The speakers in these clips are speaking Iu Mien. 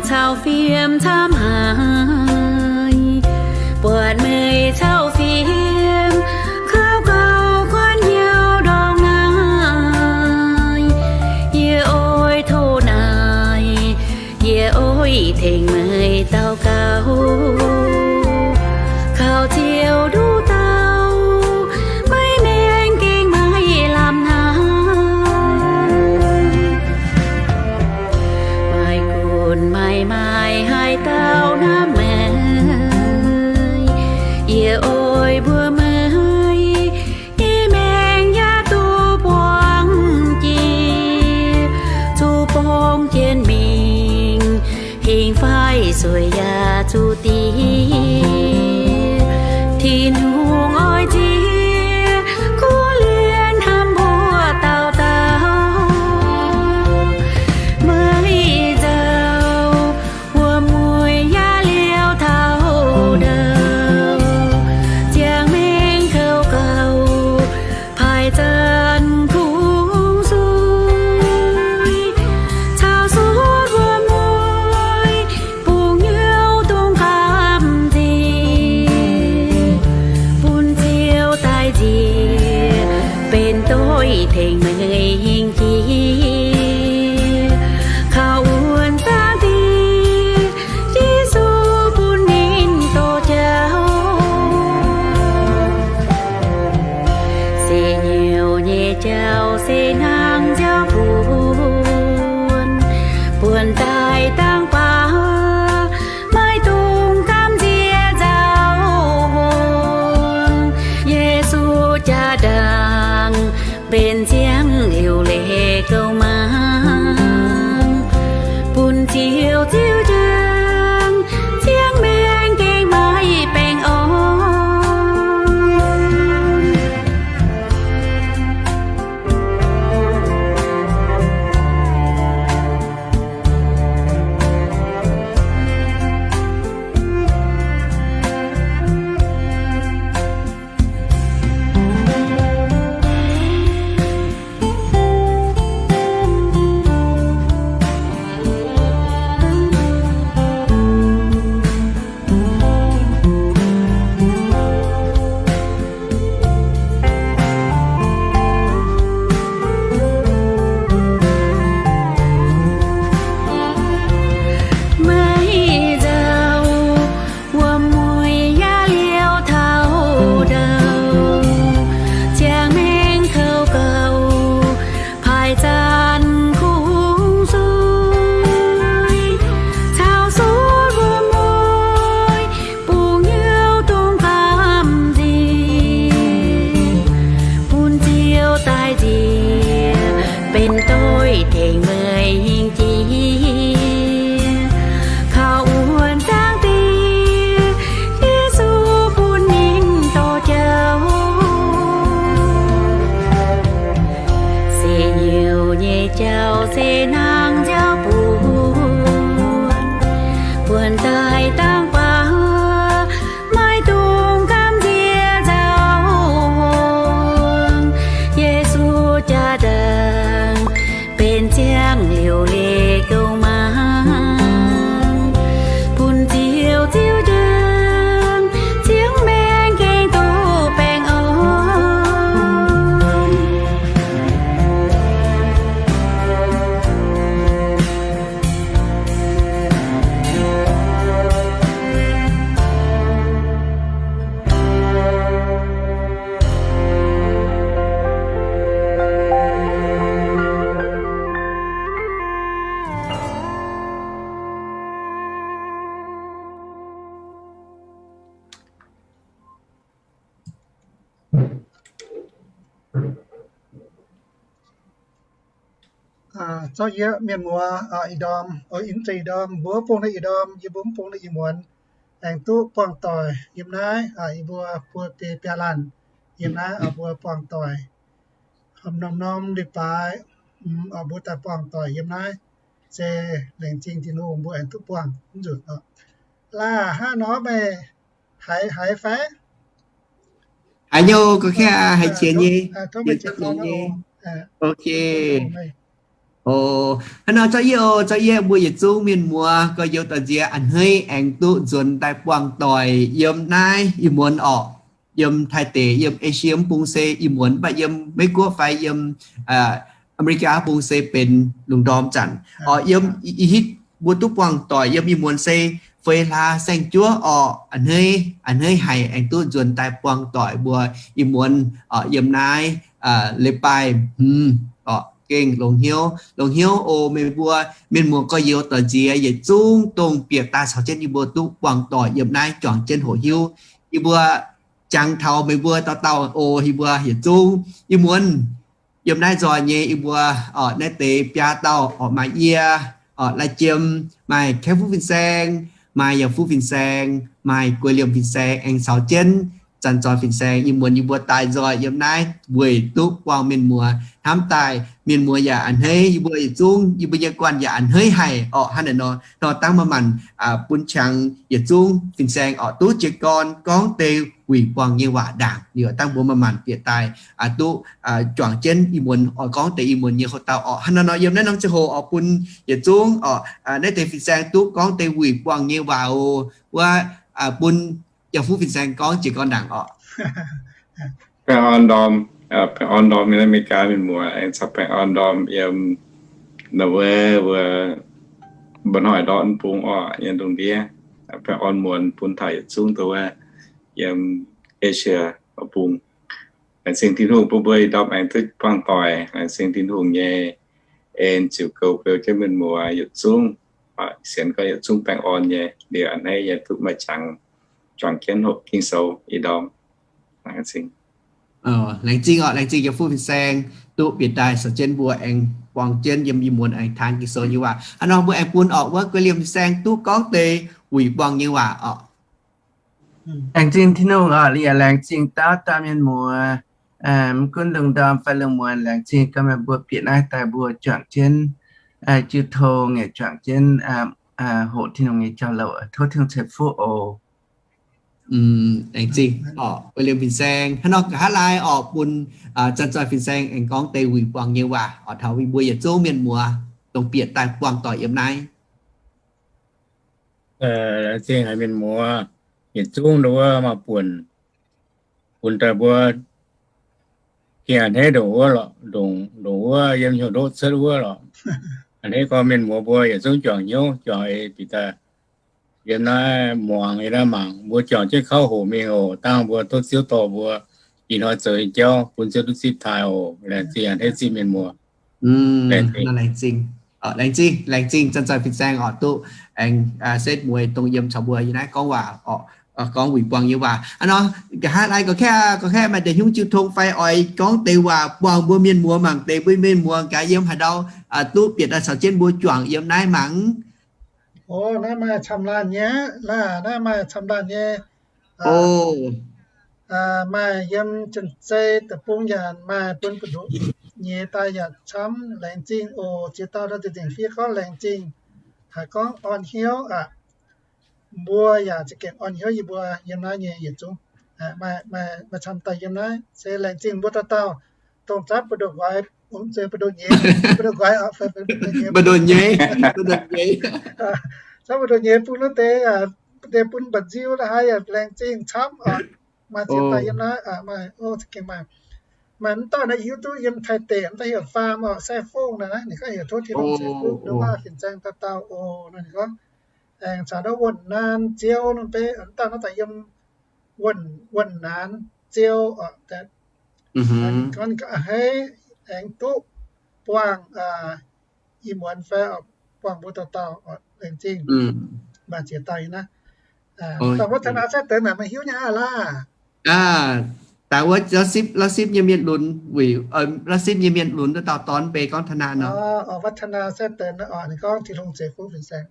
cau fiem camv haic, buatc meih cau fiem, kouv gauh guanh hnyouv ndorm naaiv. Yie oix tov naaic, yie oix tengx meih daux gaux, kaux Ziouv nduqc dauh, maiv maengx gengh maiv lamh hnamv. Maaih gunv maaih maaih haaix dauh hnamv meih, yie oix mbuox meih, yie maengx yaac duqv buangh jiex, zuqc borngz jienv mingh, hingh faix sueic yaac zuqc diex. Tin-Hungh oix ziex kuv lienv hnamv mbuo dauh dauh. Meih nzauh wuom-mueiz yaac liouh taux ndau, ziangh maengx kouv gauh, paaix zanc kungx suiv, caux suotv wuom-mueiz bungx hnyouv dongh gamh nziex, bun Ziouv daaih nziex, benx doix tengx meih hingh jiex, kaux wuonh zaangv Diex, Yesu bun ninh doz jauv. Se hnyouv nyei jauv se hnangv nziaaux buonc, buonc daaih dangh baac maiv dungx gamh nziex nziaaux hoc. Yesu jaa-ndaangc benx ziangh liuc leiz gouv maah, bun Ziouv ziux jienv, ziangh maengx gengh maiv baengh orn. Meih nzauh wuom-mueiz yaac liouh taux ndau, ziangh maengx kouv gauh, paaix zanc kungx suiv, caux suotv wuom-mueiz bungx hnyouv dongh gamh nziex, bun Ziouv daaih nziex, benx doix tengx meih hingh jiex, kaux wuonh zaangv Diex, Yesu bun ninh doz jauv. Se hnyouv nyei jauv se hnangv nziaaux buonc, buonc daaih dangh baac maiv dungx gamh nziex nziaaux hoc. Yesu jaa-ndaangc benx ziangh liuc leiz gouv maah, bun Ziouv ziux jienv, ziangh maengx gengh duqv baengh orn. Zorqv yie mienh muoz ih ndorm, ih ndorm, mbuo mv bung naaiv ih ndorm, yie mbuo mv bung naaiv ih muonz, aengx duqv buangh doic yiem naaiv, yie mbuo buo biei biaa laanh yiem naaiv, mbuo buangh doic. Norm-norm leiz-baaix mbuo daaih buangh doic yiem naaiv, se laengz zingh Tin-Hungh mbuo aengx duqv buangh mv nzunc oc. Laav hnangv nor meih haiz, haiz fai? Haiz nyei, ga'kv haiz qiex nyei. Ok. O, hnangv nor, zorqv yie, o, zorqv yie mbuo yietc zungv mienh muoz gorx-youz doic nziex a'hneiv aengx duqv nzuonx daaih buangh doic yiem naaiv ih muonz orqc, yiem Taiv-Deic, yiem Esie mv bung se ih muonz, mv baac yiem Meiv-Guoqv fai yiem Aa^me^li^gaa bung se benx lungh ndorm zanc. Orqc, yiem ih hitv mbuo duqv buangh doic yiem ih muonz se feix hlaax saeng-juov orqc, a'hneiv, a'hneiv haic aengx duqv nzuonx daaih buangh doic mbuo ih muonz orqc, yiem naaiv leiz-baaih hmz orqc, gengh longx hnyouv, longx hnyouv o meih mbuo mienh muoz gorx-youz doic nziex yietc zungv dongh bieqc daaih caux jienv yie mbuo duqv buangh doic yiem naaiv juangc jienv hoqc hiuv. Yie mbuo jangx taux meih mbuo dauh dauh o, yie mbuo yietc zungv ih muonz yiem naaiv nzoih nyei yie mbuo orqc, naaiv deix biaa dauh orqc, maaih yie orqc, Lai Jiem, maaih Kaeqv Fuqv Fin-Saeng, maaih Yaac Fuqv Fin-Saeng, maaih Guei Liemh Fin-Saeng, aengx caux jienv Zanc Zoih Fin-Saeng. Ih muonz yie mbuo daaih nzoih yiem naaiv weic duqv buangh mienh muoz. Hnamv daaih mienh muoz yaac a'hneiv, yie mbuo yietc zungv yie mbuo nyei guanh yaac a'hneiv haic orqc. Hnangv naaiv nor, nor dangh maaih maanc bun qangx yietc zungv fin-saeng orqc duqv jiez gorn gorngv deix wuic buangh nyei waac ndaangc. Liuz dangh mbuo maaih maanc bieqc daaih duqv juangc jienv ih muonz oix gorngv deix ih muonz nyei houx-dauh orqc. Hnangv naaiv nor yiem naaiv norm ziangh hoc oix bun yietc zungv orqc, naaiv deix fin-saeng duqv gorngv deix wuic buangh nyei waac oc. Wuov, bun Yaac Fuqv Fin-Saeng gorngv jiez gorn ndaangc orqc. Baengh orn ndorm, baengh orn ndorm yiem America mienh muoz, aengx caux baengh orn ndorm yiem Norway wuov, mba'hnoi ndortv bung orqc, yiem ndongc ndiev. Baengh orn muonz bun taux yietc zungv dongh wuov yiem Asia bung. Laengz zingh Tin-Hungh bun mbuo ih ndorm aengx duqv buangh doic. Laengz zingh Tin-Hungh nyei en ziouc goux beu jienv mienh muoz yietc zungv. Sienx gorngv yietc zungv baengh orn nyei, liuz a'hneiv yaac duqv maaih qangx juangc jienv hoqc Ging-Sou ih ndorm. Laengz zingh. Laengz zingh orqc, laengz zingh Yaac Fuqv Fin-Saeng duqv bieqc daaih caux jienv mbuo aengx buangh jienv yiem ih muonz aengx taan Ging-Sou nyei waac. Hnangv nor mbuo aengx bun orqc wuov Guei Liemh Fin-Saeng duqv gorngv deix wuic buangh nyei waac orqc. Laengz zingh Tin-Hungh orqc, liuz yaac laengz zingh dauh dauh mienh muoz, mv gunv lungh ndorm fai lungh muonz. Laengz zingh gorngv meih mbuo bieqc naaiv daaih mbuo juangc jienv jiu tong, yaac juangc jienv hoqc Tin-Hungh nyei jauv-louc. Tov Tin-Hungh ceix fuqv oc. Laengz zingh orqc, Guei Liemh Fin-Saeng. Hnangv nor nqa'haav laai orqc bun Zanc Zoih Fin-Saeng aengx gorngv deix wuic buangh nyei waac orqc taux mbuo yietc zungv mienh muoz dongh bieqc daaih buangh doic yiem naaiv. Laengz zingh haic mienh muoz yietc zungv ndongc wuov maaih buonc bun daaih mbuo gengh a'hneiv ndongc wuov lorqc, ndongc wuov yiem hnyouv ndoqv cuotv wuov lorqc. A'hneiv gorngv mienh muoz mbuo yietc zungv juangc hnyouv juangc ei bieqc daaih yiem naaiv muangx, yiem naaiv mangc, mbuo juangc jienv kauv hoqc mingh oc. Dangh mbuo tov Ziouv dorh mbuo ih hnoi zoux nyei jauv bun Ziouv duqv zipv taaih oc. Laengz zingh a'hneiv zingh mienh muoz. Laengz zingh, laengz zingh Zanc Zoih Fin-Saeng orqc duqv aengx setv mueiz dongh yiem caux mbuo yiem naaiv gorngv waac orqc, gorngv wuic buangh nyei waac. Hnangv nor nqa'haav laai gorqv-kaeqv, gorqv-kaeqv maaih deix hnyungv jiu tong fai oix gorngv deix waac buangh mbuo mienh muoz mangc deix, mbuo mienh muoz gaax yiem haaix ndau duqv bieqc daaih caux jienv mbuo juangc yiem naaiv mangc. O, naaiv maaih camv laanh nyei laac, naaiv maaih camv laanh nyei. Maaih yiem Janx-Zei deic-bung yaac maaih, bun buoz-ndoqv nyeiz daaih yaac camv. Laengz zingh oc. Ziex dauh ndau zingh fiev gorngv laengz zingh, haiz gorngv orn hnyouv aqv. Mbuo yaac za'gengh orn hnyouv yie mbuo yiem naaiv nyei yietc zungv. Maaih camv daaih yiem naaiv se laengz zingh mbuo dauh dauh dongh zatv buoz-ndoqv nqoi, mv zeiz buoz-ndoqv nyeiz, buoz-ndoqv nqoi, buoz-ndoqv nyeiz, buoz-ndoqv nyeiz, zatv buoz-ndoqv nyeiz bun wuov deix, deix bun mba'nziu la'haaix yaac laengz zingh camv oc. Maaih ziex dauh yiem naaiv, maaih, o, za'gengh maaih. Maaih mv dauh naaiv hiuv duqv yiem Taiv deic, mv dauh heuc Faam oc, Sai Fongh naaiv, ninh gorngv heuc tov Tin-Hungh ceix fuqv ndongc wuov fin-saeng dauh dauh oc. Naaiv ninh gorngv aengx caux ndau Wuonh Naanc Ziou nor, mv dauh naaiv daaih yiem Wuonh, Wuonh Naanc Ziou oc. Ninh gorngv ninh gorngv a'hneiv aengx duqv buangh ih muonz fai buangh mbuo dauh dauh oc. Laengz zingh. Maaih ziex dauh naaiv. Dauh wuov ธนา Sai Deix naaic meih hiuv nyei aqv laac? Daaih wuov La'sipv nyei mienh lunx, La'sipv nyei mienh lunx wuov dauh dorn mv bei gorngv ธนา nor. วัฒนา Sai Deix, ninh gorngv Tin-Hungh ceix fuqv fin-saeng.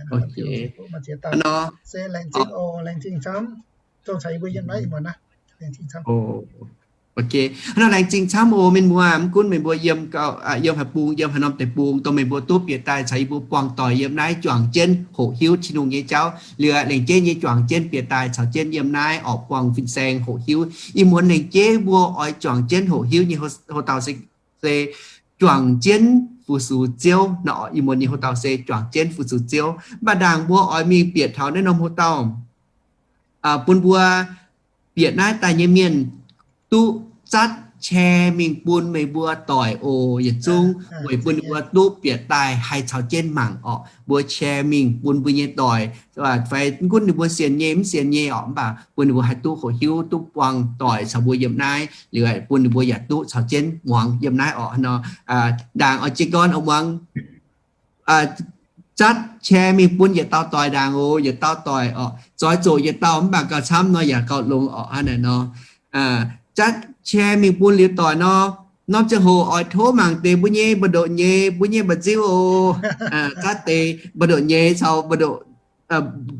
Maaih ziex dauh nor. Se laengz zingh oc, laengz zingh camv. Dongh caux yie mbuo yiem naaiv ih muonz naaiv, laengz zingh camv. Hnangv nor laengz zingh camv oc mienh muoz, mv gunv meih mbuo yiem, yiem haaix bung, yiem haaix norm deic-bung, dongh meih mbuo duqv bieqc daaih caux yie mbuo buangh doic yiem naaiv juangc jienv hoqc hiuv Tin-Hungh nyei jauv. Liuz laengz jeiv nyei juangc jienv bieqc daaih caux jienv yiem naaiv orqc buangh fin-saeng hoqc hiuv. Ih muonz laengz jeiv mbuo oix juangc jienv hoqc hiuv nyei houx-dauh se, se juangc jienv fu-sux Ziouv nor. Ih muonz nyei houx-dauh se juangc jienv fu-sux Ziouv. Mv baac ndaangc mbuo oix mingh bieqc taux naaiv norm houx-dauh, bun mbuo bieqc naaiv daaih nyei mienh duqv zatv share mingh bun meih mbuo doic oc. Yietc zungv weic bun ninh mbuo duqv bieqc daaih haih caux jienv mangc orqc. Mbuo share mingh bun mbuo nyei doic, fai mv gunv ninh mbuo sienx nyei mv sienx nyei orqc, mv baac bun ninh mbuo haih duqv hoqc hiuv, duqv buangh doic caux mbuo yiem naaiv liuz, bun ninh mbuo yaac duqv caux jienv muangx yiem naaiv orqc. Nor, ndaangc oix jiez gorn oix muangx, zatv share mingh bun yietc dauh doic ndaangc oc. Yietc dauh doic orqc, zoix zoqc yietc dauh mv baac gauh camv nor yaac gauh longx orqc. Hnangv naaic nor, zatv share mingh bun liuz doic nor, norm ziangh hoc oix tov mangc deix mbuo nyei mbu'ndoqc nyei, mbuo nyei mba'nziu oc. Zatv deix mbu'ndoqc nyei caux mbu'ndoqc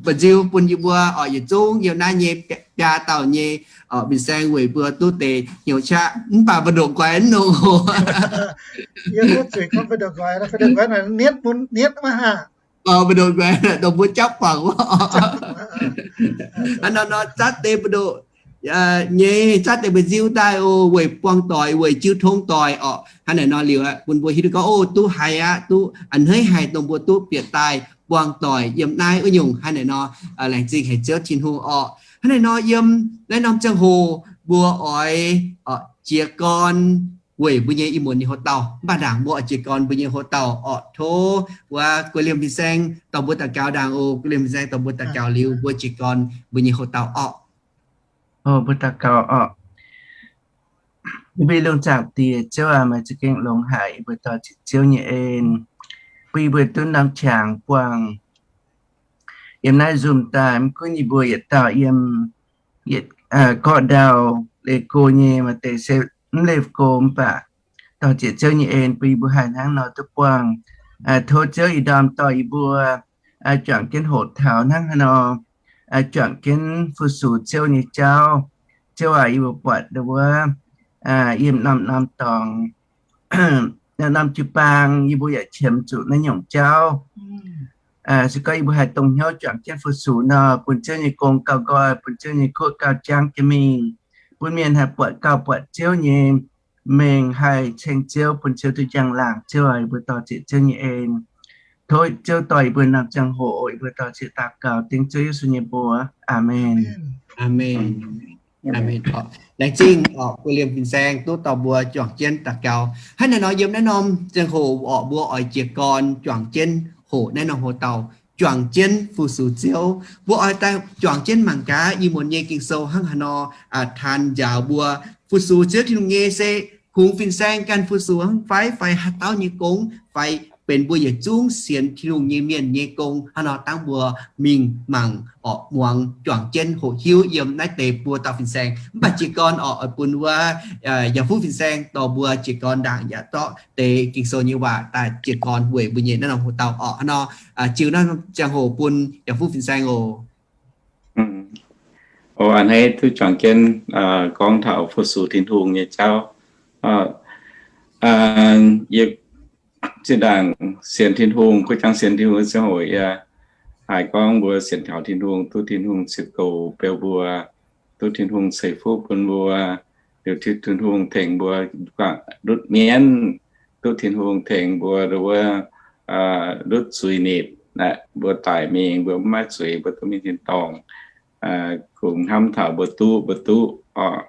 mba'nziu bun yie mbuo orqc. Yietc zungv yiem naaiv nyei biaa dauh nyei fin-saeng weic mbuo duqv deix hnyouv qaqv, mv baac mbu'ndoqc guaix mv nongx oc. Mbu'ndoqc guaix dongh mbuo japv guangc wuov. Hnangv nor nor, zatv deix mbu'ndoqc nyei, zatv deix mba'nziu daaih oc, weic buangh doic, weic jiu tong doic orqc. Hnangv naaic nor liuz, bun mbuo hiuv duqv gorngv, o, duqv haiz aqv, duqv a'hneiv haic dongh mbuo duqv bieqc daaih buangh doic yiem naaiv wuov nyungc. Hnangv naaic nor, laengz zingh haic Ziouv Tin-Hungh orqc. Hnangv naaic nor, yiem naaiv norm ziangh hoc mbuo oix jiez gorn weic mbuo nyei ih muonz nyei houx-dauh. Mv baac ndaangc mbuo oix jiez gorn mbuo nyei houx-dauh orqc, tov wuov guei liemh fin-saeng dorh mbuo daux gaux ndaangc oc. Guei liemh fin-saeng dorh mbuo daux gaux liuz, mbuo jiez gorn mbuo nyei houx-dauh orqc. O, mbuo daux gaux orqc. Yie mbuo lungh zaangc Diex, Ziouv aac, meih za'gengh longx haic, yie mbuo dor-ziec Ziouv nyei en, bun yie mbuo duqv norm qangx buangh yiem naaiv nzunc daaih. Mv gunv yie mbuo yietc dauh yiem yietc gorqv-ndau leih go nyei, maaih deix se mv leih go, mv baac dor-ziec Ziouv nyei en bun yie mbuo haih hnangv nor duqv buangh. Tov Ziouv ih ndorm dorh yie mbuo juangc jienv hoqc taux hnangv haaix nor, juangc jienv fu-sux Ziouv nyei jauv. Ziouv aac, yie mbuo buatc wuov, yiem norm-norm dorngx, norm-norm jiu-baang yie mbuo yaac qiemx zuqc naaiv nyungc jauv. Se gorngv yie mbuo haih dongh hnyouv juangc jienv fu-sux nor, bun Ziouv nyei gong gauh nqoi, bun Ziouv nyei kuotv gauh jangv jienv mingh, bun mienh haih buatc gauh buatc Ziouv nyei mengh, haih ceng Ziouv, bun Ziouv duqv njang-laangc. Ziouv aac, yie mbuo dor-ziec Ziouv nyei en. Tov Ziouv dorh yie mbuo norm ziangh hoc, yie mbuo dor-ziec daux gaux dengv Ziouv Yesu nyei mbuox. Aamen. Aamen. Laengz zingh orqc, guei liemh fin-saeng duqv dorh mbuo juangc jienv daux gaux. Hnangv naaiv nor, yiem naaiv norm ziangh hoc orqc, mbuo oix jiez gorn juangc jienv hoqc naaiv norm houx-dauh, juangc jienv fu-sux Ziouv. Mbuo oix daaih juangc jienv mangc gaax ih muonz nyei Ging-Sou hnangv haaix nor taan njaaux mbuo, fu-sux Ziouv Tin-Hungh nyei se kungx fin-saeng ganh fu-sux hnangv fai, fai haaix dauh nyei gong, fai benx mbuo yietc zungv sienx Tin-Hungh nyei mienh nyei gong. Hnangv nor dangv mbuo mingh mangc orqc, muangx, juangc jienv hoqc hiuv yiem naaiv deix buo dauh fin-saeng. Mv baac jiez gorn orqc, oix bun wuov yaac fuqv fin-saeng dorh mbuo jiez gorn ndaangc yaac zorqv deix Ging-Sou nyei waac daaih jiez gorn weic mbuo nyei naaiv norm houx-dauh orqc. Hnangv nor ziux naaiv norm ziangh hoc bun yaac fuqv fin-saeng oc. O, a'hneiv duqv juangc jienv gorngv taux fu-sux Tin-Hungh nyei jauv. Yie zinh ndaangc sienx Tin-Hungh, kuv jangx sienx Tin-Hungh ziangh hoc yie haiz gorngv mbuo sienx kaux Tin-Hungh, duqv Tin-Hungh ziux goux beu mbuo, duqv Tin-Hungh ceix fuqv bun mbuo, liuz Tin-Hungh tengx mbuo ndutv mienv, duqv Tin-Hungh tengx mbuo wuov ndutv zuiz-nipc, mbuo daic mingh mbuo mv maaih zuiz, mbuo duqv mingh tin-dorngh. Kungx hnamv taux mbuo duqv, mbuo duqv orqc.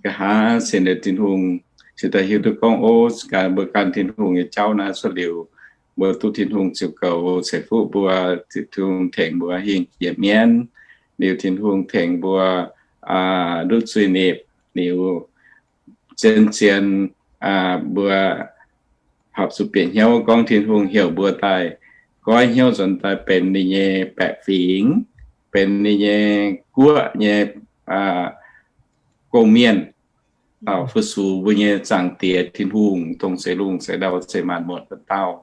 Nqa'haav sienx liuz Tin-Hungh cingx daaih hiuv duqv gorngv, o, mbuo gan Tin-Hungh nyei jauv naaiv cuotv liuz, mbuo duqv Tin-Hungh ziux goux ceix fuqv mbuo, Tin-Hungh tengx mbuo hingh jiex mienv, liuz Tin-Hungh tengx mbuo ndutv zuiz-nipc, liuz zien-zien mbuo horpc zuqc bieqc hnyouv gorngv Tin-Hungh heuc mbuo daaih goiv hnyouv nzuonx daaih benx ninh nyei baeqc fingx, benx ninh nyei guoqv nyei gong-mienh, fu-sux mbuo nyei Zaangc Diex Tin-Hungh, dongh zeix lungh zeix ndau zeix maanc muotc wuov dauh.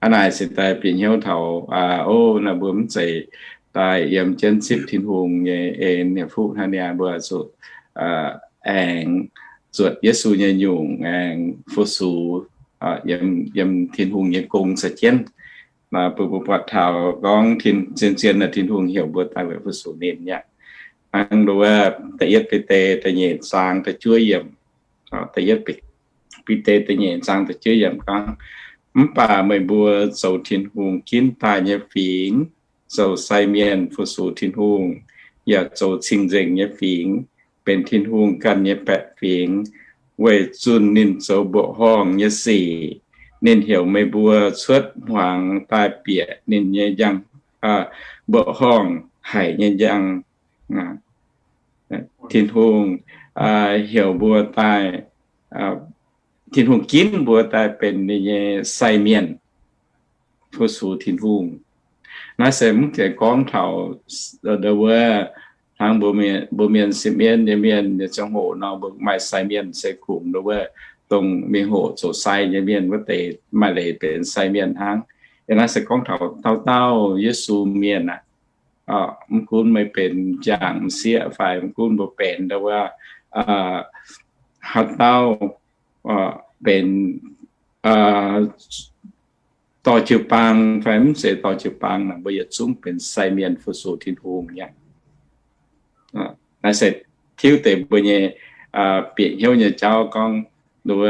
Hnangv naaic se daaih bieqc hnyouv taux, o, naaiv mbuo mv zeiz daaih yiem jienv zipv Tin-Hungh nyei en nyei fuqv hnangv niaa, mbuo zuqc aengx zuotc Yesu nyei nyungc, aengx fu-sux yiem Tin-Hungh nyei gong se jienv. Mbuo mbuo buatc taux gorngv zien-zien naaic Tin-Hungh heuc mbuo daaih weic fu-sux ninh aqv. Hnangv nduov da'yietv Bide da'nyeic zaang da'juov yiemc, da'yietv Bide Bide da'nyeic zaang da'juov yiemc gorngv, Mv baac meih mbuo zoux Tin-Hungh ginv daaih nyei fingx, zoux sai mienh fu-sux Tin-Hungh, yaac zoux cing-nzengc nyei fingx, benx Tin-Hungh ganh nyei baeqc fingx, weic zunh ninh zoux mbuoqc horngh nyei sic. Ninh heuc meih mbuo cuotv hmuangx daaih bieqc ninh nyei njang, mbuoqc horngh haic nyei njang. Tin-Hungh heuc mbuo daaih, Tin-Hungh ginv mbuo daaih benx ninh nyei sai mienh fu-sux Tin-Hungh. Naaiv se mv zeiz gorngv taux wuov, hnangv mbuo mienh, mbuo mienh sipv mienv nyei mienh nyei ziangh hoc nor, mbuo maaih sai mienh se kungx wuov, dongh mingh hoqc zoux sai nyei mienh wuov deix maaih leiz benx sai mienh hnangv. Yie naaiv se gorngv taux dauh dauh Yesu mienh aqv. Mv gunv meih benx m'jangc m'sieqv fai mv gunv mbuo benx wuov, haaix dauh benx dorh jiu-baang fai mv zeiz dorh jiu-baang, mbuo yietc zungv benx sai mienh fu-sux Tin-Hungh nyei. Naaiv se tiuv deix mbuo nyei bieqc hnyouv nyei jauv gorngv, wuov,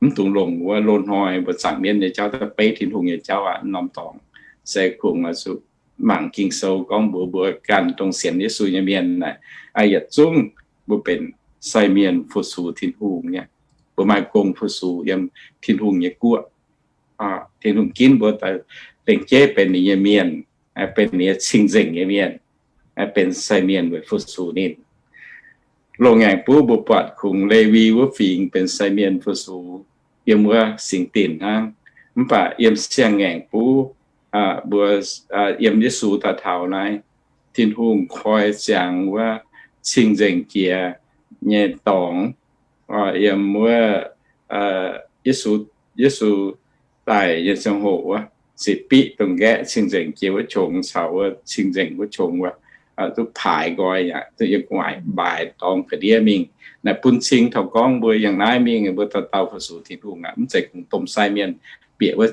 mv dungx longc wuov loz-hnoi mbuo zaangc mienv nyei jauv daaih beiv Tin-Hungh nyei jauv aqv. Norm dorngx se kungx mangc Ging-Sou gorngv mbuox mbuo ganh dongh sienx Yesu nyei mienh naaic, yietc zungv mbuo benx sai mienh fu-sux Tin-Hungh nyei. Mbuo maaih gong fu-sux yiem Tin-Hungh nyei guoqv. Tin-Hungh ginv mbuo daaih lengc jeiv benx ninh nyei mienh, benx ninh nyei cing-nzengc nyei mienh, benx sai mienh weic fu-sux ninh. Loz-ngaengc buv mbuo buatc kungx Lewi wuov fingx benx sai mienh fu-sux yiem wuov singx dinc hnangv. Mv baac yiem siang-ngaengc buv, mbuo, yiem Yesu daaih taux naaiv, Tin-Hungh koi ziangx wuov cing-nzengc jiex nyei dorngx, yiem wuov, Yesu, Yesu daic nyei ziangh hoc wuov, ziqc biqv dongh nqaeqv cing-nzengc jiex wuov qongx caux wuov cing-nzengc wuov qongx wuov, duqv paaix nqoi aqv, duqv yiem gu'nguaaic mbaaix dorngx ga'ndiev mingh. Naaiv bun cing taux gorngv mbuo yangh naaiv mingh, mbuo dauh dauh fu-sux Tin-Hungh aqv. Mv zeiz kungx domh sai mienh bieqc wuov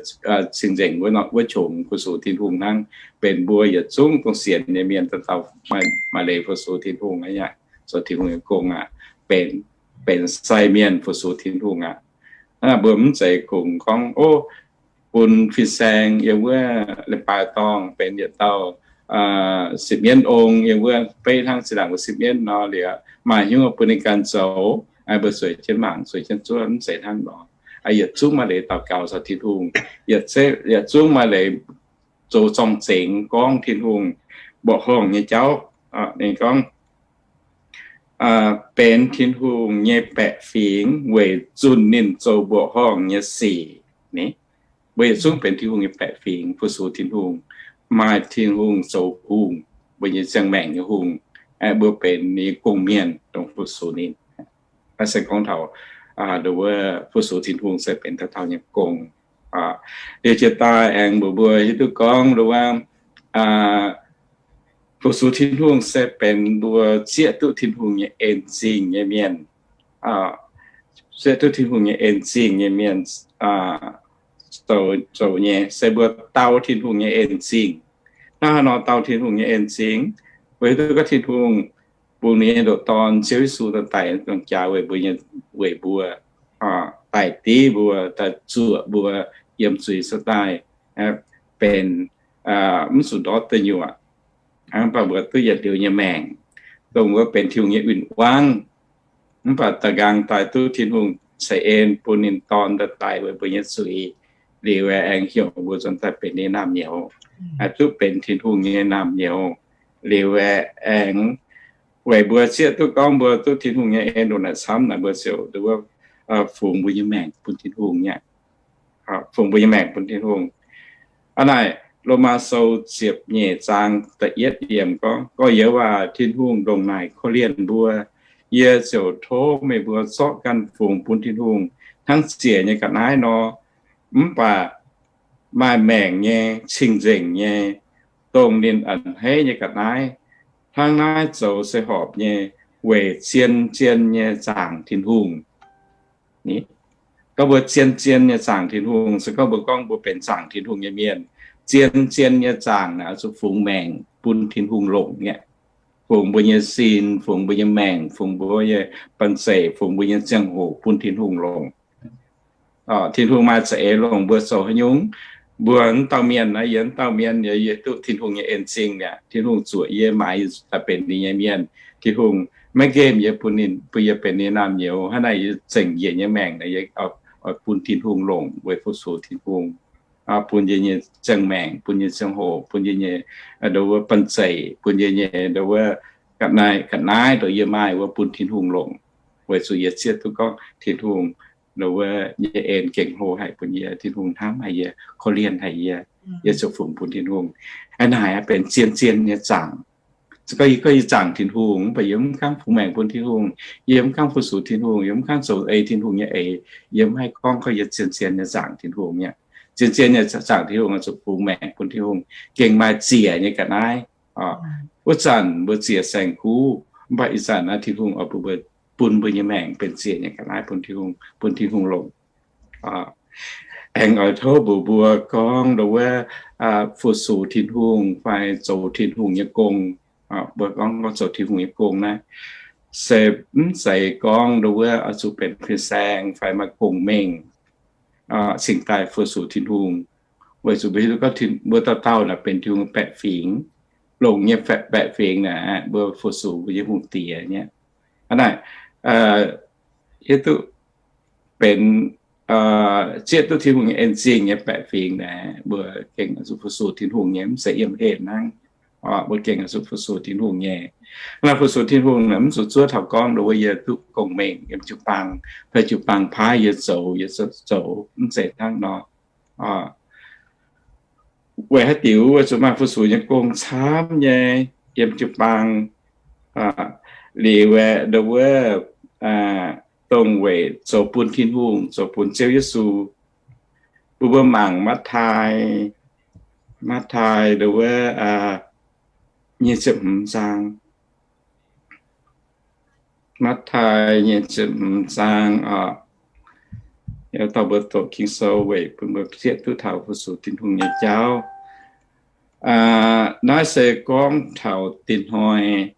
cing-nzengc wuov qongx fu-sux Tin-Hungh hnangv. Benx mbuo yietc zungv dongh sienx nyei mienh dauh dauh maaih leiz fu-sux Tin-Hungh aqv, zoux Tin-Hungh nyei gong aqv. Benx, benx sai mienh fu-sux Tin-Hungh aqv. Mbuo mv zeiz kungx gorngv, o, bun fin-saeng yiem wuov leiz-baaix dorngh benx yietc dauh sipv mienv ong yiem wuov beiv hnangv zinh ndaangc mbuo sipv mienv nor liuz, maaih hnyouv bun ninh ganh zoux, mbuo zueiz jienv mangc, zueiz jienv zuov, mv zeiz hnangv nor. Yietc zungv maaih leiz daux gaux caux Tin-Hungh, yietc zungv maaih leiz zoux zorng-zengx gorngv Tin-Hungh mbuoqc horngh nyei jauv. Ninh gorngv, benx Tin-Hungh nyei baeqc fingx weic zunh ninh zoux mbuoqc horngh nyei sic. Mbuo yietc zungv benx Tin-Hungh nyei baeqc fingx fu-sux Tin-Hungh, maaih Tin-Hungh zoux hungh, mbuo nyei ziangh maengc nyei hungh, mbuo benx ninh nyei gong-mienh dongh fu-sux ninh. Naaiv se gorngv taux wuov fu-sux Tin-Hungh se benx taux taux nyei gong. Liuz jiex daaih aengx mbuox mbuo hiuv duqv gorngv wuov, fu-sux Tin-Hungh se benx mbuo zieqv duqv Tin-Hungh nyei en zingh nyei mienh, zieqv duqv Tin-Hungh nyei en zingh nyei mienh zoux nyei, se mbuo dau Tin-Hungh nyei en zingh. Hnangv haaix nor dau Tin-Hungh nyei en zingh? Mbuo hiuv duqv gorngv Tin-Hungh bun ninh nyei ndoqc Dorn, Ziouv Yesu, daaih daic dongh jaax weic mbuo nyei, weic mbuo, daaih div mbuo, daaih zuoqc mbuo yiem zuiz cuotv daaih, benx mv zuqc ndortv deic nyuoqc, mv baac mbuo duqv yietc liuz nyei maengc, dongh wuov benx Tin-Hungh nyei win-wangv. Mv baac da'nqaang daaih duqv Tin-Hungh ceix en bun ninh Dorn daaih daic weic mbuo nyei zuiz, liuz aengx heuc mbuo nzuonx daaih benx ninh nyei naamh nyouz, duqv benx Tin-Hungh nyei naamh nyouz. Liuz aengx weic mbuo zieqv duqv gorngv mbuo duqv Tin-Hungh nyei en ndongc naaic camv naaic, mbuo ziouc wuov fungx mbuo nyei maengc bun Tin-Hungh nyei. Fungx mbuo nyei maengc bun Tin-Hungh. Aa naaic, Lomaa Sou ziepc nyeic zaang da'yietv yiemc gorngv, gorx-youz aac, Tin-Hungh ndongc naaic korv-lienh mbuo, yie ziouc tov meih mbuo zorqv ganh fungx bun Tin-Hungh hnangv ziec nyei ga'naaiv nor. Mv baac maaih maengc nyei, cing-nzengc nyei, dongh ninh a'hneiv nyei ga'naaiv, hnangv naaiv zoux se horpc nyei, weic zien-zien nyei zaangc Tin-Hungh. Gorngv mbuo zien-zien nyei zaangc Tin-Hungh, se gorngv mbuo gorngv mbuo benx zaangc Tin-Hungh nyei mienh, zien-zien nyei zaangc naaic zuqc fungx maengc bun Tin-Hungh longc nyei. fungx mbuo nyei sin, fungx mbuo nyei maengc, fungx mbuo nyei banh zeic, fungx mbuo nyei ziangh hoc bun Tin-Hungh longc. Tin-Hungh maaih za'eix longc mbuo zoux haaix nyungc, mbuo wuov dauh mienh naaiv, yie wuov dauh mienh, yie duqv Tin-Hungh nyei en-zingh mi'aqv. Tin-Hungh zuoqc yie, maaiz yie daaih benx ninh nyei mienh. Tin-Hungh maiv nqemh yie, bun yie benx ninh nyei naamh nyouz. Hnangv naaic yie zengc njiec nyei maengc naaic, yie oix bun Tin-Hungh longc weic fu-sux Tin-Hungh, bun yie nyei ziangh maengc, bun yie nyei ziangh hoc, bun yie nyei ndo wuov banh zeic, bun yie nyei ndo wuov ga'naaiv, ga'naaiv ndongc yie maaih wuov bun Tin-Hungh longc, weic zuqc yie zieqv duqv gorngv Tin-Hungh ndo wuov nyei en gengh hlo haic bun yie, Tin-Hungh hnamv haic yie, korv-lienh haic yie, yie ziouc fungx bun Tin-Hungh. Hnangv naaic benx zien-zien nyei zaangc. Gorngv yie zaangc Tin-Hungh, mv baac yie mv gaengh fungx maengc bun Tin-Hungh, yie mv gaengh fu-sux Tin-Hungh, yie mv gaengh zoux ei Tin-Hungh nyei eix, yie mv haih gorngv gorngv yie zien-zien nyei zaangc Tin-Hungh nyei. Zien-zien nyei zaangc Tin-Hungh oix zuqc fungx maengc bun Tin-Hungh, gengh maaih ziec nyei ga'naaiv. Wuov zanc mbuo ziec saeng-kuv, mv baac ih zanc naaiv Tin-Hungh oix bun mbuo, bun mbuo nyei maengc benx ziec nyei ga'naaiv bun Tin-Hungh, bun Tin-Hungh longc. Aengx oix tov mbuox mbuo gorngv ndo wuov fu-sux Tin-Hungh fai zoux Tin-Hungh nyei gong. Mbuo gorngv, gorngv zoux Tin-Hungh nyei gong naaiv, se mv zeiz gorngv ndo wuov oix zuqc benx fin-saeng fai maaih gong-mengh cingx daaih fu-sux Tin-Hungh. Weic zuqc mbuo hiuv duqv gorngv mbuo dauh dauh naaic benx Tin-Hungh baeqc fingx, longc nyei baeqc fingx naaic, mbuo fu-sux mbuo nyei hungh diex nyei. Hnangv naaic, hiuv duqv benx zieqv duqv Tin-Hungh nyei en-zingh nyei baeqc fingx naaic, mbuo gengh zuqc fu-sux Tin-Hungh nyei, mv zeiz yiem heh hnangv. Mbuo gengh zuqc fu-sux Tin-Hungh nyei. Naaiv fu-sux Tin-Hungh naaic mv zuqc zuov taux gorngv ndo wuov yie duqv gong-mengh yiem jiu-baang fai jiu-baang paaiv yie zoux, yie zoux, mv zeiz hnangv nor. Weic haaix diuc? Weic zuqc maaih fu-sux nyei gong camv nyei yiem jiu-baang. Liuz aeqv, ndo wuov dongh weic zoux bun Tin-Hungh, zoux bun Ziouv Yesu. Mbuo, mbuo mangc Matv^taai, Matv^taai ndo wuov nyic ziepc hmz zaang. Matv^taai nyic ziepc hmz zaang oc. Yie dorh mbuo doqc Ging-Sou weic bun mbuo zieqv duqv taux fu-sux Tin-Hungh nyei jauv. Naaiv se gorngv taux dinh hnoi,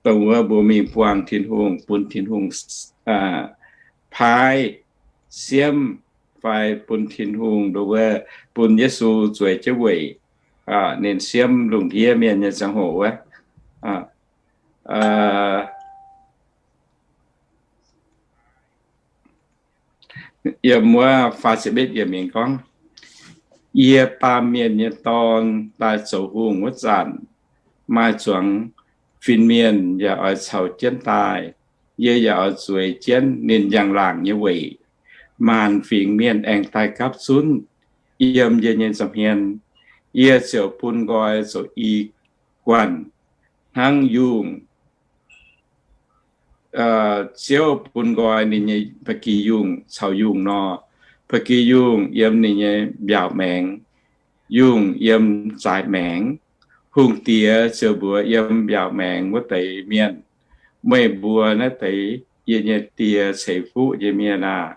dongh wuov mbuo mingh buangh Tin-Hungh, bun Tin-Hungh paaiv siemv, fai bun Tin-Hungh ndo wuov, bun Yesu zueiz jienv weic ninh siemv lungh ndiev mienh nyei ziangh hoc wuov. Yiem wuov faah ziepc betv yiemc mingh gorngv, Yie, Baamh Mienh nyei Dorn, daaih zoux hungh wuov zanc, maaih zuangx fin-mienh yaac oix caux jienv daaih. Yie yaac oix zueiz jienv ninh njang-laangc nyei weic. Maanc fingx mienh aengx daaih gapv zunv yiem yie nyei nza'hmien. Yie ziouc bun nqoi zoux i guanh hnangv yungh, Ziouv bun nqoi ninh nyei ba'gi yungh caux yungh nor. Ba'gi yungh yiem ninh nyei mbiaauc maengx, yungh yiem zaaix maengx. Hungh diex ziouc mbuox yiem mbiaauc maengx wuov deix mienh, Meih mbuo naaiv deix yie nyei Die ceix fuqv nyei mienh aah!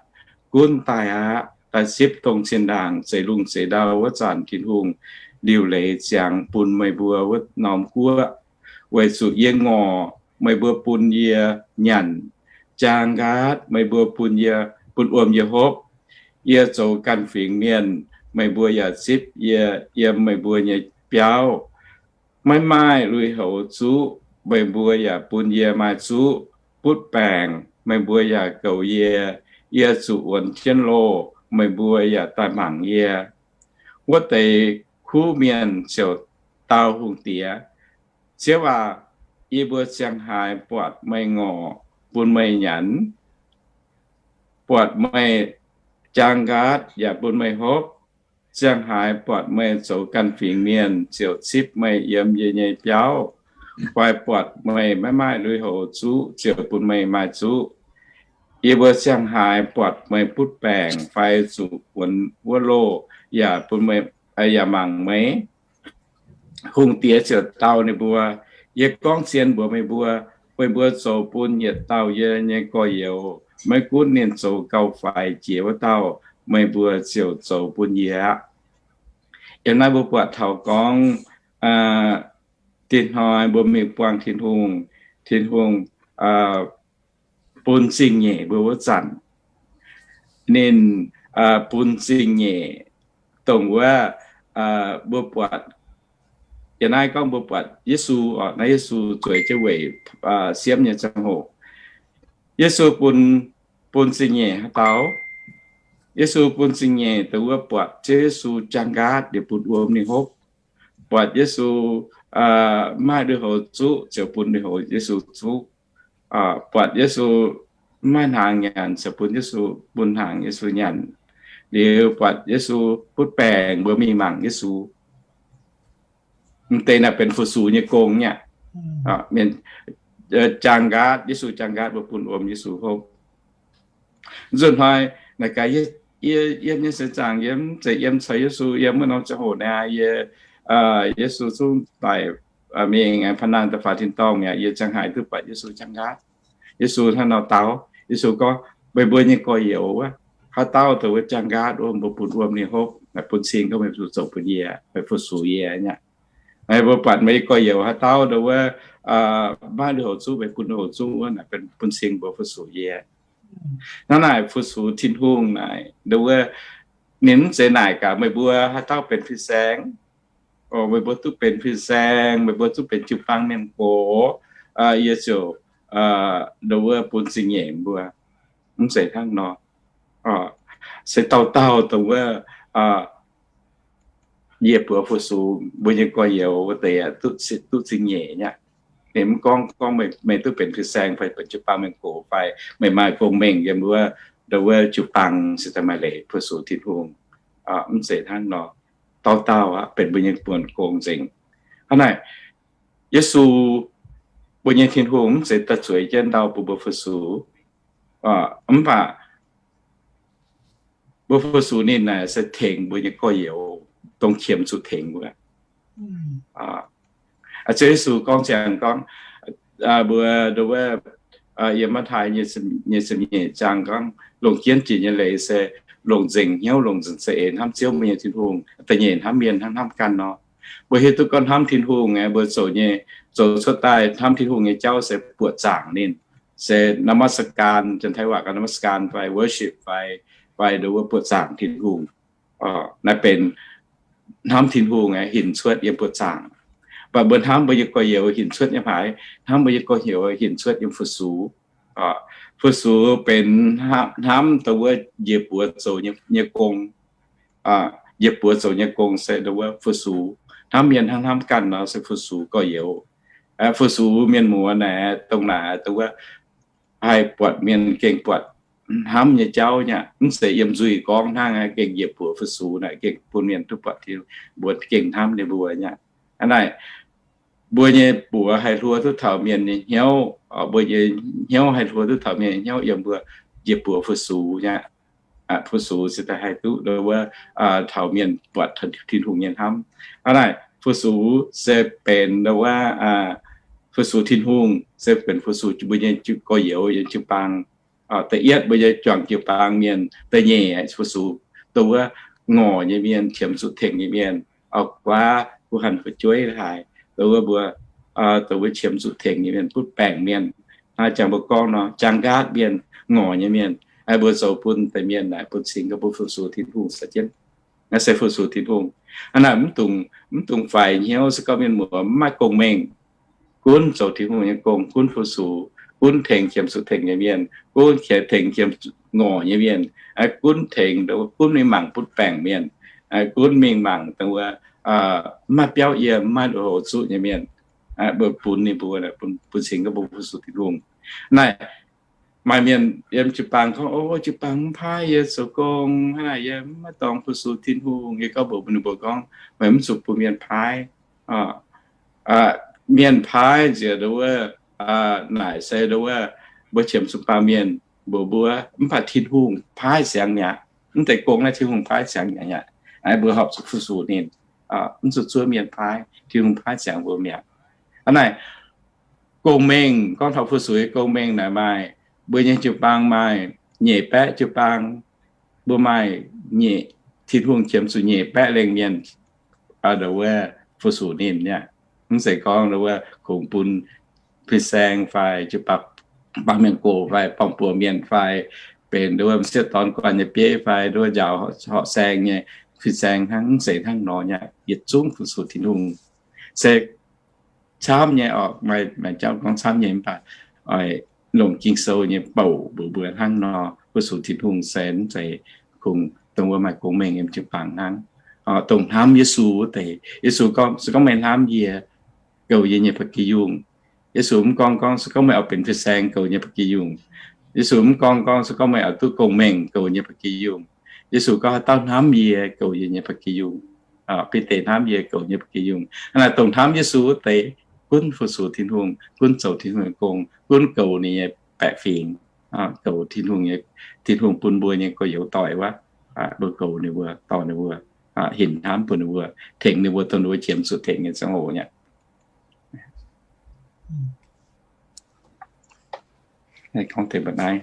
Gunv daaih aqv. Daaih zipv dongh zinh ndaangc zeix lungh zeix ndau wuov zanc Tin-Hungh liuc leiz ziangx bun meih mbuo wuov norm guoqv. Weic zuqc yie ngorc, meih mbuo bun yie nyanc. Jaang nqaatv, meih mbuo bun yie, bun wuom yie hopv. Yie zoux ganh fingx mienh, meih mbuo yaac zipv yie yiem meih mbuo nyei biauv. Maiv maaih lui-houx zuqv, meih mbuo yaac bun yie maaih zuqv. Butv baengc, meih mbuo yaac goux yie. Yie zuqc wuonx jienv loh, meih mbuo yaac daaih mangc yie. Wuov deix kuv mienh ziouc dau hungh diex, Ziouv aac, yie mbuo ziangh haaix buatc meih ngorc bun meih nyanc, buatc meih jaang nqaatv yaac bun meih hopv? Ziangh haaix buatc meih zoux ganh fingx mienh ziouc zipv meih yiem yie nyei biauv? Fai buatc meih maiv maaih lui-houx zuqv ziouc bun meih maaih zuqv? Yie mbuo ziangh haaix buatc meih butv baengc fai zuqc wuonx wuov loh yaac bun meih, yaac mangc meih? Hungh diex ziouc dau ninh mbuo, Yie gorngv zien mbuox meih mbuo, meih mbuo zoux bun yietc dauh yie nyei gorx-youz, maiv gunv ninh zoux gauh faix jiex wuov dauh, meih mbuo ziouc zoux bun yie aqv. Yiem naaiv mbuo buatc taux gorngv Dinh hnoi mbuo mingh buangh Tin-Hungh, Tin-Hungh bun zingh nyeic mbuo wuov zanc, ninh bun zingh nyeic dongh wuov mbuo buatc, yie naaiv gorngv mbuo buatc Yesu oc, naaiv Yesu zueiz jienv weic siemv nyei ziangh hoc, Yesu bun, bun zingh nyeic haaix dauh? Yesu bun zingh nyeic dongh wuov buatc Ziouv Yesu jaang nqaatv liuz bun wuom ninh hopv. Buatc Yesu mv maaih lui-houx zuqv ziouc bun lui-houx Yesu zuqv. Buatc Yesu mv maaih hnaangx nyanc ziouc bun Yesu, bun hnaangx Yesu nyanc. Liuz buatc Yesu butv baengc mbuo mingh mangc Yesu. M'deix naaic benx fu-sux nyei gong nyei aqv. Mienh jaang nqaatv, Yesu jaang nqaatv mbuo bun wuom Yesu hopv. Nzunc hnoi naaic gaax, yie, yie yiem nyei seix zaangc yie mv zeiz yiem caux Yesu yiem wuov norm ziangh hoc naaic, yie, Yesu zungv daic mingh pa'nangh da'faaux tin-dorngh mi'aqv, yie ziangh haaix duqv buatc Yesu jaang nqaatv. Yesu hnangv nor dau, Yesu gorngv, meih mbuo nyei gorx-youz wuov, haaix dauh dongh wuov jaang nqaatv wuov, mbuo bun wuom ninh hopv, naaic bun cing gorngv meih zuqc zoux bun yie, meih fu-sux yie nyei aqv. Mbuo buatc meih gorx-youz haaix dauh dongh wuov maiv lui-houx zuqv, meih bun lui-houx zuqv wuov, naaic bun cing mbuo fu-sux yie. Hnangv naaic fu-sux Tin-Hungh naaic dongh wuov, ninh mv zeiz naaic gaax meih mbuo haaix dauh benx fin-saeng, meih mbuo duqv benx fin-saeng, meih mbuo duqv benx jiu-baang mienh gox, yie ziouc dongh wuov bun zingh nyeic mbuo. Mv zeiz hnangv nor. Se dauh dauh dongh wuov yie mbuox fu-sux mbuo nyei gorx-youz wuov deix duqv zingh nyeic nyei aqv. Ninh mv gorngv, gorngv meih duqv benx fin-saeng fai benx jiu-baang mienh gox fai meih maaih gong-mengh yiem wuov, dongh wuov jiu-baang se daaih maaih leiz fu-sux Tin-Hungh. Mv zeiz hnangv nor. Dauh dauh aqv benx mbuo nyei buonc gong nzengc. Hnangv naaic, Yesu, mbuo nyei Tin-Hungh mv zeiz daaih zueiz jienv ndau bun mbuo fu-sux. Mv baac mbuo fu-sux ninh naaic se tengx mbuo nyei gorx-youz, dongh qiemx zuqc tengx wuov. Ziouv Yesu gorngv ziangx gorngv, mbuo, wuov, yiem Matv^taai nyei ziepc nyeic zaang gorngv, longc jienv jiex nyei leiz se longc nzengc hnyouv, longc nzengc za'eix hnamv Ziouv mbuo nyei Tin-Hungh, da'nyeic hnamv mienh hnangv hnamv ganh nor. Mbuo hiuv duqv gorngv hnamv Tin-Hungh aeqv, mbuo zoux nyei, zoux cuotv daaih hnamv Tin-Hungh nyei jauv se buoqc zaangc ninh, se นมัสการ, janx-taiv waac gorngv นมัสการ fai worship fai, fai dongh wuov buoqc zaangc Tin-Hungh. Naaiv benx hnamv Tin-Hungh aeqv, hinc cuotv yiem buoqc zaangc. Mv baac mbuo hnamv mbuo nyei gorx-youz hinc cuotv yiem haaix? Hnamv mbuo nyei gorx-youz hinc cuotv yiem fu-sux. Fu-sux benx hnamv dongh wuov njiec buoz zoux nyei gong. Njiec buoz zoux nyei gong se dongh wuov fu-sux. Hnamv mienh hnangv hnamv ganh nor se fu-sux gorx-youz. Fu-sux mienh muoz naaic, dongh naaic dongh wuov haih buatc mienh gengh buatc hnamv nyei jauv nyei aqv. Mv zeiz yiem nzuih gorngv hnangv, gengh njiec buoz fu-sux naaic gengh bun mienh duqv buatc, mbuo gengh hnamv ninh mbuo nyei aqv. Hnangv naaic, mbuo nyei buoz haih hluo duqv taux mienh nyei hnyouv, mbuo nyei hnyouv haih hluo duqv taux mienh nyei hnyouv yiem mbuo njiec buoz fu-sux nyei aqv. Fu-sux se daaih haih duqv dongh wuov taux mienh buatc Tin-Hungh nyei hnamv. Hnangv naaic, fu-sux se benx dongh wuov fu-sux Tin-Hungh se benx fu-sux mbuo nyei gorx-youz yiem jiu-baang. Da'yietv mbuo nyei juangc jiu-baang mienh, da'nyeic fu-sux dongh wuov ngorc nyei mienh, qiemx zuqc tengx nyei mienh, auv-guaav, guh hanh fu'jueiv haaix, dongh wuov mbuo, dongh wuov qiemx zuqc tengx nyei mienh, butv baengc mienh. Hnangv jangx mbuo gorngv nor, jaang nqaatv mienh, ngorc nyei mienh, mbuo zoux bun deix mienh naaic bun cing gorngv mbuo fu-sux Tin-Hungh sa jienv. Naaiv se fu-sux Tin-Hungh. Hnangv naaic mv dungx, mv dungx faix hnyouv se gorngv mienh muoz mv maaih gong-mengh, gunv zoux Tin-Hungh nyei gong, gunv fu-sux, gunv tengx qiemx zuqc tengx nyei mienh, gunv tengx qiemx ngorc nyei mienh, gunv tengx, gunv mingh mangc butv baengc mienh, gunv mingh mangc dongh wuov mv maaih biauv yiem, mv maaih lui-houx zuqv nyei mienh, mbuo bun ninh mbuo, bun cing gorngv mbuo fu-sux Tin-Hungh. Naaiv maaih mienh yiem jiu-baang gorngv, o, jiu-baang mv paaiv yie zoux gong, hnangv naaic yie mv maaih dorngx fu-sux Tin-Hungh. Yie gorngv mbuox ninh mbuo gorngv, meih mv zuqc bun mienh paaiv. Mienh paaiv nziex dongh wuov, naaic se dongh wuov mbuo qiemx zuqc baamh mienh mbuox mbuo, mv baac Tin-Hungh paaiv siangx mi'aqv. Mv deix gong naaiv Tin-Hungh paaiv siangx mi'aqv. Mbuo horpc zuqc fu-sux ninh, mv zuqc zuov mienh paaiv, Tin-Hungh paaiv siangx mbuo mi'aqv. Hnangv naaic, gong-mengh, gorngv taux fu-sux nyei gong-mengh naaic maaih, mbuo nyei jiu-baang maaih nyeic baeqv jiu-baang, mbuo maaih nyeic, Tin-Hungh qiemx zuqc nyeic baeqv lengh mienh, dongh wuov fu-sux ninh nyei aqv. Mv zeiz gorngv wuov kungx bun fin-saeng fai jiu-baang mienh gox fai baamh buoz mienh fai benx wuov m'sieqv dorn guanh nyei bieiv fai wuov njaaux horqc saeng nyei fin-saeng hnangv. Mv zeiz hnangv nor nyei. Yietc zungv fu-sux Tin-Hungh se camv nyei oc. Maaih jauv gorngv camv nyei mv baac oix longc Ging-Sou nyei bouc mbuox mbuo hnangv nor, fu-sux Tin-Hungh se mv zeiz kungx dongh wuov maaih gong-mengh yiem jiu-baang hnangv. Dongh hnamv Yesu wuov deix, Yesu gorngv, se gorngv meih hnamv yie, goux yie nyei ba'gi yungh. Yesu mv gorngv gorngv se gorngv meih oix benx fin-saeng goux nyei ba'gi yungh. Yesu mv gorngv gorngv se gorngv meih oix duqv gong-mengh goux nyei ba'gi yungh. Yesu gorngv haaix dauh hnamv yie goux yie nyei ba'gi yungh. Bide hnamv yie goux nyei ba'gi yungh. Hnangv naaic dongh hnamv Yesu wuov deix gunv fu-sux Tin-Hungh, gunv zoux Tin-Hungh nyei gong, gunv goux ninh nyei baeqc fingx, goux Tin-Hungh nyei, Tin-Hungh bun mbuo nyei gorx-youz doic wuov, mbuo goux ninh mbuo, dorh ninh mbuo, hinc hnamv bun ninh mbuo, tengx ninh mbuo dongh ninh mbuo qiemx zuqc tengx nyei ziangh hoc nyei. Gorngv tengx mbuo naaiv.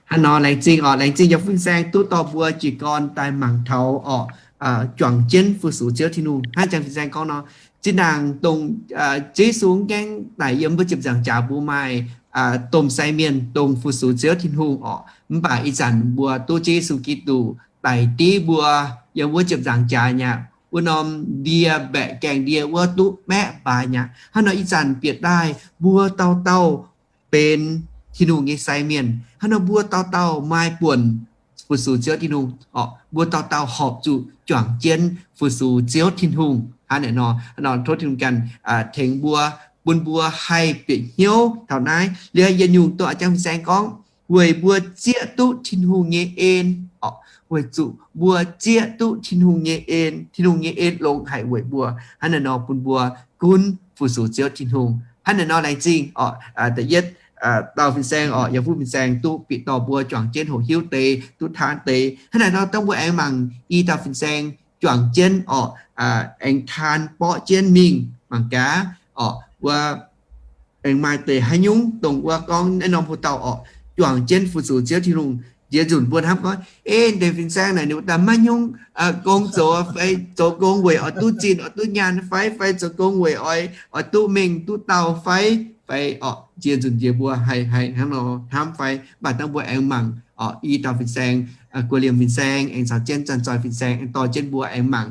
Hnangv nor laengz zingh oc, laengz zingh yaac fin-saeng duqv dorh mbuo jiez gorn daaih mangc taux oc, juangc jienv fu-sux Ziouv Tin-Hungh. Hnangv jangx fin-saeng gorngv nor, zinh ndaangc dongh Ziouv Yesu mv gaengh daic yiem wuov ziepc nzaangc jaax mbuo maaih domh sai mienh dongh fu-sux Ziouv Tin-Hungh oc. Mv baac ih zanc mbuo duqv Ziouv Yesu Giduc daic div mbuo yiem wuov ziepc nzaangc jaax nyei aqv. Wuov norm ndie mbaeqc gaengh ndie wuov duqv maeqv baaix nyei aqv. Hnangv nor ih zanc bieqc daaih mbuo dauh dauh benx Tin-Hungh nyei sai mienh. Hnangv nor mbuo dauh dauh maaih buonc fu-sux Ziouv Tin-Hungh oc. Mbuo dauh dauh horpc zuqc juangc jienv fu-sux Ziouv Tin-Hungh. Hnangv naaiv nor, tov Tin-Hungh ganh tengx mbuo, bun mbuo haih bieqc hnyouv taux naaiv. Liuz yietc nyungc dongh a'jang fin-saeng gorngv, weic mbuo zieqv duqv Tin-Hungh nyei en oc. Weic zuqc mbuo zieqv duqv Tin-Hungh nyei en, Tin-Hungh nyei en longx haic weic mbuo. Hnangv naaiv nor bun mbuo gunv fu-sux Ziouv Tin-Hungh. Hnangv naaiv nor laengz zingh oc, da'yietv dauh fin-saeng oc, yaac fuqv fin-saeng duqv bieqc dorh mbuo juangc jienv hoqc hiuv deix, duqv taan deix. Hnangv naaiv nor dongh mbuo aengx mangc i dauh fin-saeng juangc jienv oc, aengx taan borqv jienv mingh mangc gaax oc, wuov aengx maaih deix haaix nyungc dongh wuov gorngv naaiv norm hlo dauh oc, juangc jienv fu-sux Ziouv Tin-Hungh. Nziex nzunc mbuo hnamv gorngv, ei, deix fin-saeng naaic ninh mbuo daaih maiv nyungc gong zoux fai zoux gong weic oix duqv zinh oix duqv nyaanh fai, fai zoux gong weic oix, oix duqv mengh duqv dauh fai, fai oc, nziex nzunc nziex mbuo haih, haih hnangv nor hnamv fai. Mv baac dangh mbuo aengx mangc oc, i dauh fin-saeng, guei liemh fin-saeng aengx caux jienv zanc zoih fin-saeng aengx dorh jienv mbuo aengx mangc,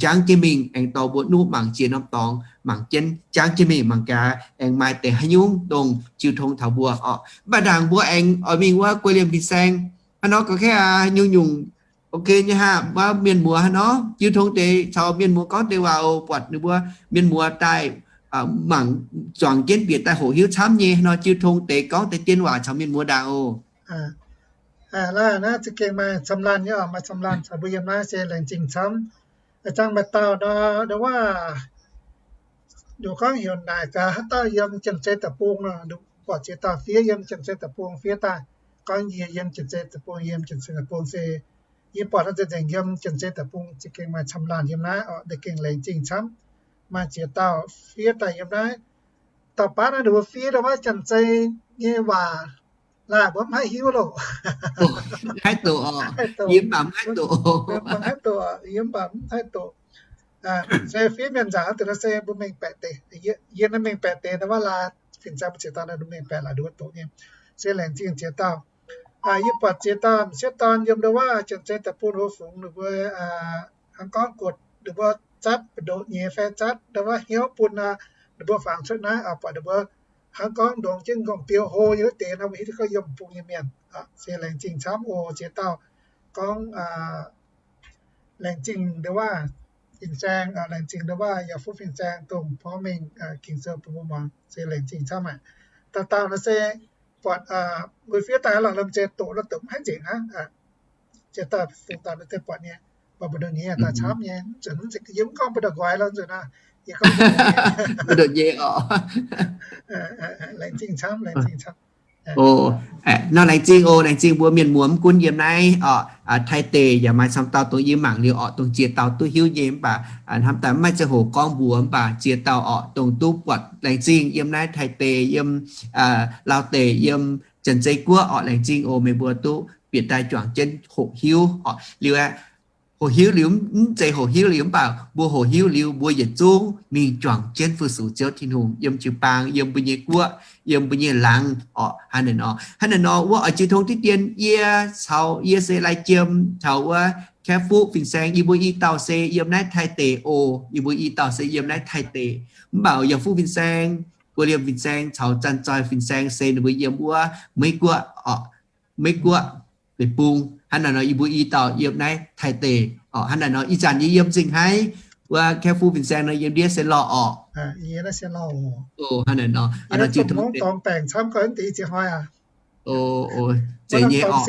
jangv jienv mingh aengx dorh mbuo nuqv mangc jiex norm dorngx, mangc jienv jangv jienv mingh mangc gaax aengx maaih deix haaix nyungc dongh jiu tong taux mbuo oc. Mv baac ndaangc mbuo aengx oix mingh wuov guei liemh fin-saeng hnangv nor gauh kaeqv aqv, nyungc-nyungc ok nyei haic. Wuov mienh muoz hnangv nor jiu tong deix caux mienh muoz gorngv deix waac oc, buatc ninh mbuo mienh muoz daaih mangc, juangc jienv bieqc daaih hoqc hiuv camv nyei hnangv nor jiu tong deix gorngv deix dien waac caux mienh muoz ndaangc oc. Naaiv za'gengh maaih camv laanh nyei oc, maaih camv laanh caux mbuo yiem naaiv se laengz zingh camv. A'jang maaih dauh nor, ndo wuov, nduqc gorngv heuc naaic gaax haaix dauh yiem Janx-Zei Deic-Bung nor, buatc ziex dauh fiev yiem Janx-Zei Deic-Bung fiev daaih, gorngv yie yiem Janx-Zei Deic-Bung, yiem Janx-Zei Deic-Bung se yie buatc naaiv nzengc yiem Janx-Zei Deic-Bung za'gengh maaih camv laanh yiem naaiv oc, deix gengh laengz zingh camv. Maaih ziex dauh fiev daaih yiem naaiv. Dauh baav naaiv nduqc fiev ndo wuov Janx-Zei nyei waac, laaix mbuo mv haih hiuv loh. Mv haih doqc, yie mv baac mv haih doqc. Yie mv baac mv haih doqc. Se fiev mienh nzaangc naaiv deix nor se mbuo mengh baeqc deix. Yie naaiv mengh baeqc deix ndo wuov laaix fin-saeng mbuo ziex dauh naaiv mbuo mengh baeqc laaix ndo wuov doqc nyei. Se laengz zingh ziex dauh. Yie buatc ziex dauh m'sieqv dorn yiem ndo wuov Janx-Zei Deic-Bung hlo fungx ninh mbuo hnangv gorngv guotc ninh mbuo zatv ndoqc nyei fai zatv ndo wuov hnyouv bun ninh mbuo fangx cuotv naaiv oc, buatc ninh mbuo hnangv gorngv ndongx jienv m'nqorngv-biou hlo nyei wuov deix nor, mbuo hiuv duqv gorngv yiem bung nyei mienh. Se laengz zingh camv oc ziex dauh. Gorngv laengz zingh ndo wuov fin-saeng, laengz zingh ndo wuov yaac fuqv fin-saeng dongh porv mengh Ging-Sou bun mbuo muangx. Se laengz zingh camv aqv. Dauh dauh nor se buatc mbuo fiev daaih lorqc, lomh nzeix doqc nor doqc mv haih nzengc aqv. Ziex dauh dongh dauh nor se buatc nyei, mbu'ndongx nyei daaih camv nyei, mv nzunc yie mv gorngv mbu'ndongx nqoi lorqc, nzunc aav, yie gorngv mbu'ndongx nyei oc. Laengz zingh camv, laengz zingh camv. Nor laengz zingh oc, laengz zingh mbuo mienh muoz mv gunv yiem naaiv oc, Taiv deic yaac maaih camv dauh dongh yie mangc liuz oc, dongh ziex dauh duqv hiuv nyei mv baac hnamv daaih mv maaih ziangh hoc gorngv mbuox mv baac ziex dauh oc, dongh duqv buatc laengz zingh yiem naaiv Taiv deic, yiem Laauv deic, yiem Janx-Zei Guoqv oc, laengz zingh oc, meih mbuo duqv bieqc daaih juangc jienv hoqc hiuv oc. Liuz aeqv, hoqc hiuv liuz, mv zeiz hoqc hiuv liuz, mv baac mbuo hoqc hiuv liuz, mbuo yietc zungv mingh juangc jienv fu-sux Ziouv Tin-Hungh yiem jiu-baang, yiem mbuo nyei guoqv, yiem mbuo nyei laangz orqc. Hnangv naaic nor, hnangv naaic nor wuov oix jiu tong diqv dien yie caux yie se lai jiem caux wuov Kaeqv Fuqv fin-saeng, yie mbuo i dauh se yiem naaiv Taiv deic oc. Yie mbuo i dauh se yiem naaiv Taiv deic. Mv baac Yauh Fuqv fin-saeng, Guoqv Liemh fin-saeng caux Zanc Zoih fin-saeng se ninh mbuo yiem wuov Meiv Guoqv orqc, Meiv Guoqv deic-bung. Hnangv naaic nor yie mbuo i dauh yiem naaiv Taiv deic orqc. Hnangv naaic nor ih zanc yie yiem Zingh Haaix, wuov Kaeqv Fuqv fin-saeng nor yiem ndiev se lorh orqc. Hnangv naaic nor, zeiz nyei orqc.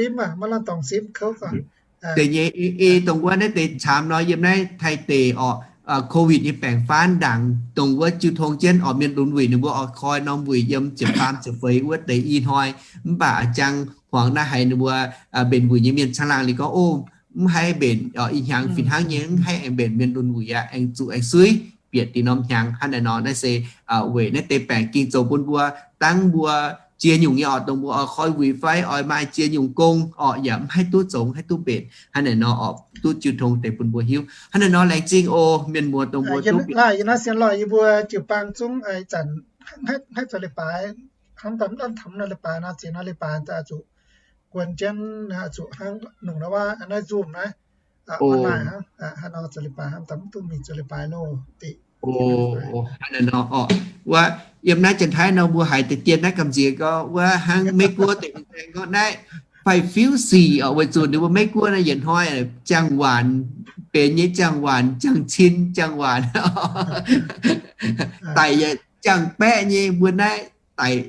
Zeiz nyei, ei dongh wuov naaiv deix camv nor yiem naaiv Taiv deic orqc, COVID nyei baengc faanv ndaangc, dongh wuov jiu tong jienv orqc, mienh lunx wuic ninh mbuo oix koi norm wuic yiem ziepc faam ziepc feix wuov deix i hnoi. Mv baac jangx hmuangx naaiv haiz ninh mbuo mbenc wuic nyei mienh caangh laangh liuz gorngv, o, mv haih mbenc orqc, ih hnyangx fih hnangv nyei mv haih aengx mbenc mienh lunx wuic aqv, aengx zuqc aengx suiv bieqc dinh norm hnyangx. Hnangv naaic nor naaiv se weic naaiv deix baengc ging zoux bun mbuo, dangv mbuo ziex nyungc nyei orqc, dongh mbuo oix koi wuic fai oix maaih ziex nyungc gong orqc, yaac mv haih duqv zoux, mv haih duqv mbenc. Hnangv naaic nor orqc, duqv jiu tong deix bun mbuo hiuv. Hnangv naaic nor laengz zingh oc mienh muoz, dongh mbuo duqv bieqc. Yie nor sienx lorh yie mbuo jiu-baang zungv ih zanc hnangv haaix zoux leiz-baaix, hnamv daaih mv daan taux nor leiz-baaix nor, ziex nor leiz-baaix daaih zuqc guon jienv, zuqc hnangv nongc naaiv waac naaiv Zoom naaiv, online hnangv, hnangv nor zoux leiz-baaix, hnamv daaih mv duqv mingh zoux leiz-baaix loh. Hnangv naaic nor orqc, wuov yiem naaiv Janx-Taiv nor mbuo haiz deix dien naaiv gamh nziex gorngv wuov hnangv Meiv Guoqv deix fin-saeng gorngv naaiv fai fiuv sic orqc, weic zuqc ninh mbuo Meiv Guoqv naaiv yietc hnoi ziangh waanc, benx nyei ziangh waanc, ziangh cin ziangh waanc, daic yaac ziangh baeqv nyei. Mbuo naaiv daic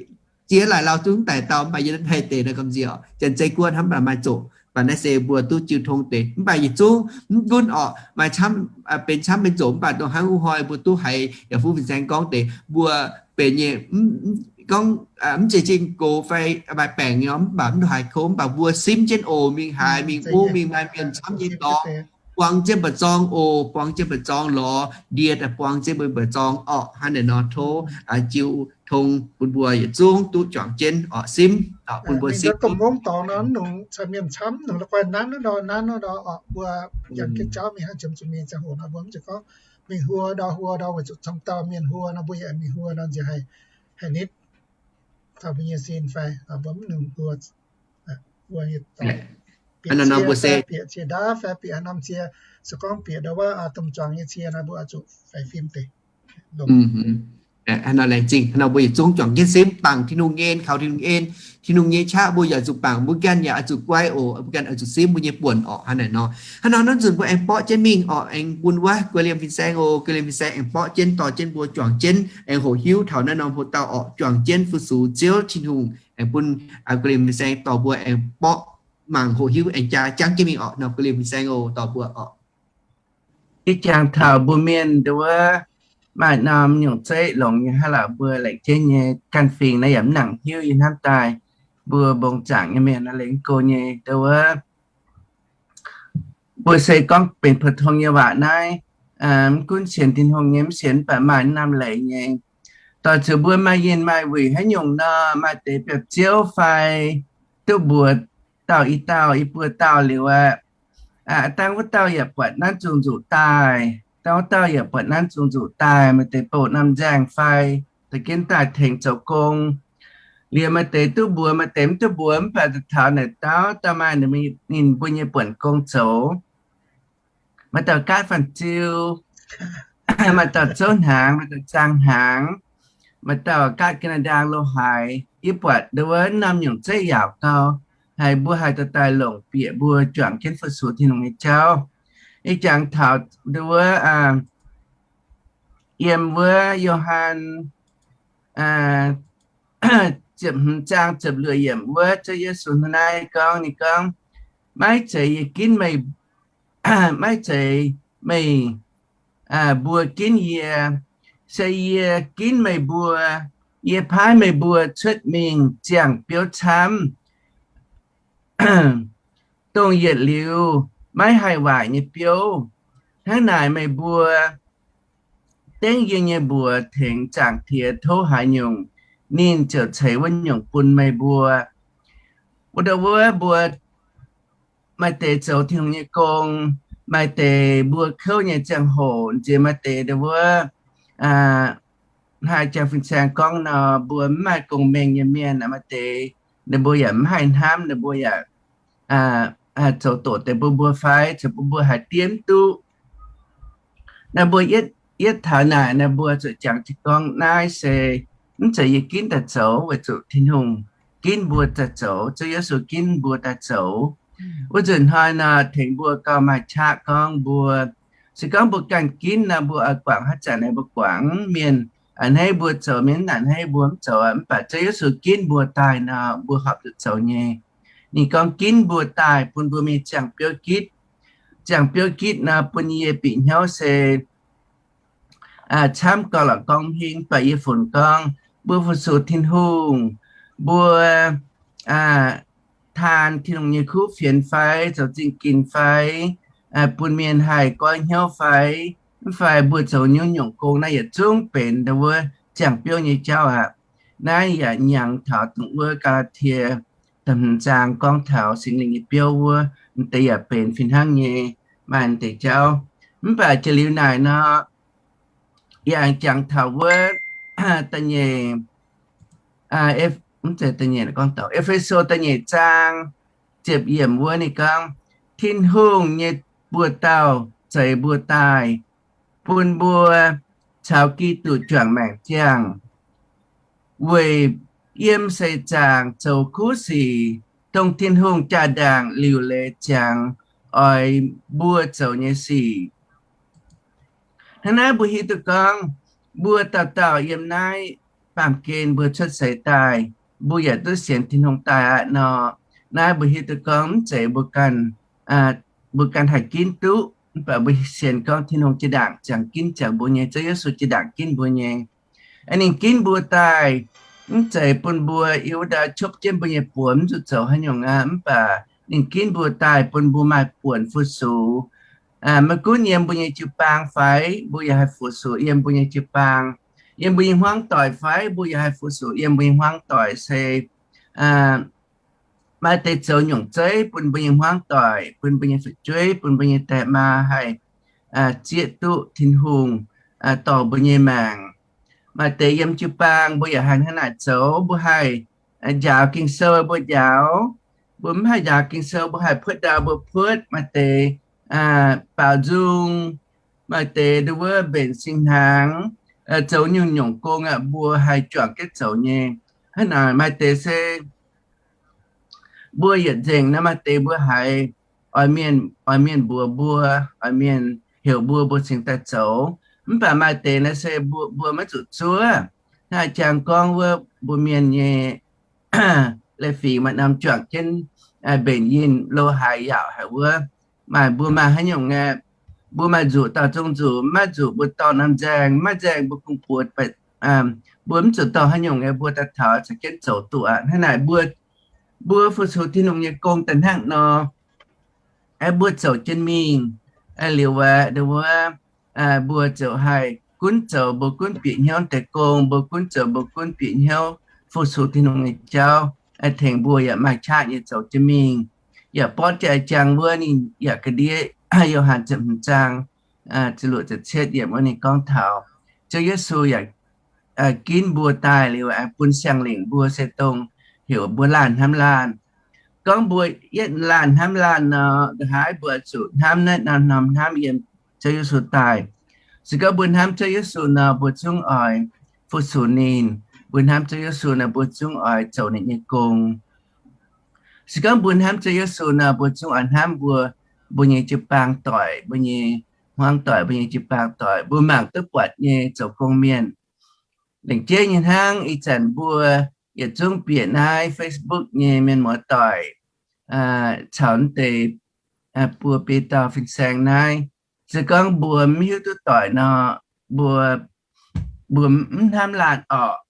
jiex laaic lauh zungv daic dauh, mv baac yiem naaiv Taiv deic nor gamh nziex orqc, Janx-Zeiz Guoqv hnamv baac maaih zoqc. Mv baac naaiv se mbuo duqv jiu tong deix, mv baac yietc zungv mv gunv orqc, maaih camv, benx camv benx zoqc, mv baac dongh hnangv wuov hnoi mbuo duqv haiz Yauh Fuqv fin-saeng gorngv deix mbuo benx nyei, gorngv mv zeiz zingh gox fai maaih baengc nor, mv baac mv haiz kouv, mv baac mbuo simv jienv oc, mingh haaix mingh mungv mingh maaih mienh camv nyei dorngx, buang jienv mba'zorng oc, buang jienv mba'zorng lorz ndie daaih buang jienv mbuo mba'zorng orqc. Hnangv naaic nor tov jiu tong bun mbuo yietc zungv duqv juangc jienv orqc, simv bun mbuo simv. Dongh mungv dorngx nor, mv nungx caux mienh camv, nungx la'guaih nanv nor, nanv nor orqc, mbuo yangh jienv jauv mingh hnangv jiem zuqc mingh ziangh hoc nor, mbuo mv zeiz gorngv mingh huo ndau huo ndau weic zuqc cong dauh mienh huo nor, mbuo yaac mingh huo nor nziex haic nitv taux mbuo nyei sin fai mbuo mv nungx huo, huo nyei dorngx. Bieqc cie fai bieqc cie ndaav fai bieqc haaix norm cie, se gorngv bieqc ndau wuov domh zuangx nyei cie nor, mbuo oix zuqc faix fim deix. Hnangv nor laengz zingh, hnangv nor mbuo yietc zungv juangc jienv simv, bangc Tin-Hungh nyei en, kaux Tin-Hungh nyei en, Tin-Hungh nyei qaqv mbuo yaac zuqc bangc, mbuo ganh yaac oix zuqc guai oc, mbuo ganh oix zuqc simv mbuo nyei buonc orqc. Hnangv naaic nor, hnangv nor naaiv nzunc mbuo aengx borqv jienv mingh orqc, aengx bun wuov Guei Liemh fin-saeng oc, Guei Liemh fin-saeng aengx borqv jienv dorh jienv mbuo juangc jienv, aengx hoqc hiuv taux naaiv norm hoc dauh orqc, juangc jienv fu-sux Ziouv Tin-Hungh, aengx bun Guei Liemh fin-saeng dorh mbuo aengx borqv mangc hoqc hiuv aengx jaa jangv jienv mingh orqc. Nor Guei Liemh fin-saeng oc, dorh mbuo orqc. Ih jangx taux mbuo mienh nduov maaih norm nyungc zeiv longx nyei hnangv lorqc, mbuo laengz jienv nyei ganh fingx naaiv yaac mv nangc hiuv. Yie hnamv daaih mbuo mbong zaangc nyei mienh naaiv lengx go nyei nduov, mbuo se gorngv benx pou-tong nyei waac naaiv, mv gunv sienx Tin-Hungh nyei mv sienx, mv baac maaih norm leiz nyei. Doix zuqc mbuo maaih yinh maaih wuic haaix nyungc nor, maaih deix biauv-ziouv fai duqv mbuox dauh i dauh i buo dauh liuz aqv, dangh wuov dauh yaac buatc nanv zungh nzuqc daaih, dangh wuov dauh yaac buatc nanv zungh nzuqc daaih, maaih deix bouh norm nzaeng fai dorh jienv daaih tengx zoux gong. Liuz maaih deix duqv mbuox, maaih deix mv duqv mbuox, mv baac taux naaic dauh dauh maaih ninh mbuo nyei buonc gong zoux. Maaih dauh gaatv fan-ziu, maaih dauh zouv hnaangx, maaih dauh zaang hnaangx, maaih dauh gaatv ga'naaiv ndaang lo haaix. Yie buatc nduov wuov norm nyungc zeiv yaauc gau, haiz mbuo haih dorh daaih longc bieqc mbuo juangc jienv fu-sux Tin-Hungh nyei jauv. Ih jangx taux nduov wuov yiem wuov Yo^han ziepc hmz zaang ziepc luoqc yiemc wuov, Ziouv Yesu hnangv naaiv gorngv, ninh gorngv, maiv zeiz yie ginv meih, maiv zeiz meih mbuo ginv yie, se yie ginv meih mbuo. Yie paaiv meih mbuo cuotv mingh ziangh biouv camv, dongh yietc liuz maiv haih waaic nyei biouv. Hnangv naaic meih mbuo dengv yie nyei mbuox tengx Zaangc Diex tov haaix nyungc, ninh ziouc ceix wuov nyungc bun meih mbuo. Wuov nduov wuov mbuo maaih deix zoux Tin-Hungh nyei gong, maaih deix mbuo kouv nyei ziangh hoc, nziex maaih deix wuov, aa, haih jangx fin-saeng gorngv nor, mbuo mv maaih gong-mengh nyei mienh, maaih deix ninh mbuo yaac mv haih hnamv, ninh mbuo yaac zoux doqc deix bun mbuo fai, zoux bun mbuo haiz diev mv duqv. Naaiv mbuo yietv, yietv taux naaic, naaiv mbuo zuqc jangx jienv gorngv naaiv se mv zeiz yie ginv daaih zoux, weic zuqc Tin-Hungh ginv mbuo daaih zoux, Ziouv Yesu ginv mbuo daaih zoux. Wuov nzunc hnoi nor, tengx mbuo gauh maaih qaqv gorngv mbuo, se gorngv mbuo ganh ginv nor, mbuo oix guangc haaix zanc naaic mbuo guangc mienh a'hneiv mbuo zoux, mienh a'hneiv mbuo mv zoux, mv baac Ziouv Yesu ginv mbuo daaih nor, mbuo horpc zuqc zoux nyei. Ninh gorngv ginv mbuo daaih bun mbuo mingh ziangh biouv gitv. Ziangh biouv gitv nor, bun yie bieqc hnyouv se camv gauh lorqc gorngv hingv, mv baac yie funx gorngv mbuo fu-sux Tin-Hungh, mbuo taan Tin-Hungh nyei kuv fienx fai, zoux zingh ginx fai, bun mienh haih goiv hnyouv fai, mv fai mbuo zoux nyungc-nyungc gong naaiv yietc zungv benx wuov ziangh biouv nyei jauv aqv. Naaiv yaac hnyangx taux dongh wuov Gaa^laa^tie da'hmz zaang gorngv taux Singx Lingh nyei biouv wuov, m'deix yaac benx fih hnangv nyei maaih deix jauv. Mv baac jiex liuz naaic nor, yaac jangx taux wuov da'nyeic, mv zeiz da'nyeic, gorngv E^fe^so da'nyeic zaang ziepc yiemc wuov ninh gorngv, Tin-Hungh nyei buoz-dauh zeix mbuo daaih, bun mbuo caux Giduc juangc maengc ziangh, weic yiem seix zaangc zoux kuv sic, dongh Tin-Hungh jaa-ndaangc liuc leiz ziangx oix mbuo zoux nyei sic. Hnangv naaiv mbuo hiuv duqv gorngv, mbuo dauh dauh yiem naaiv baamh gen mbuo cuotv seix daaih, mbuo yaac duqv sienx Tin-Hungh daaih aqv nor, naaiv mbuo hiuv duqv gorngv mv zeiz mbuo ganh, mbuo ganh haih ginv duqv, mv baac mbuo sienx gorngv Tin-Hungh jaa-ndaangc ziangx ginv ziangx mbuo nyei, Ziouv Yesu jaa-ndaangc ginv mbuo nyei. Ninh ginv mbuo daaih, mv zeiz bun mbuo yiem wuov ndau copv jienv mbuo nyei buonc mv zuqc zoux haaix nyungc aqv, mv baac ninh ginv mbuo daaih bun mbuo maaih buonc fu-sux. Maiv gunv yiem mbuo nyei jiu-baang fai, mbuo yaac haih fu-sux yiem mbuo nyei jiu-baang, yiem mbuo nyei hmuangv doic fai, mbuo yaac haih fu-sux yiem mbuo nyei hmuangv doic se maaih deix zoux nyungc zeiv bun mbuo nyei hmuangv doic, bun mbuo nyei fu'jueiv, bun mbuo nyei die maa haih zieqv duqv Tin-Hungh dorh mbuo nyei maengc. Maaih deix yiem jiu-baang mbuo yaac haih hnangv naaic zoux, mbuo haih njaaux Ging-Sou mbuo njaaux, mbuo mv haih njaaux Ging-Sou mbuo haih puotv ndau mbuo puotv, maaih deix baaux nzung, maaih deix nduov wuov mbenc singx hnaangx, zoux nyungc-nyungc gong aqv, mbuo haih juangc jienv zoux nyei. Hnangv naaic maaih deix se mbuo yietc nzengc naaiv maaih deix mbuo haiz oix mienh, oix mienh mbuox mbuo, oix mienh heuc mbuo, mbuo cingx daaih zoux. Mv baac maaih deix naaiv se mbuo, mbuo maiv zuqc zuov. Hnangv jangx gorngv wuov mbuo mienh nyei leiz-fingx maaih norm juangc jienv mbenc yinh lo haaix yaauc haic wuov, maaih mbuo maaih haaix nyungc aeqv, mbuo maaih nzuqc dauh zungv nzuqc, maiv nzuqc mbuo dorh norm nzaeng, maiv nzaeng mbuo kungx buoz, mbuo mv zuqc dorh haaix nyungc aeqv, mbuo daaih taux caux jienv zoux duqv aqv. Hnangv naaic mbuo, mbuo fu-sux Tin-Hungh nyei gong daaih hnangv nor, aeqv, mbuo zoux jienv mingh. Liuz aqv, wuov, mbuo ziouc haih gunv zoux mbuo gunv bieqc hnyouv deix gong, mbuo gunv zoux mbuo gunv bieqc hnyouv fu-sux Tin-Hungh nyei jauv, tengx mbuo yaac maaih qaqv nyei zoux jienv mingh. Yaac bortv jaa jangx wuov ninh yaac ga'ndiev Yo^han ziepc hmz zaang ziepc luoqc ziepc cietv yiemc wuov ninh gorngv taux Ziouv Yesu yaac ginv mbuo daaih liuz aengx bun siang-lingc mbuo se dongh heuc mbuo laanh hnamv laanh. Gorngv mbuo yietv laanh hnamv laanh nor, nqa'haav mbuo zuqc hnamv naaiv norm-norm hnamv yiem Ziouv Yesu daaih. Se gorngv mbuo hnamv Ziouv Yesu nor, mbuo zungv oix fu-sux ninh. Mbuo hnamv Ziouv Yesu nor, mbuo zungv oix zoux ninh nyei gong. Se gorngv mbuo hnamv Ziouv Yesu nor, mbuo zungv oix hnamv mbuo, mbuo nyei jiu-baang doic, mbuo nyei hmuangv doic, mbuo nyei jiu-baang doic, mbuo mangc duqv buatc nyei zoux gong mienh. Lengc jeiv nyei hnangv ih zanc mbuo yietc zungv bieqc naaiv Facebook nyei mienh muoz doic caux naaiv deix buo biei dauh fin-saeng naaiv. Se gorngv mbuo mv hiuv duqv doic nor, mbuo, mbuo mv hnamv laanh orqc.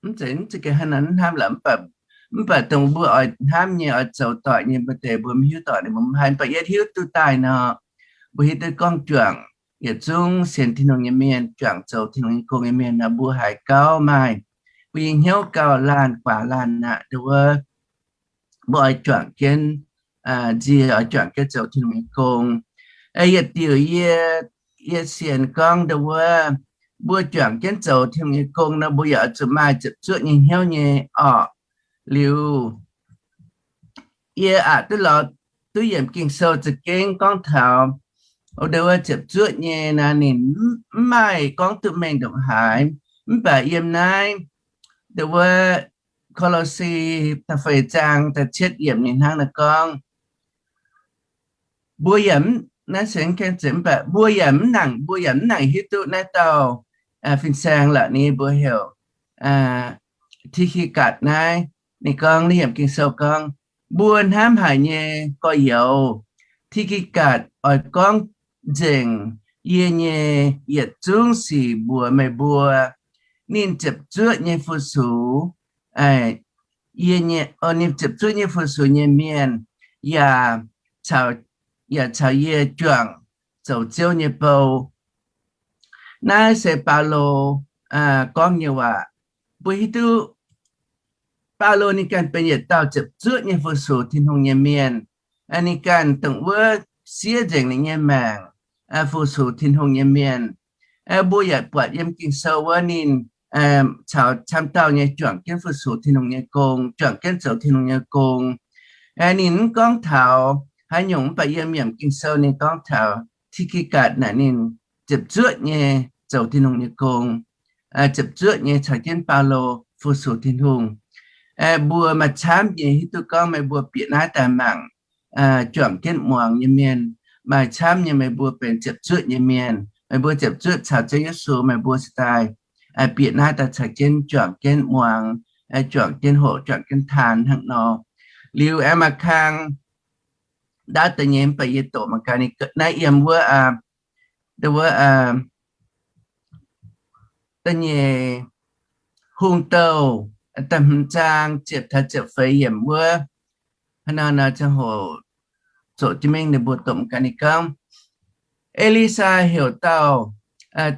Mv zeiz, mv zeiz gengh hnangv naaiv hnamv lorqc, mv baac dongh mbuo oix hnamv nyei, oix zoux doic nyei mbuo deix mbuo mv hiuv doic, ninh mbuo mv haih. Mv baac yietv hiuv duqv daaih nor, mbuo hiuv duqv gorngv juangc yietc zungv sienx Tin-Hungh nyei mienh, juangc zoux Tin-Hungh nyei gong nyei mienh nor, mbuo haiz gauh maaih mbuo nyei hnyouv gauh laanh guaax laanh aqv. Wuov, mbuo oix juangc jienv nzie, oix juangc jienv zoux Tin-Hungh nyei gong. Yietc diuc yie, yie sienx gorngv ndo wuov, mbuo juangc jienv zoux Tin-Hungh nyei gong nor, mbuo yaac oix zuqc maaih ziepc zuoqv nyei hnyouv nyei orqc. Liuz yie aqc duqv lorz duqv yiemc Ging-Sou za'gengh gorngv taux ndo wuov ziepc zuoqv nyei naaiv ninh mv maaih gorngv duqv mengh ndongc haaix. Mv baac yiem naaiv ndo wuov Ko^lo^si da'feix zaang da'cietv yiemc ninh hnangv naaiv gorngv, mbuo yaac, naaiv se mv gaengh zeiz, mv baac mbuo yaac mv nangc, mbuo yaac mv nangc hiuv duqv naaiv dauh fin-saeng la'ni mbuo heuc Ti^ki^gatc naaiv. Ninh gorngv naaiv yiemc Ging-Sou gorngv, mbuo hnamv haic nyei gorx-youz, Ti^ki^gatc oix gorngv nzengc yie nyei yietc zungv sic mbuox meih mbuo. Ninh ziepc zuoqv nyei fu-sux, yie nyei, ninh ziepc zuoqv nyei fu-sux nyei mienh yaac, yaac caux yie juangc zoux Ziouv nyei bou. Naaiv se Baulo gorngv nyei waac. Mbuo hiuv duqv Baulo ninh ganh benx yietc dauh ziepc zuoqv nyei fu-sux Tin-Hungh nyei mienh. Ninh ganh dongh wuov siev nzengc ninh nyei maengc fu-sux Tin-Hungh nyei mienh. Mbuo yaac buatc yiem Ging-Sou wuov ninh caux camv dauh nyei juangc jienv fu-sux Tin-Hungh nyei gong, juangc jienv zoux Tin-Hungh nyei gong. Ninh mv gorngv taux haaix nyungc, mv baac yiem yiemc Ging-Sou ninh gorngv taux Ti^ki^gatc naaic ninh ziepc zuoqv nyei zoux Tin-Hungh nyei gong, ziepc zuoqv nyei caux jienv Baulo fu-sux Tin-Hungh. Mbuo maaih camv nyei hiuv duqv gorngv meih mbuo bieqc naaiv daaih mangc juangc jienv muangx nyei mienh. Maaih camv nyei meih mbuo benx ziepc zuoqv nyei mienh. Meih mbuo ziepc zuoqv caux Ziouv Yesu, meih mbuo cingx daaih bieqc naaiv daaih caux jienv juangc jienv muangx, juangc jienv hoqc, juangc jienv taan hnangv nor. Liuz aengx maaih kang ndaauv deix nyei, mv baac yie doqc mangc gaax ninh naaiv yiem wuov, wuov da'nyeic Hungh Douh da'hmz zaang ziepc taux ziepc feix yiemc wuov. Hnangv naaiv nor ziangh hoc zoqc jienv mingh ninh mbuo doqc mangc gaax ninh gorngv, E^li^saa heuc dauh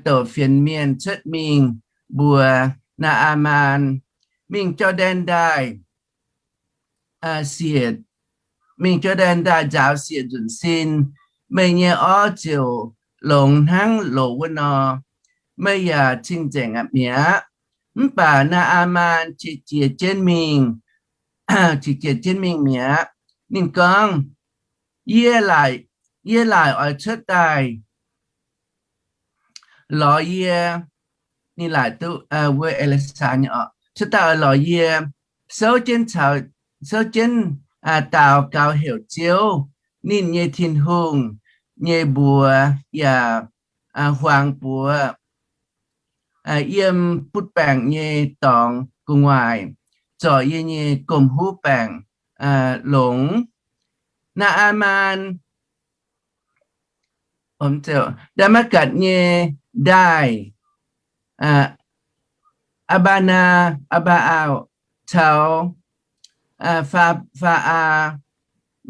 douc fienx mienh cuotv mingh mbuox Naa^aa^maan, mingh Jor^ndaen Ndaaih siec, mingh Jor^ndaen Ndaaih nzaaux siec nzunc sin, meih nyei orv ziouc longx hnangv loz wuov nor. Meih yaac cing-nzengc aqv mi'aqv. Mv baac Naa^aa^maan qiex jiez jienv mingh, qiex jiez jienv mingh mi'aqv. Ninh gorngv, Yie laaic, yie laaic oix cuotv daaih lorz yie. Ninh laaic duqv wuov E^li^saa nyei orqc, cuotv daaih oix lorz yie, souv jienv caux, souv jienv daaux gaux heuc Ziouv, ninh nyei Tin-Hungh, nyei mbuox yaac huaang buoz yiem butv baengc nyei dorngx gu'nguaaic, zorc yie nyei gomh huv baengc longx. Naa^aa^maan, Ndaa^matv^gatc nyei ndaaih, Aa^mbaa^naa, Aa^mbaa^au, caux Faa, Faa^aa,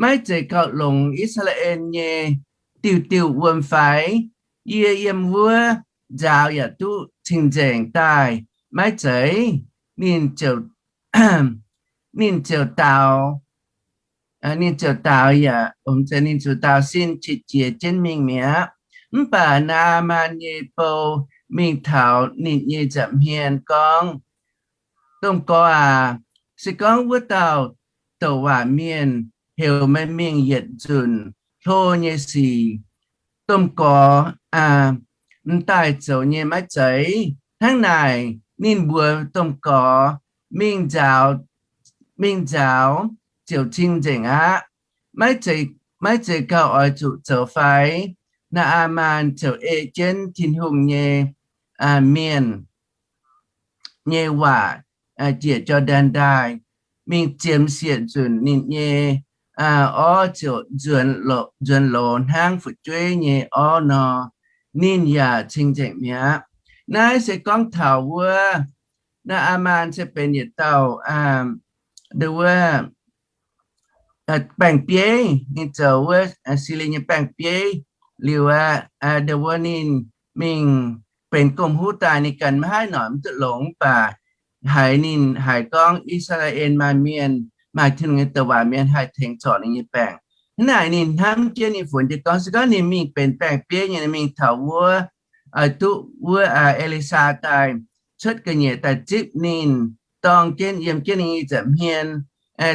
maiv zeiz gauh longx I^saa^laa^en nyei diuh diuh wuom fai? Yie yiem wuov nzaaux yaac duqv cing-nzengc daaih maiv zeiz? Ninh ziouc, ninh ziouc daaux, ninh ziouc daaux yaac, ninh ziouc daaux sin qiex jiez jienv mingh mi'aqv. Mv baac Naa^aa^maan nyei bou mingh taux ninh nyei nza'hmien gorngv, Domh Gorx aac, se gorngv wuov dauh douc waac mienh heuc meih mingh yietc nzunc hlo nyei sic, domh gorx aac, m'daaih zoux nyei maiv zeiz? Hnangv naaic ninh mbuox domh gorx, Mingh nzaaux, mingh nzaaux ziouc cing-nzengc aqv. Maiv zeiz, maiv zeiz gauh oix zuqc zoux fai? Naa^aa^maan ziouc ei jienv Tin-Hungh nyei mienh nyei waac njiec Jor^ndaen Ndaaih, mingh ziemx siec nzunc ninh nyei orv ziouc nzuonx loz hnangv fu'jueiv nyei orv nor. Ninh yaac cing-nzengc mi'aqv. Naaiv se gorngv taux wuov Naa^aa^maan se benx yietc dauh, ndo wuov, baeng-bieiv. Ninh zoux wuov Silie nyei baeng-bieiv liuz aqv, ndo wuov ninh mingh benx gomh huv daaih, ninh ganh maiv haih noic, mv duqv longx, mv baac haiz ninh haiz gorngv I^saa^laa^en maaih mienh, maaih Tin-Hungh nyei douc waac mienh haih tengx zorc ninh nyei baengc. Hnangv naaic ninh hnamv jienv ninh funx jienv gorngv, se gorngv ninh mingh benx baeng-bieiv nyei, ninh mingh taux wuov, oix duqv wuov Elishaa daaih cuotv ga'nyiec daaih zipv ninh, dorng jienv yiem jienv ninh nyei nza'hmien,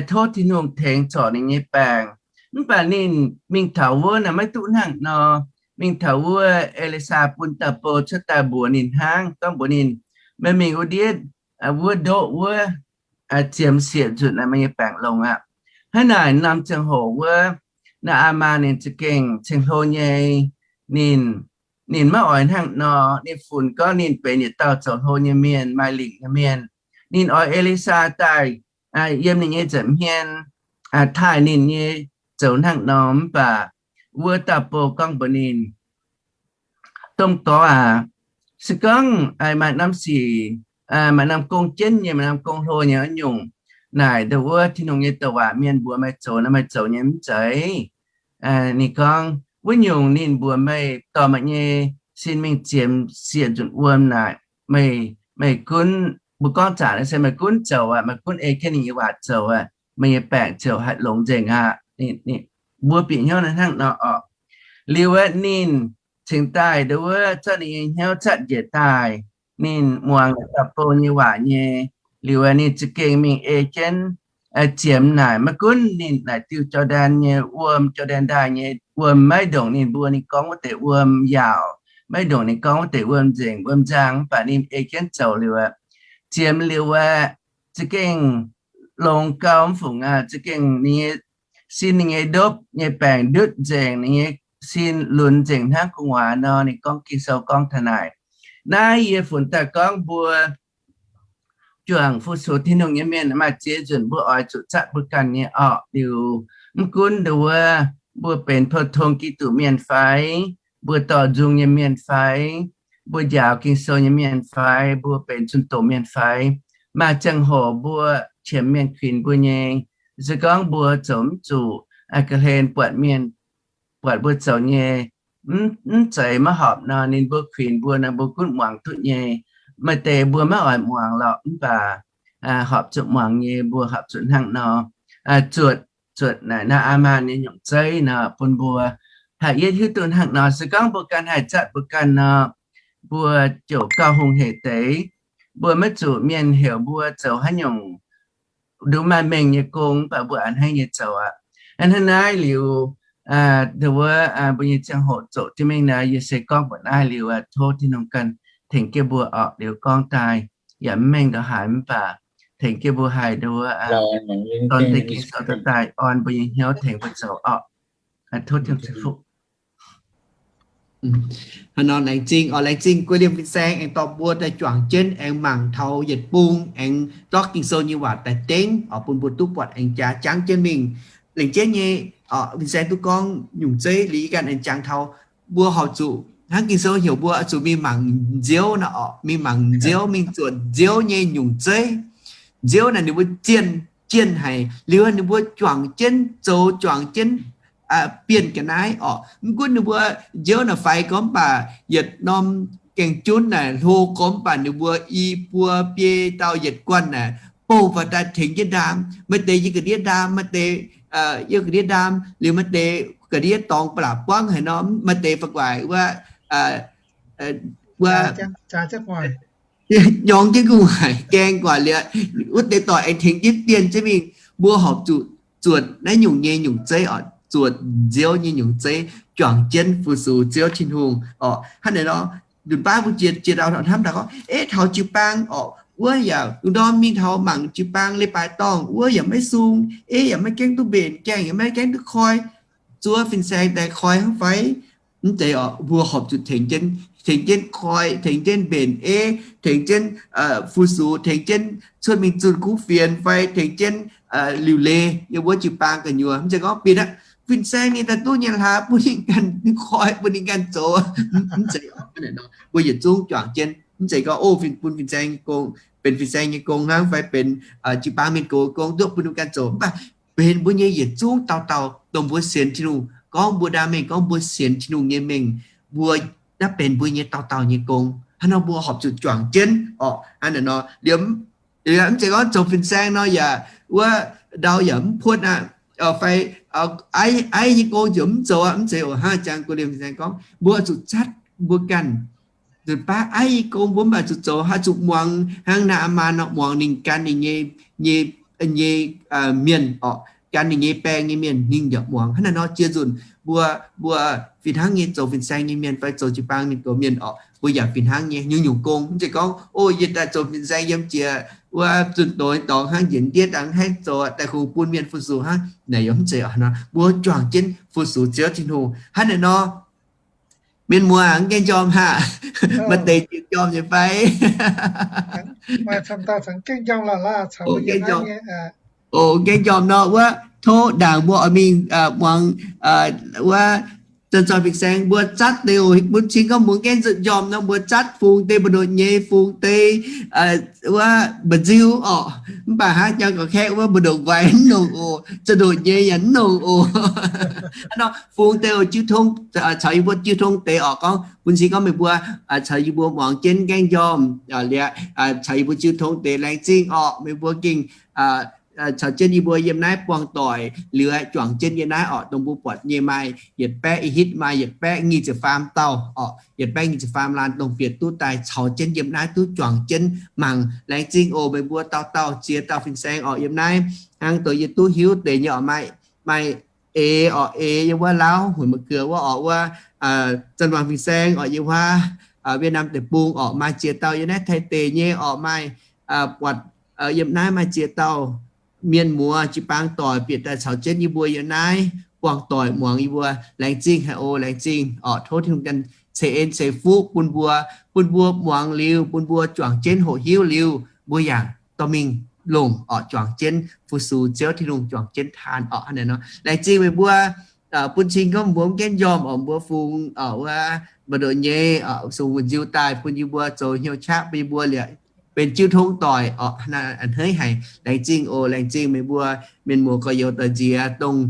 tov Tin-Hungh tengx corc ninh nyei baengc. Mv baac ninh mingh taux wuov naaic maiv duqv hnangv nor. Mingh taux wuov, Elishaa bun dauh bou cuotv daaih mbuox ninh hnangv, gorngv mbuox ninh, meih mingh wuov ndiev, wuov ndoqv wuov, ziemx sieqv nzunc naaic meih nyei baengc longx aqv. Hnangv naaic norm ziangh hoc wuov, Naa^aa^maan ninh za'gengh ceng-hlo nyei. Ninh, ninh maiv oix hnangv nor. Ninh funx gorngv ninh benx yietc dauh zoux hlo nyei mienh, maaih lingc nyei mienh. Ninh oix Elishaa daaih yiem ninh nyei nza'hmien taaih ninh nyei zoux hnangv nor. Mv baac wuov dauh bou gorngv mbuox ninh, Domh Gorx aac, se gorngv maaih norm sic, maaih norm gong jienv nyei, maaih norm gong hlo nyei nyungc, naaic ndongc wuov Tin-Hungh nyei douc waac mienh mbuox meih zoux nor, meih zoux nyei mv zeiz? Ninh gorngv, Wuov nyungc ninh mbuox meih dorh meih nyei sin mingh ziemx sieqv nzunc wuom naaic, meih, meih gunv, mbuo gorngv zanc se meih gunv zoux aqv, meih gunv ei jienv ninh nyei waac zoux aqv, meih nyei baengc ziouc haih longx nzengc aqv. Mbuo bieqc hnyouv naaiv hnangv nor orqc. Liuz aeqv, ninh cingx daaih ndongc wuov zorqv ninh nyei hnyouv zatv njiec daaih, ninh muangx dauh bou nyei waac nyei. Liuz aeqv, ninh za'gengh mingh ei jienv ziemx naaic. Maiv gunv ninh naaic diuh Jor^ndaen nyei wuom, Jor^ndaen Ndaaih nyei wuom, maiv ndongc ninh mbuo ninh gorngv wuov deix wuom yaauc, maiv ndongc ninh gorngv wuov deix wuom nzengc, wuom nzang, mv baac ninh ei jienv zoux liuz aeqv, ziemx liuz aeqv, za'gengh longx gau mv fungc aqv. Za'gengh ninh nyei sin, ninh nyei ndopv nyei baengc ndutv nzengc, ninh nyei sin lunx nzengc hnangv gu'nguaaz nor. Ninh gorngv, Ging-Sou gorngv taux naaic. Naaiv yie funx daaih gorngv mbuo juangc fu-sux Tin-Hungh nyei mienh maaih ziex nzunc mbuo oix zuqc zatv mbuo ganh nyei orqc. Liuz mv gunv ndongc wuov mbuo benx pou-tong Giduc mienh fai, mbuo dorh nzung nyei mienh fai, mbuo njaaux Ging-Sou nyei mienh fai, mbuo benx zunh doqc mienh fai, maaih ziangh hoc mbuo qiemx mienh kuinx mbuo nyei. Se gorngv mbuo zoux mv zuqc, ga'hlen buatc mienh, buatc mbuo zoux nyei mv zeiz, maiv horpc nor, ninh mbuo kuinx mbuo nor, mbuo gunv muangx duqv nyei. Maaih deix mbuo maiv oix muangx lorqc, mv baac horpc zuqc muangx nyei, mbuo horpc zuqc hnangv nor zuotc, zuotc naaic Naa^aa^maan nyei nyungc zeiv nor bun mbuo haih yietv hiuv duqv hnangv nor. Se gorngv mbuo ganh haih zatv mbuo ganh nor, mbuo ziouc gauh hungh hec deix. Mbuo maiv zuqc mienh heuc mbuo zoux haaix nyungc nduov maaih mengh nyei gong, mv baac mbuo a'hneiv nyei zoux aqv. Hnangv naaiv liuz, ndongc wuov mbuo nyei ziangh hoc zoqc jienv mingh nor, yie se gorngv mbuox naaiv liuz, tov Tin-Hungh ganh tengx jienv mbuo orqc. Liuz gorngv daaih yaac mv mengh ndongc haaix, mv baac tengx jienv mbuo haih ndongc wuov dorn deix Ging-Sou daaih orn mbuo nyei hnyouv, tengx mbuo zoux orqc. Tov Tin-Hungh ceix fuqv. Hnangv nor laengz zingh, laengz zingh guei liemh fin-saeng aengx dorh mbuo daaih juangc jienv aengx mangc taux yietc bung aengx zorqv Ging-Sou nyei waac daaih dengv oc, bun mbuo duqv buatc aengx jaax jangv jienv mingh. Laengz jienv nyei fin-saeng duqv gorngv nyungc zeiv liuz, yie ganh aengx jangx taux mbuo horpc zuqc hnangv Ging-Sou heuc mbuo oix zuqc mingh mangc nziouv nor orqc, mingh mangc nziouv, mingh zuotc nziouv nyei nyungc zeiv. Nziouv naaic ninh mbuo zienh, zienh haic. Liuz ninh mbuo juangc jienv zoux, juangc jienv bienh ga'naaiv orqc. Mv gunv ninh mbuo nziouv naaic faix gormx baac yietc norm gaeng-junv naaic hlo gormx baac ninh mbuo i buo biei dauh yietc guanh naaic bouh faaux daaih tengx jienv ndaam. Maaih deix yiem ga'ndiev ndaam, maaih deix yiem ga'ndiev ndaam, liuz maaih deix ga'ndiev dorngx ba'laqc buangv haic nor, maaih deix fa'guaaic wuov, wuov nyorngx jienv gu'nguaaic gaeng gu'nguaaic liuz, wuov deix doic aengx tengx jienv bienh jienv mingh. Mbuo horpc zuqc zuotc naaiv nyungc nyei nyungc zeiv oc, zuotc nziouv nyei nyungc zeiv, juangc jienv fu-sux Ziouv Tin-Hungh orqc. Hnangv naaic nor, nzunc baav mbuo jiex, jiex ndau hnamv daaih gorngv, Eix, taux jiu-baang orqc, wuov yaac lungh ndorm mingh taux mangc jiu-baang leiz-baaix dorngh, wuov yaac maiv sung, eix yaac maiv gaengh duqv mbenc, gaengh yaac maiv gaengh duqv koi, zuov fin-saeng daaih koi hnangv fai? Mv zeiz orqc. Mbuo horpc zuqc tengx jienv, tengx jienv koi, tengx jienv mbenc eix, tengx jienv fu-sux, tengx jienv cuotv mingh zunh kuv fienx fai tengx jienv liuc leiz yiem wuov jiu-baang gu'nyuoz. Mv zeiz gorngv bienh aqv, fin-saeng ninh daaih duqv nyei hlaax bun ninh ganh koi, bun ninh ganh zoux. Mv zeiz orqc. Mbuo yietc zungv juangc jienv. Mv zeiz gorngv, o, bun fin-saeng nyei gong, benx fin-saeng nyei gong hnangv fai benx jiu-baang mienh gox gong duqv bun ninh ganh zoux. Mv baac benx mbuo nyei yietc zungv dauh dauh dongh mbuo sienx Tin-Hungh, gorngv mbuo ndaam mengh, gorngv mbuo sienx Tin-Hungh nyei mengh, mbuo, naaiv benx mbuo nyei dauh dauh nyei gong. Hnangv nor mbuo horpc zuqc juangc jienv orqc. Hnangv naaic nor liemh, mv zeiz gorngv zoux fin-saeng nor yaac wuov ndau yaac mv puotv aqv, fai aiv, aiv nyei gong ziouc mv zoux aqv. Mv zeiz oc. Hnangv jangx go liemh saeng gorngv, mbuo zuqc zatv mbuo ganh nzunc baav aiv nyei gong, mbuo mv baac zuqc zoux, haaix zuqc muangx hnangv Naa^aa^maan nor, muangx ninh gan ninh nyei, nyei, nyei mienh orqc, gan ninh nyei baeng nyei mienh ninh yaac muangx. Hnangv naaiv nor, jiex nzunc mbuo, mbuo fih hnangv nyei zoux fin-saeng nyei mienh fai zoux jiu-baang mienh gox mienh orqc, mbuo yaac fih hnangv nyei nyungc-nyungc gong. Mv zeiz gorngv, o, yie daaih zoux fin-saeng yiem jiex wuov zunh doz dorngx hnangv, njiec ndiev dangx hnangv, zoux daaih hungh bun mienh fu-sux hnangv, naaic yaac mv zeiz oc. Mbuo juangc jienv fu-sux Ziouv Tin-Hungh. Hnangv naaic nor, mienh muoz, mv gaengh njormh haic. Maaih deix jiex njormh nyei fai? Gaengh njormh nor, wuov tov ndaangc mbuo oix mingh muangx wuov Janx-Zoih Fin-Saeng, mbuo zatv deix oc. Bun cing gorngv mbuo gaengh nzutc njormh nor, mbuo zatv fungx deix mbu'ndongx nyei, fungx deix wuov mba'nziu orqc. Mv baac hnangv jangx gorx-kaeqv wuov, mbu'ndongx nquaix mv nongx oc, za'ndoqc nyei yaac mv nongx oc. Hnangv nor fungx deix oc, jiu tong, caux yie mbuo jiu tong deix orqc. Gorngv bun cing gorngv meih mbuo caux yie mbuo muangx jienv gaengh njormh liuz, caux yie mbuo jiu tong deix laengz zingh orqc. Meih mbuo gengh caux jienv yie mbuo yiem naaiv buangh doic liuz, juangc jienv yiem naaiv orqc, dongh mbuo buatc nyei maaih yietc baeqv, ih hitv maaih yietc baeqv nyic ziepc faam dauh orqc, yietc baeqv nyic ziepc faam laanh dongh bieqc duqv daaih caux jienv yiem naaiv duqv juangc jienv mangc. Laengz zingh oc. Meih mbuo dauh dauh ziex dauh fin-saeng orqc yiem naaiv, hnangv dongh yie duqv hiuv deix nyei orqc, maaih, maaih eix orqc, eix yiem wuov Laauv, Huonx Ma'gux wuov orqc, wuov Zanc Waangc Fin-Saeng orqc, yiem wuov Wietc Naamh Deic-Bung orqc, maaih ziex dauh yiem naaiv Taiv deic nyei orqc, maaih buatc yiem naaiv maaih ziex dauh mienh muoz jiu-baang doic bieqc daaih caux jienv yie mbuo yiem naaiv buangh doic muangx yie mbuo. Laengz zingh haic oc, laengz zingh orqc. Tov Tin-Hungh ganh ceix en ceix fuqv bun mbuo, bun mbuo muangx liuz, bun mbuo juangc jienv hoqc hiuv liuz, mbuo yaac dorh mingh longc orqc, juangc jienv fu-sux Ziouv Tin-Hungh, juangc jienv taan orqc. Hnangv naaic nor, laengz zingh meih mbuo bun cing gorngv mbuo mv gaengh njormh orqc, mbuo fungx wuov mba'ndoqc nyei, fungx mba'nziu daaih bun yie mbuo zoux hnyouv qaqv bun yie mbuo liuz benx jiu tong doic orqc. A'hneiv haic. Laengz zingh oc, laengz zingh meih mbuo mienh muoz gorx-youz doic nziex dongh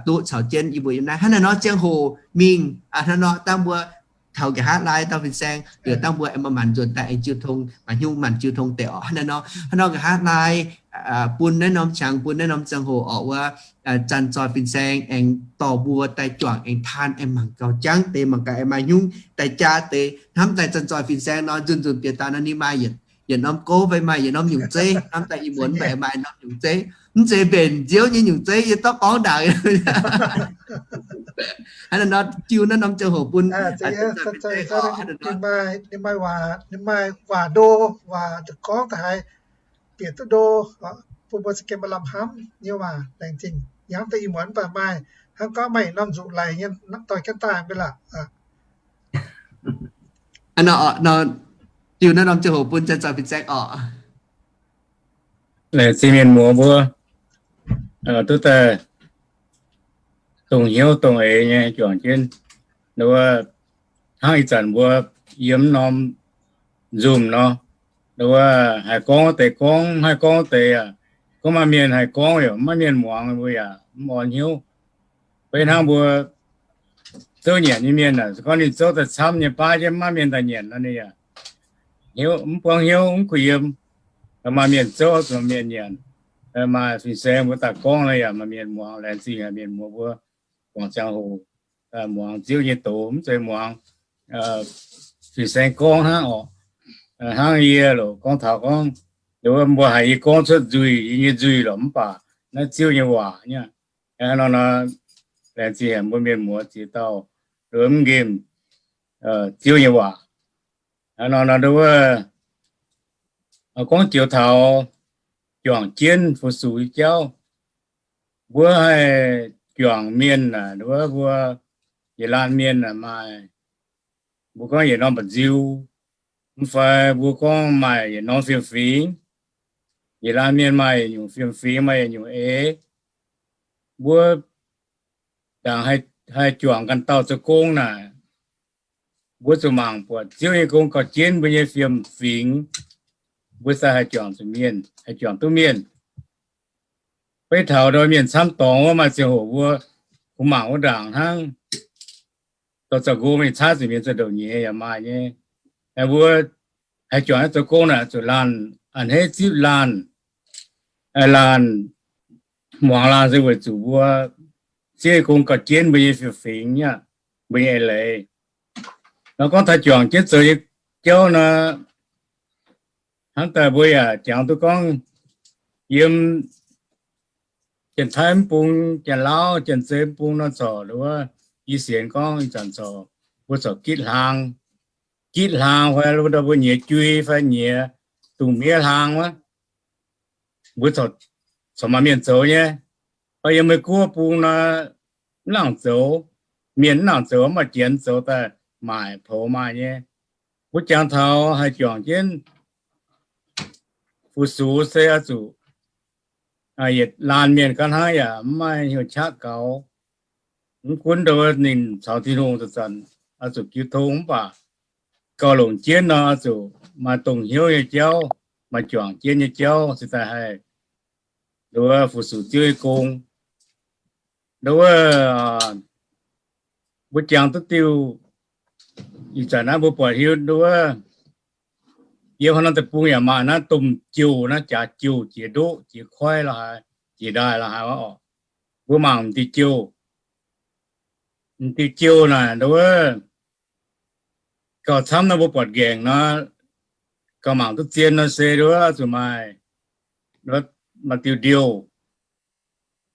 duqv caux jienv yie mbuo yiem naaiv. Hnangv naaic nor ziangh hoc mingh, hnangv nor dangh mbuo taux nqa'haav laai dauh fin-saeng liuz, dangh mbuo aengx maaih maanc nzuonx daaih aengx jiu tong, maaih hnyouv maanc jiu tong deix orqc. Hnangv naaiv nor, hnangv nor nqa'haav laai bun naaiv norm qangx, bun naaiv norm ziangh hoc orqc, wuov Zanc Zoih Fin-Saeng aengx dorh mbuo daaih juangc aengx taan aengx mangc gauh jangv deix, mangc gaax aengx maaih hnyouv daaih jaa deix. Hnamv daaih Zanc Zoih Fin-Saeng nor, nzunc nzunc bieqc daaih nor ninh maaih yietc norm gouv fai maaih yietc norm nyungc zeiv. Hnamv daaih ih muonz mv baac aengx maaih norm nyungc zeiv. Mv zeiz mbenc nziouv nyei nyungc zeiv, yie zorqv gorngv ndaangc. Hnangv naaiv nor jiu naaiv norm ziangh hoc bun Zanc Zoih Fin-Saeng ninh maaih waac ndo, waac gorngv daaih haiz bieqc duqv ndo, bun mbuo za'gengh maaih lamh hnamv nyei waac. Laengz zingh. Hnamv daaih ih muonz mv baac maaih hnangv gorngv maaih norm nzuqc laic nyei norm doic jienv daaih mv bei laac. Jiu naaiv norm ziangh hoc bun Zanc Zoih Fin-Saeng orqc. Laengz zingh mienh muoz mbuo duqv daaih dongh hnyouv dongh eix nyei juangc jienv. Wuov, hnangv ih zanc mbuo yiem norm nzunc nor, wuov, haih gorngv deix gorngv, haih gorngv deix aac, gorngv maaih mienh haih gorngv yaac maaih mienh muangx, mbuo yaac mv orn hnyouv. Beiv hnangv mbuo zouv nyanc nyei mienh aah, se gorngv ninh zouv daaih camv nyei baav jienv maiv maaih mienh daaih nyanc nor, ninh yaac hnyouv mv buangv hnyouv mv kuh yiem. Maaih mienh zouv zuqc mienh nyanc, maaih fin-saeng mbuo daaih gorngv nor yaac maaih mienh muangx. Laengz zingh mienh muoz mbuo guangc ziangh hoc muangx Ziouv nyei doz, mv zeiz muangx fin-saeng gorngv hnangv orqc. Hnangv yie loc gorngv taux gorngv, mbuo haiz yie gorngv cuotv nzuih, yie nyei nzuih lorqc, mv baac naaiv Ziouv nyei waac nyei. Nor nor, laengz zingh mbuo mienh muoz ziex dauh mv nqemh Ziouv nyei waac. Nor nor, wuov, gorngv joux taux juangc jienv fu-sux jauv, mbuo haih juangc mienh aah, wuov, mbuo yietc laanh mienh aah, maaih, mbuo gorngv yietc norm mba'nziu, mv fai mbuo gorngv maaih yietc norm fiem-fingx. Yietc laanh mienh maaih yietc nyungc fiem-fingx, maaih yietc nyungc eix. Mbuo ndaangc haih juangc ganh dauh zoux gong naaic, mbuo zuqc mangc buatc Ziouv nyei gong gauh jienv mbuo nyei fiem-fingx, mbuo se haih juangc zuqc mienh, haih juangc duqv mienh. Beiv taux ndau mienh camv dorngx wuov, maaih ziangh hoc mbuo kungx mangc wuov ndaangc hnangv, dorh zoux gong mingh caaiv zuqc mienh za'ndoqc nyei yaac maaih nyei. Mbuo haih juangc zoux gong naaic zuqc laanh a'hneiv zipv laanh, laanh muangx laanh se weic zuqc mbuo Ziouv nyei gong gauh jienv mbuo nyei fingx, mbuo nyei eix leiz. Nor gorngv taux juangc jienv zoux nyei jauv nor, hnangv daaih mbuo yaac jangx duqv gorngv, yiem Janx-Taiv mv bung, Janx-Lauv, Janx-Zei mv bung nor corc nduov, yie sienx gorngv ih zanc corc, mbuo corc gitv hlaang, gitv hlaang fai ndau mbuo nyiex jui fai nyiex dungz miev hlaang wuov, mbuo corc maaih mienh zoux nyei. Yiem Meiv Guoqv bung nor, mv nangc zoux, mienh mv nangc zoux, mv baac Janx zoux daaih maaic poux maaih nyei. Mbuo jangx taux haih juangc jienv fu-sux se oix zuqc yietc laanh mienh ga'hnangv yaac mv maaih hnyouv qaqv gaux. Mv gunv ndau ninh caux Tin-Hungh zanc-zanc oix zuqc jiu tong mv baac gauh longc jienv nor oix zuqc maaih dongh hnyouv nyei jauv, maaih juangc jienv nyei jauv cingx daaih haih nduov fu-sux Ziouv nyei gong. Nduov, mbuo jangx duqv diuh, ih zanc naaiv mbuo buatc hiuv nduov, yiem haaix norm deic-bung yaac maaih naaiv domh jouh, naaiv jaax jouh jiex ndoqv jiex koiv lorqc haaix, jiex ndaaih lorqc haaix oc. Mbuo mangc m'diuh jouh, m'diuh jouh naaic nduov, gauh camv nor mbuo buatc nqaengc nor, gauh mangc duqv zien nor se nduov zuqc maaih, maaih diuh ndiouh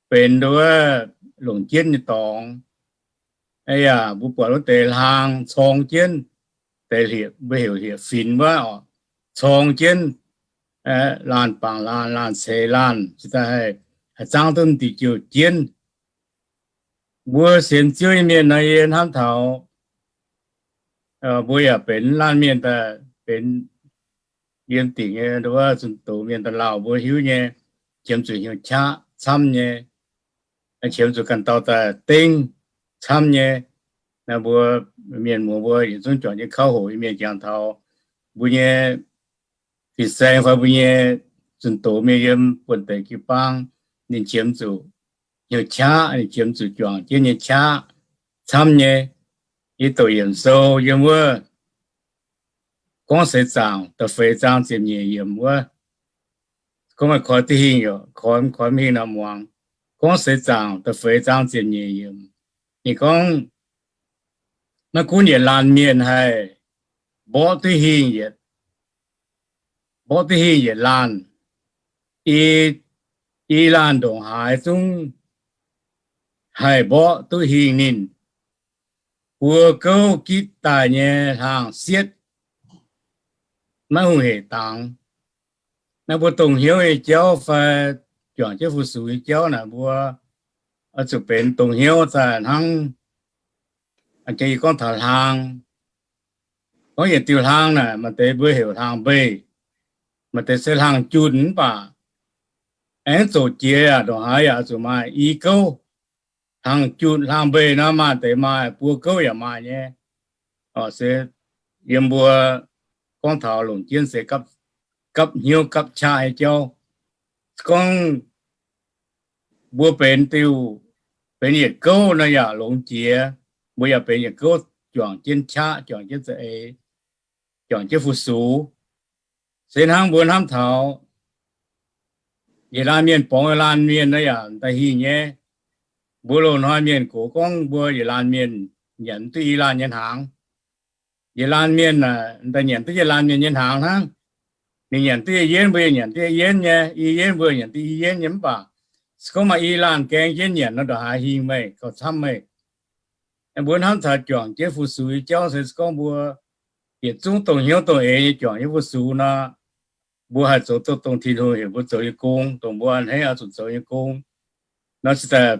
benx nduov longc jienv nyei dorngx. Yaac mbuo buatc wuov deix hlaang corng jienv, deix mbuo heuc hlieqv-finx wuov oc, corng jienv, laanh bangc laanh, laanh ceix laanh, cingx daaih haih, haih zangv duqv m'diuh jouh jienv. Mbuo sienx Ziouv nyei mienh nor, yie hnamv taux mbuo yaac benx laanh mienh daaih benx yiem dingc nyei nduov zunh doz mienh daaih lauh mbuo hiuv nyei, qiemx zuqc hnyouv qaqv camv nyei, qiemx zuqc ganh dauh daaih dengv camv nyei. Naaiv mbuo mienh muoz mbuo yietc zungv juangc jienv kauv hoc nyei mienh jangx taux mbuo nyei fin-saeng fai mbuo nyei zunh doz mienh yiem buonv-deic jiu-baang, ninh qiemx zuqc hnyouv qaqv, ninh qiemx zuqc juangc jienv nyei qaqv camv nyei. Yie douc yiemc sou yiem wuov Gorngv Seix Zaangc da'feix zaang ziepc nyeic yiemc wuov. Gorngv meih koi duqv hingh yaac koi, koi mv hingh nor muangx. Gorngv Seix Zaangc da'feix zaang ziepc nyeic yiemc. Ninh gorngv, maiv gunv yietc laanh mienh haih mborqv duqv hingh yietc, mborqv duqv hingh yietc laanh, i, i laanh ndongc haaix zungv haih mborqv duqv hingh ninh. Buo gouv gitv daaih nyei hlaang-sietv maiv hungh heic dangx. Naaiv mbuo dongh hnyouv nyei jauv fai juangc jienv fu-sux nyei jauv naaic, mbuo oix zuqc benx dongh hnyouv daaih hnangv. Yie gorngv taux hlaang, gorngv yietc diuh hlaang naaic, maaih deix mbuo heuc hlaang-mbeih, maaih deix se hlaang-junh mv baac aengx zoqc jiex yaac ndongc haaix yaac zuqc maaih i gouv. Hlaang-junh hlaang-mbeih nor maaih deix maaih, buo gouv yaac maaih nyei. Se yiem mbuo gorngv taux longc jienv se gapv hnyouv gapv qaqv nyei jauv. Gorngv mbuo benx diuh, benx yietc gouv nor yaac longx jiex. Mbuo yaac benx yietc gouv juangc jienv qaqv, juangc jienv za'eix, juangc jienv fu-sux. Se hnangv mbuo hnamv taux yietc laanh mienh borngz yietc laanh mienh nor yaac da'hingh nyei. Mbuo loz-hnoi mienh gox gorngv mbuo yietc laanh mienh nyanc duqv i laanh nyei hnaangx. Yietc laanh mienh daaih nyanc duqv yietc laanh mienh nyei hnaangx hnangv. Ninh nyanc duqv yie yienv, mbuo yaac nyanc duqv yie yienv nyei, i yienv, mbuo nyanc duqv i yienv nyei mv baac se gorngv maaih i laanh gaeng jienv nyanc nor, ndongc haaix hingh meih, gauh camv meih. Mbuo hnamv taux juangc jienv fu-sux nyei jauv se gorngv mbuo yietc zungv dongh hnyouv dongh eix nyei juangc jienv fu-sux nor, mbuo haih zoux duqv dongh Tin-Hungh heuc mbuo zoux nyei gong, dongh mbuo a'hneiv oix zuqc zoux nyei gong. Nor se daaih,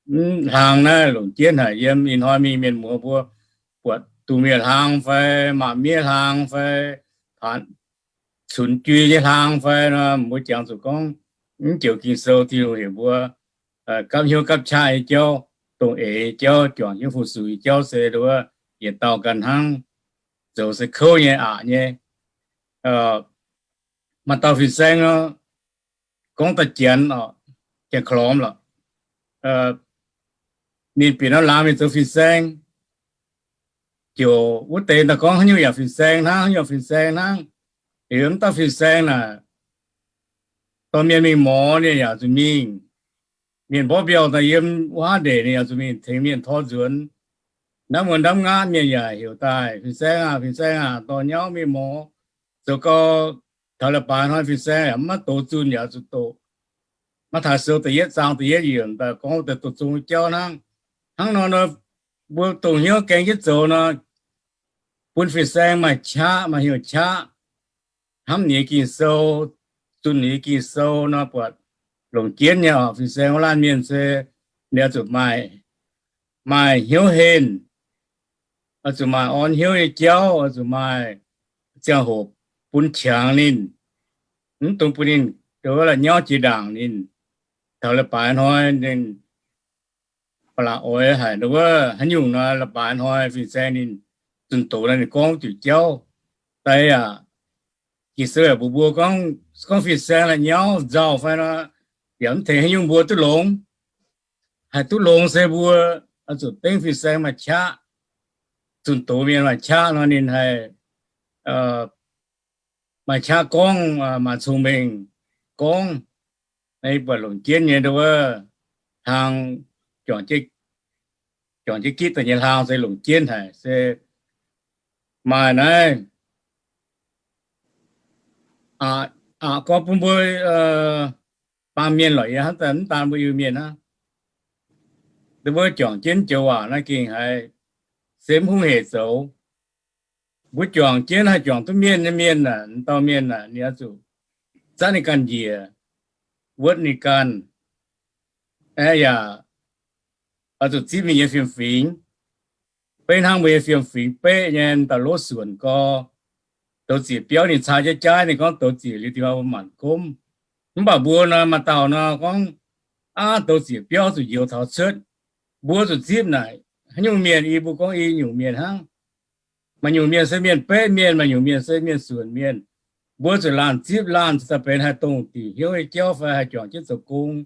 mv, hlaang naaiv longc jienv haic. Yiem ih hnoi mingh mienh muoz mbuo buatc dungz miev hlaang fai maac miev hlaang fai cunx jui nyei hlaang fai nor, mbuo jangx zuqc gorngv mv joux Ging-Sou Tin-Hungh heuc mbuo gapv hnyouv gapv qaqv nyei jauv, dongh eix nyei jauv, juangc jienv fu-sux nyei jauv se nduov yietc dauh ganh hnangv, zoux se kouv nyei, aqc nyei. Maaih dauh fin-saeng nor, gorngv daaih Janx oc, Janx-Korv-Lomc lorqc. Ninh bieqc norm laangz mingh zoux fin-saeng, ziouc wuov deix daaih gorngv haaix nyungc yaac fin-saeng hnangv, haaix nyungc fin-saeng hnangv. Liuz mv dauh fin-saeng naaic, dorh mienh mingh morz ninh yaac zuqc mingh. Mienh mborqv mbiauh daaih yiem wuov haav ndeic ninh yaac zuqc mingh tengx mienh tor nzuonx. Ndamv muonz ndamv ngaatv mienh yaac heuc daaih, Fin-saeng aah, Fin-saeng aah, dorh nyauv mingh mor. Zoux gau taux leiz-baaix hnoi fin-saeng yaac maiv dox zunh yaac zuqc doqc. Maiv taux sou da'yietv zaang da'yietv yiemc daaih gorngv deix doqc zong jauv hnangv. Hnangv nor nor, mbuo dongh hnyouv gaeng jienv zoux nor, bun fin-saeng maaih qaqv, maaih hnyouv qaqv, hnamv ninh nyei Ging-Sou, zunh ninh nyei Ging-Sou nor buatc longc jienv nyei oc. Fin-saeng wuov laanh mienh se ninh oix zuqc maaih, maaih hnyouv henh, oix zuqc maaih orn hnyouv nyei jauv, oix zuqc maaih ziangh hoc bun qangx ninh, mv dungx bun ninh, wuov, la'nyauv jiex ndaangc ninh. Taux leiz-baaix hnoi ninh ba'laqc oix haic, wuov, haaix nyungc nor leiz-baaix hnoi fin-saeng ninh zunh doz nor ninh gorngv diuc jauv daaih aqv. Ging-Sou yaac mbuox mbuo gorngv, gorngv fin-saeng la'nyauv nzauh fai nor, yaac mv tengx haaix nyungc mbuo duqv longx. Haih duqv longx se mbuo oix zuqc dengv fin-saeng maaih qaqv. Zunh doz mienh maaih qaqv nor ninh haih maaih qaqv gorngv, maaih cong-mengh gorngv. Naaiv buatc longc jienv nyei nduov, hlang, juangc jienv gitv daaih nyei hlang se longc jienv haic se maaih naaiv aqc gorngv bun mbuo baamh mienh lorqc, yie hnamv daaih mv daan mbuo Iu-Mienh hnangv. Mbuo juangc jienv joux waac naaiv gengh haiz se mv hungh heic zoux. Mbuo juangc jienv haih juangc duqv mienh nyei mienh aah, dauh mienh aah, ninh oix zuqc zatv ninh ganh njiec, wuotv ninh ganh, yaac oix zuqc zipv ninh nyei fiem-fingx. Beiv hnangv mbuo nyei fiem-fingx beqv nyei, dauh lov suonc gau, douz ziec biauv ninh caa jaav jaaiv, ninh gorngv douz ziec liuz dingc maa mbuo maanc gomv. Mv baac mbuo nor maaih dauh nor gorngv, aav, douz ziec biauv zuqc njoux taux cuotv. Mbuo zuqc zipv naaic haaix nyungc mienh, i mbuo gorngv i nyungc mienh hnangv. Maaih nyungc mienh se mienh beqv mienh, maaih nyungc mienh se mienh suonc mienh. Mbuo zuqc laanh zipv laanh cingx daaih benx haih dongh diuc hnyouv nyei jauv fai haih juangc jienv zoux gong.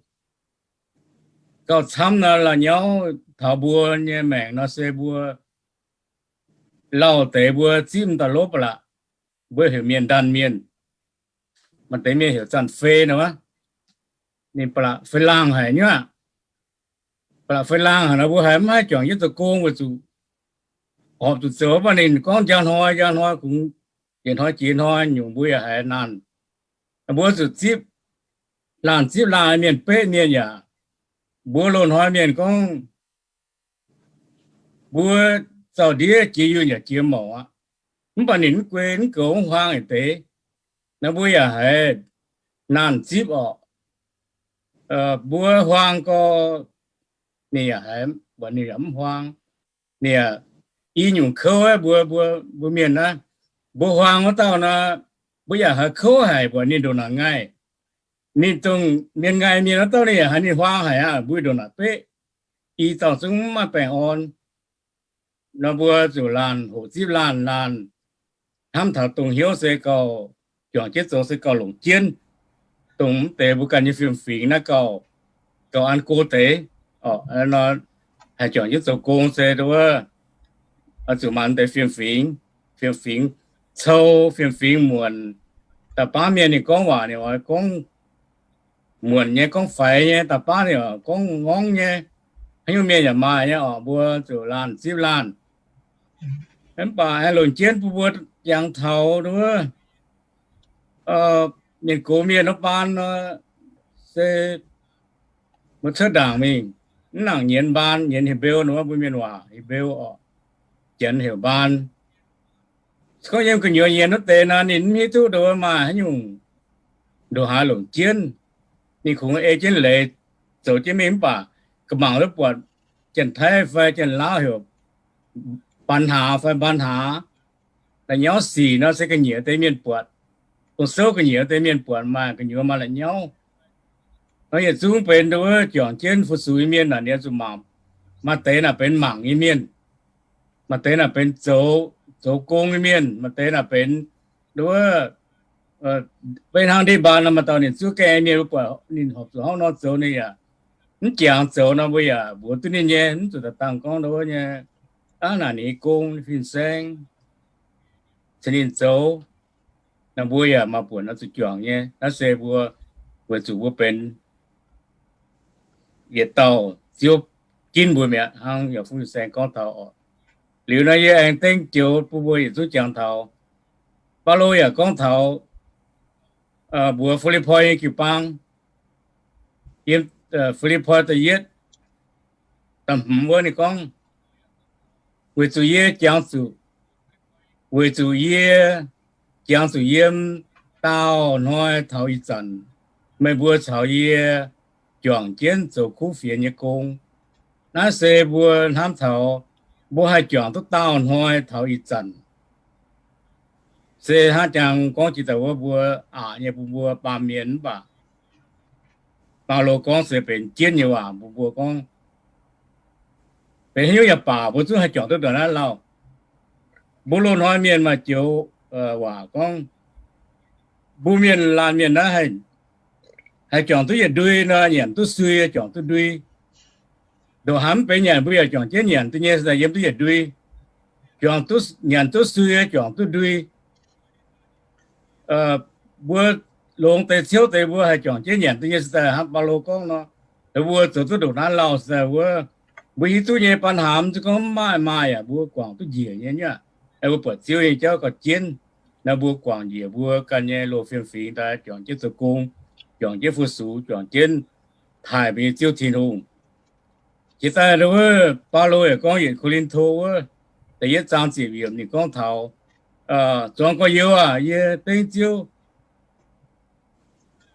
Gauh camv nor, la'nyauv taux mbuo nyei maengc nor se mbuo lauh deix mbuo zipv dauh lov ba'laqc, mbuo heuc mienh ndanc mienh. Maaih deix mienh heuc zanc fei nor, ninh ba'laqc fei laangh haic nyuav. Ba'laqc fei laangh haic nor mbuo haiz mv haih juangc jienv zoux gong weic zuqc horpc zuqc zoux, mv baac ninh gorngv njang hnoi njang hnoi kungx jiex hnoi jiex hnoi nyungc mbuo yaac haiz naanh. Mbuo zuqc zipv laanh zipv laanh, mienh beqv mienh yaac, mbuo loz-hnoi mienh gorngv mbuo zaux ndiev jiex yunh yaac jiex mouc aqv. Mv baac ninh mv guei mv goux mv huaang yietc deix. Naaiv mbuo yaac haiz naanh zipv orqc. Mbuo huaang gau, ninh yaac haiz, mv baac ninh yaac mv huaang. Ninh yaac i nyungc kouv aqv. Mbuo, mbuo, mbuo mienh naaiv, mbuo huaang wuov dauh nor, mbuo yaac haiz kouv haic, mbuox ninh ndongc naaic ngaih. Ninh dongh mienh ngaih mienh wuov dauh ninh yaac haiz ninh huaang haic aqv, mbuo ndongc naaic beqv. I dauh zungv mv maaih baengh orn. Nor mbuo zuqc laanh hoqc zipv laanh, laanh hnamv taux dongh hnyouv se gauh juangc jienv zoux se gauh longc jienv, dongh mv deix mbuo ganh nyei fiem-fingx naaiv gauh, gauh an go deix. Nor haih juangc jienv zoux gong se wuov, zuqc maanc deix fiem-fingx, fiem-fingx cou, fiem-fingx muonc. Da'baav mienh ninh gorngv waac ninh oix gorngv muonc nyei, gorngv faix nyei. Da'baav ninh gorngv ngorngv nyei. Haaix nyungc mienh yaac maaih nyei orqc. Mbuo zuqc laanh zipv laanh. Mv baac aengx longc jienv bun mbuo jangx taux wuov mienh gox mienh wuov baan nor, se mbuo cuotv ndaangc mingh, mv nangc nyienz mbaan, nyienz Hipv^mbeu nor, mbuo mienh waac Hipv^mbeu orqc, Janx heuc mbaan. Se gorngv yiem gu'nyuoz nyienz wuov deix nor, ninh mv hiuv duqv nduov maaih haaix nyungc ndoqc haaix longc jienv. Ninh kungx ei jienv leiz zoux jienv mingh, mv baac ga'mangc wuov buatc Janx-Taiv fai Janx-Laauv heuc baan hlaax fai mbaan hlaax. La'nyauv sic nor se ga'nyiec deix mienh buatc, dongh souv ga'nyiec deix mienh buatc maaih gu'nyuoz maaih la'nyauv. Nor yietc zungv benx nduov juangc jienv fu-sux nyei mienh naaic, ninh zuqc mangc. Maaih deix naaic benx mangc nyei mienh, maaih deix naaic benx zoux, zoux gong nyei mienh, maaih deix naaic benx nduov beiv hnangv ndiev mbaan nor, maaih dauh ninh zuov gaengh mienh, mbuo buatc ninh horpc zuqc hnangv nor zoux, ninh yaac mv jangx zoux nor, mbuo yaac mbuox duqv ninh nyei, mv zuqc daaih dangh gorngv nduov nyei, aav, naaic ninh nyei gong fin-saeng caux ninh zoux. Naaiv mbuo yaac maaih buonc oix zuqc juangc nyei. Naaiv se mbuo weic zuqc mbuo benx yietc dauh Ziouv ginv mbuo mi'aqv. Hnangv yaac fungx saeng gorngv taux oc. Liuz nor yie aengx dengv joux bun mbuo yietc zungv jangx taux. Baulo yaac gorngv taux mbuox Fi^lipv^poi nyei jiu-baang, yiem Fi^lipv^poi da'yietv, da'hmz wuov ninh gorngv, weic zuqc yie jangx zuqc, weic zuqc yie jangx zuqc yiem daauh hnoi taux ih zanc, meih mbuo caux yie juangc jienv zoux kuv fienx nyei gong. Naaiv se mbuo hnamv taux mbuo haih juangc duqv daauh hnoi taux ih zanc. Se hnangv jangx gorngv jiex daaih wuov mbuo aqc nyei bun mbuo baamh mienh mv baac Baulo gorngv se benx jienv nyei waac bun mbuo gorngv, benx haaix nyungc yaac baac mbuo zungv haih juangc duqv ndongc naaiv lauh. Mbuo loz-hnoi mienh maaih joux waac gorngv, mbuo mienh laanh mienh naaiv haih juangc duqv yietc ndui nor, nyanc duqv sui juangc duqv ndui. Ndongc haaix mv benx nyanc mbuo yaac juangc jienv nyanc duqv nyei, se daaih yiem duqv yietc ndui. Juangc duqv, nyanc duqv sui juangc duqv ndui. Mbuo longx deix ciouv deix mbuo haih juangc jienv nyanc duqv nyei, se daaih hnangv Baulo gorngv nor, mbuo zoux duqv ndongc naaiv lauh, se daaih wuov mbuo hiuv duqv nyei. Baan hnaamx se gorngv mv maaih, maaih yaac mbuo guangc duqv njiec nyei aqv. Mbuo buatc Ziouv nyei jauv gauh jienv, naaiv mbuo guangc njiec mbuo ganh nyei loz-fiem-fingx daaih juangc jienv zoux gong, juangc jienv fu-sux, juangc jienv taaih mbuo nyei Ziouv Tin-Hungh. Jiex daaih wuov Baulo yaac gorngv yietc Ko^lin^to wuov da'yietv zaang ziepc yiemc ninh gorngv taux, zuangx gorx-youz aac, yie dengv Ziouv,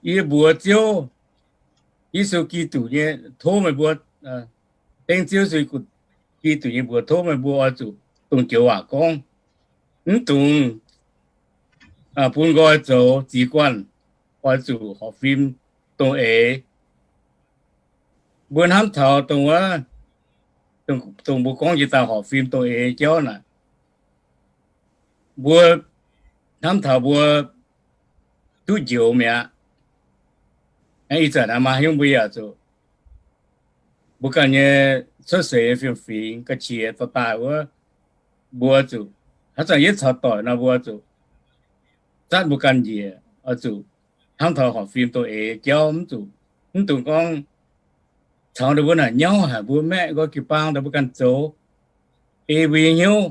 yie mbuox Ziouv Yesu Giduc nyei, tov meih mbuo, dengv Ziouv Yesu Giduc nyei mbuox tov meih mbuo oix zuqc dongh joux waac gorngv, mv dungx bun nqoi zoux zix guanh, oix zuqc horpc fim dongh eix. Mbuo hnamv taux dongh wuov, dongh mbuo gorngv jiex daaih horpc fim dongh eix jauv naaic, mbuo hnamv taux mbuo duqv njoux mi'aqv. Ih zanc naaiv maaih haaix nyungc mbuo yaac zuqc, mbuo ganh nyei cuotv seix nyei fiem-fingx ga'qiex dorh daaih wuov, mbuo zuqc, haaix zanc yietv caux doic nor mbuo zuqc zatv mbuo ganh njiec, oix zuqc hnamv taux horpc fim dongh eix jauv, mv zuqc, mv dungx gorngv caux ninh mbuo naaic nyauv haic, mbuo maeqv nqoi jiu-baang daaih mbuo ganh zoux, ei mbuo nyei hnyouv.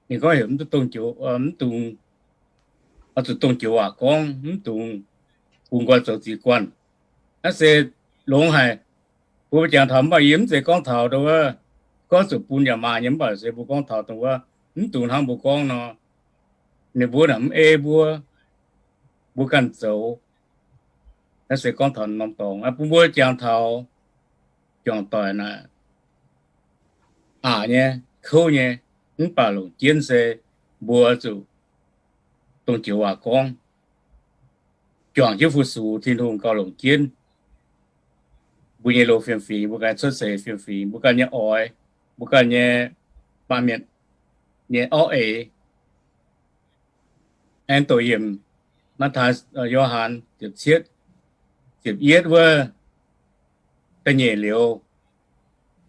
Ninh gorngv heuc mv dungx, mv dungx, oix zuqc dongh joux waac gorngv, mv dungx bun nqoi zoux zix guanh. Naaiv se longx haic. Mbuo jangx taux mv baac yie mv zeiz gorngv taux dongh wuov, gorngv zuqc bun yaac maaih nyei, mv baac se mbuo gorngv taux dongh wuov, mv dungx hnangv mbuo gorngv nor, ninh mbuo naaic mv ei mbuo, mbuo ganh zoux. Naaiv se gorngv taux norm dorngx. Bun mbuo jangx taux juangc doic naaic, aqc nyei, kouv nyei, mv baac longc jienv se mbuo zuqc dongh joux waac gorngv, juangc jienv fu-sux Tin-Hungh gauh longc jienv mbuo nyei loz-fiem-fingx, mbuo ganh cuotv seix fiem-fingx, mbuo ganh nyei oix, mbuo ganh nyei baamh mienh nyei orv eix. Aengx doqc yiemc Matv^taai, Yo^han ziepc cietv, ziepc yietv wuov da'nyeic liuz,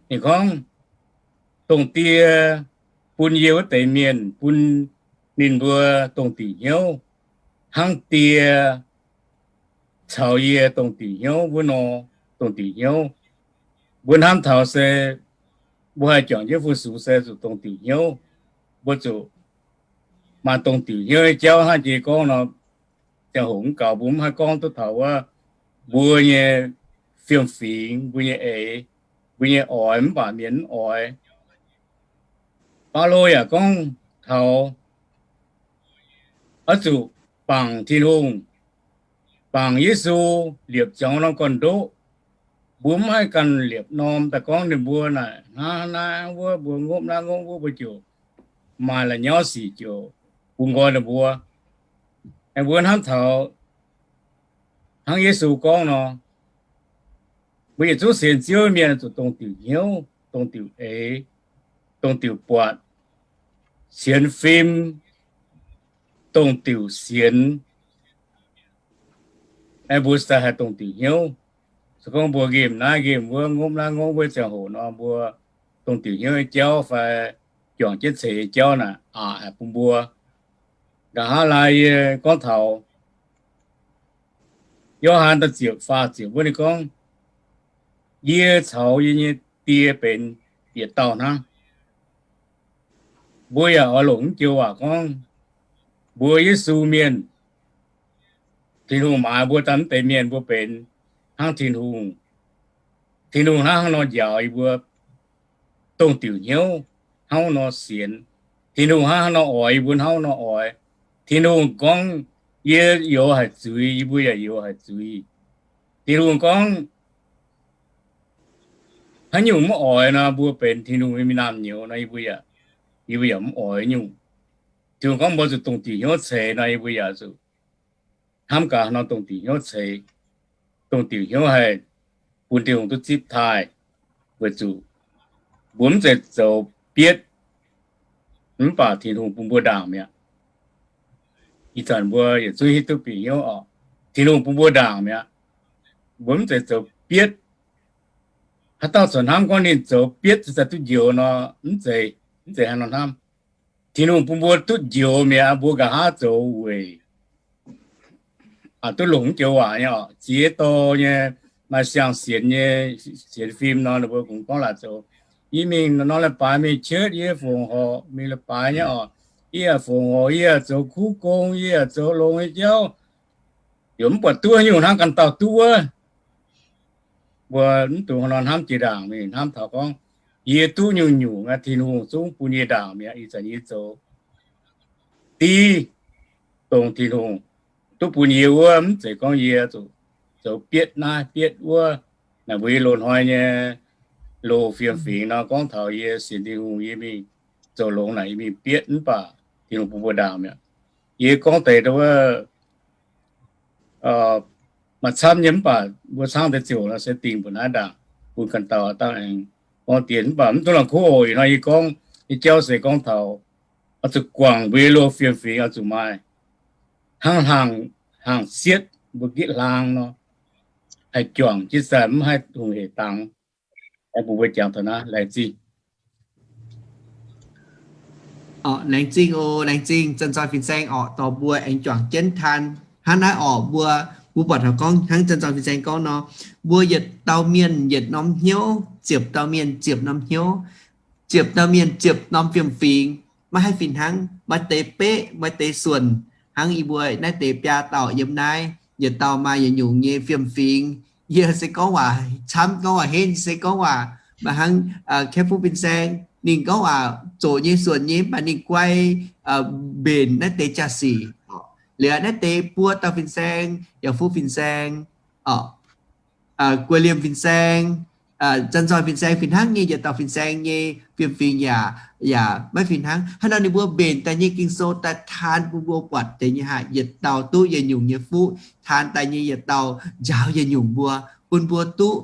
ninh gorngv, Dongh Die bun yie wuov deix mienh bun ninh mbuo dongh diuc hnyouv, hnangv Die caux yie dongh diuc hnyouv wuov nor, dongh diuc hnyouv. Mbuo hnamv taux se mbuo haih juangc jienv fu-sux se zuqc dongh diuc hnyouv. Mbuo zuqc maaih dongh diuc hnyouv nyei jauv hnangv jiex gorngv nor, ziangh hoc mv gaux mbuo mv haih gorngv duqv taux wuov mbuo nyei fiem-fingx, mbuo nyei eix, mbuo nyei oix mv baac mienh mv oix. Baulo yaac gorngv taux oix zuqc bangc Tin-Hungh, bangc Yesu, liepc ziangx norm gorn-ndoqv. Mbuo mv haih ganh liepc norm daaih gorngv ninh mbuo naaic hnangv naaiv hnangv wuov, mbuo ngopv naaiv ngopv wuov, mbuo ziouc maaih la'nyauv sic ziouc bungx nqoi ninh mbuo. Aengx mbuo hnamv taux hnangv Yesu gorngv nor, mbuo yietc zungv sienx Ziouv mienh zuqc dongh diuc hnyouv, dongh diuc eix, dongh diuc buatc, sienx fim, dongh diuc sienx. Aengx mbuo se daaih haih dongh diuc hnyouv. Se gorngv mbuo nqemh naaiv nqemh wuov, ngopv naaiv ngopv wuov ziangh hoc nor, mbuo dongh diuc hnyouv nyei jauv fai juangc jienv ceix nyei jauv naaic aqc haic bun mbuo. Nqa'haav laai yie gorngv taux Yo^han da'ziepc faah ziepc wuov ninh gorngv, Yie caux yie nyei Die benx yietc dauh hnangv. Mbuo yaac oix longc naaiv joux waac gorngv, mbuo Yesu mienh, Tin-Hungh maaiz mbuo daaih mv deix mienh mbuo benx hnangv Tin-Hungh. Tin-Hungh hnangv haaix nor njaaux yie mbuo, dongh diuc hnyouv hnangv nor sienx. Tin-Hungh hnangv haaix nor oix yie mbuo hnangv nor oix. Tin-Hungh gorngv yie youx haic zuiz, yie mbuo yaac youx haic zuiz. Tin-Hungh gorngv haaix nyungc mv oix nor, mbuo benx Tin-Hungh nyei mienh naamh nyouz nor, yie mbuo yaac, yie mbuo yaac mv oix nyungc. Tin-Hungh gorngv mbuo zuqc dongh diuc hnyouv ceix nor, yie mbuo yaac zuqc hnamv gaax nor dongh diuc hnyouv ceix. Dongh diuc hnyouv haih bun Tin-Hungh duqv zipv taaih, weic zuqc mbuo mv zeiz zoux bietv, mv baac Tin-Hungh bun mbuo ndaangc mi'aqv. Ih zanc mbuo yietc zungv hiuv duqv bieqc hnyouv oc, Tin-Hungh bun mbuo ndaangc mi'aqv. Mbuo mv zeiz zoux bietv. Haaix dauh corc hnamv gorngv ninh zoux bietv se daaih duqv njoux nor, mv zeiz, mv zeiz hnangv nor hnamv. Tin-Hungh bun mbuo duqv njoux mi'aqv, mbuo nqa'haav zoux weic duqv longc naaiv joux waac nyei oc. Ziex dorh nyei maaih siang-sienx nyei sienx fim nor, ninh mbuo kungx gorngv laaic zoux, yie mingh nor leiz-baaix mingh qetv, yie fongc horc mingh leiz-baaix nyei oc. Yie yaac fongc horc, yie yaac zoux kuv gong, yie yaac zoux longx nyei jauv, yaac mv buatc duqv nyungc hnangv ganh dauh duqv wuov. Mbuo mv dungx nor hnamv jiex ndaangc mingh, hnamv taux gorngv, yie duqv nyungc-nyungc aqv, Tin-Hungh zungv bun yie ndaangc mi'aqv. Ih zanc yie zoux div dongh Tin-Hungh duqv bun yie wuov, mv zeiz gorngv yie zuqc zoux bietv naaiv bietv wuov. Naaic mbuo yie loz-hnoi nyei loz fiem-fingx nor, gorngv taux yie sienx Tin-Hungh, yie mingh zoux longx naaic, yie mingh bietv mv baac Tin-Hungh bun mbuo ndaangc mi'aqv. Yie gorngv deix wuov maaih camv nyei mv baac mbuo caangv deix ziouc nor se dingh mbuo naaiv ndaangc bun ganh dauh dangh aengx gorngv dien. Mv baac mv dungx la'kuqv oc. Ih hnoi yie gorngv nyei jauv se gorngv taux oix zuqc guangc mbuo nyei loz fiem-fingx oix zuqc maaih hnangv hlang, hlang sietv mbuo gitv hlang nor, haih juangc jienv daaih mv haih hungh hec dangx. Aengx bun mbuo jangx taux naaiv. Laengz zingh. Orqc, laengz zingh oc, laengz zingh Zanc Zoih Fin-Saeng orqc, dorh mbuo aengx juangc jienv taan hnangv naaiv orqc. Mbuo, mbuo buatc taux gorngv hnangv Zanc Zoih Fin-Saeng gorngv nor, mbuo yietc dauh mienh yietc norm hnyouv, ziepc dauh mienh ziepc norm hnyouv, ziepc dauh mienh ziepc norm fiem-fingx. Maiv haih fih hnangv, maaih deix beqv, maaih deix suonc. Hnangv yie mbuo naaiv deix biaa dauh yiem naaiv, yietc dauh maaih yietc nyungc nyei fiem-fingx. Yie se gorngv waac camv, gorngv waac henv, se gorngv waac maaih hnangv Kepv Fuqv Fin-Saeng, ninh gorngv waac zoqc nyei suonc nyei, mv baac ninh guai mbenc naaiv deix jaa-sic. Liuz naaiv deix buo dauh Fin-Saeng, yaac Fuqv Fin-Saeng, Guei Liemh Fin-Saeng, Zanc Zoih Fin-Saeng, fih hnangv nyei yietc dauh Fin-Saeng nyei fiem-fingx yaac, yaac maiv fih hnangv. Hnangv nor ninh mbuo mbenc daaih nyei Ging-Sou daaih taan bun mbuo buatc deix nyei haic, yietc dauh duqv yietc nyungc nyei fuqv, taan daaih nyei yietc dauh njaaux yietc nyungc mbuo, bun mbuo duqv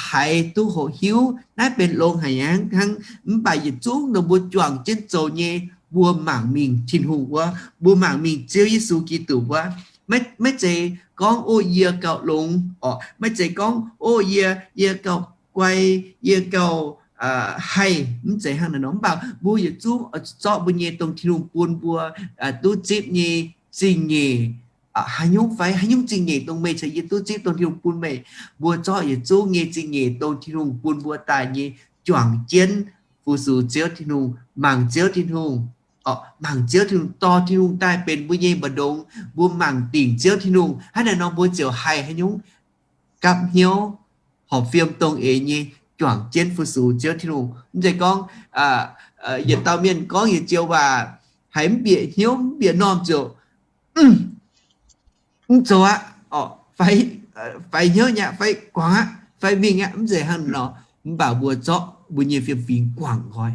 haiz duqv hoqc hiuv naaiv benx longx haic hnangv. Mv baac yietc zungv nor mbuo juangc jienv zoux nyei, mbuo mangc mingh Tin-Hungh wuov, mbuo mangc mingh Ziouv Yesu Giduc wuov. Maiv zeiz gorngv, O, yie gauh longx, orqc, maiv zeiz gorngv, O, yie, yie gauh guai, yie gauh haih, mv zeiz hnangv naaiv nor. Mv baac mbuo yietc zungv zorqv mbuo nyei dongh Tin-Hungh bun mbuo duqv zipv nyei zingh nyeic, haaix nyungc fai haaix nyungc zingh nyeic dongh meih caux yie duqv zipv dongh Tin-Hungh bun meih, mbuo zorqv yietc zungv nyei zingh nyeic dongh Tin-Hungh bun mbuo daaih nyei juangc jienv fu-sux Ziouv Tin-Hungh, mangc Ziouv Tin-Hungh, mangc Ziouv Tin-Hungh, dorh Tin-Hungh daaih benx mbuo nyei mbu'ndongx. Mbuo mangc dingc Ziouv Tin-Hungh, hnangv naaiv nor mbuo ziouc haih haaix nyungc gapv hnyouv, horpc fiem dongh eix nyei juangc jienv fu-sux Ziouv Tin-Hungh. Mv zeiz gorngv yietc dauh mienh gorngv yietc joux waac, haiz mv bieqc hnyouv mv bieqc normh ziouc mv zoux aqv, fai hnyouv nyei aqv, fai guangc aqv, fai mingh aqv, mv zeiz hnangv nor. Mv baac mbuo zorqv mbuo nyei fiem-fingx guangc nqoi,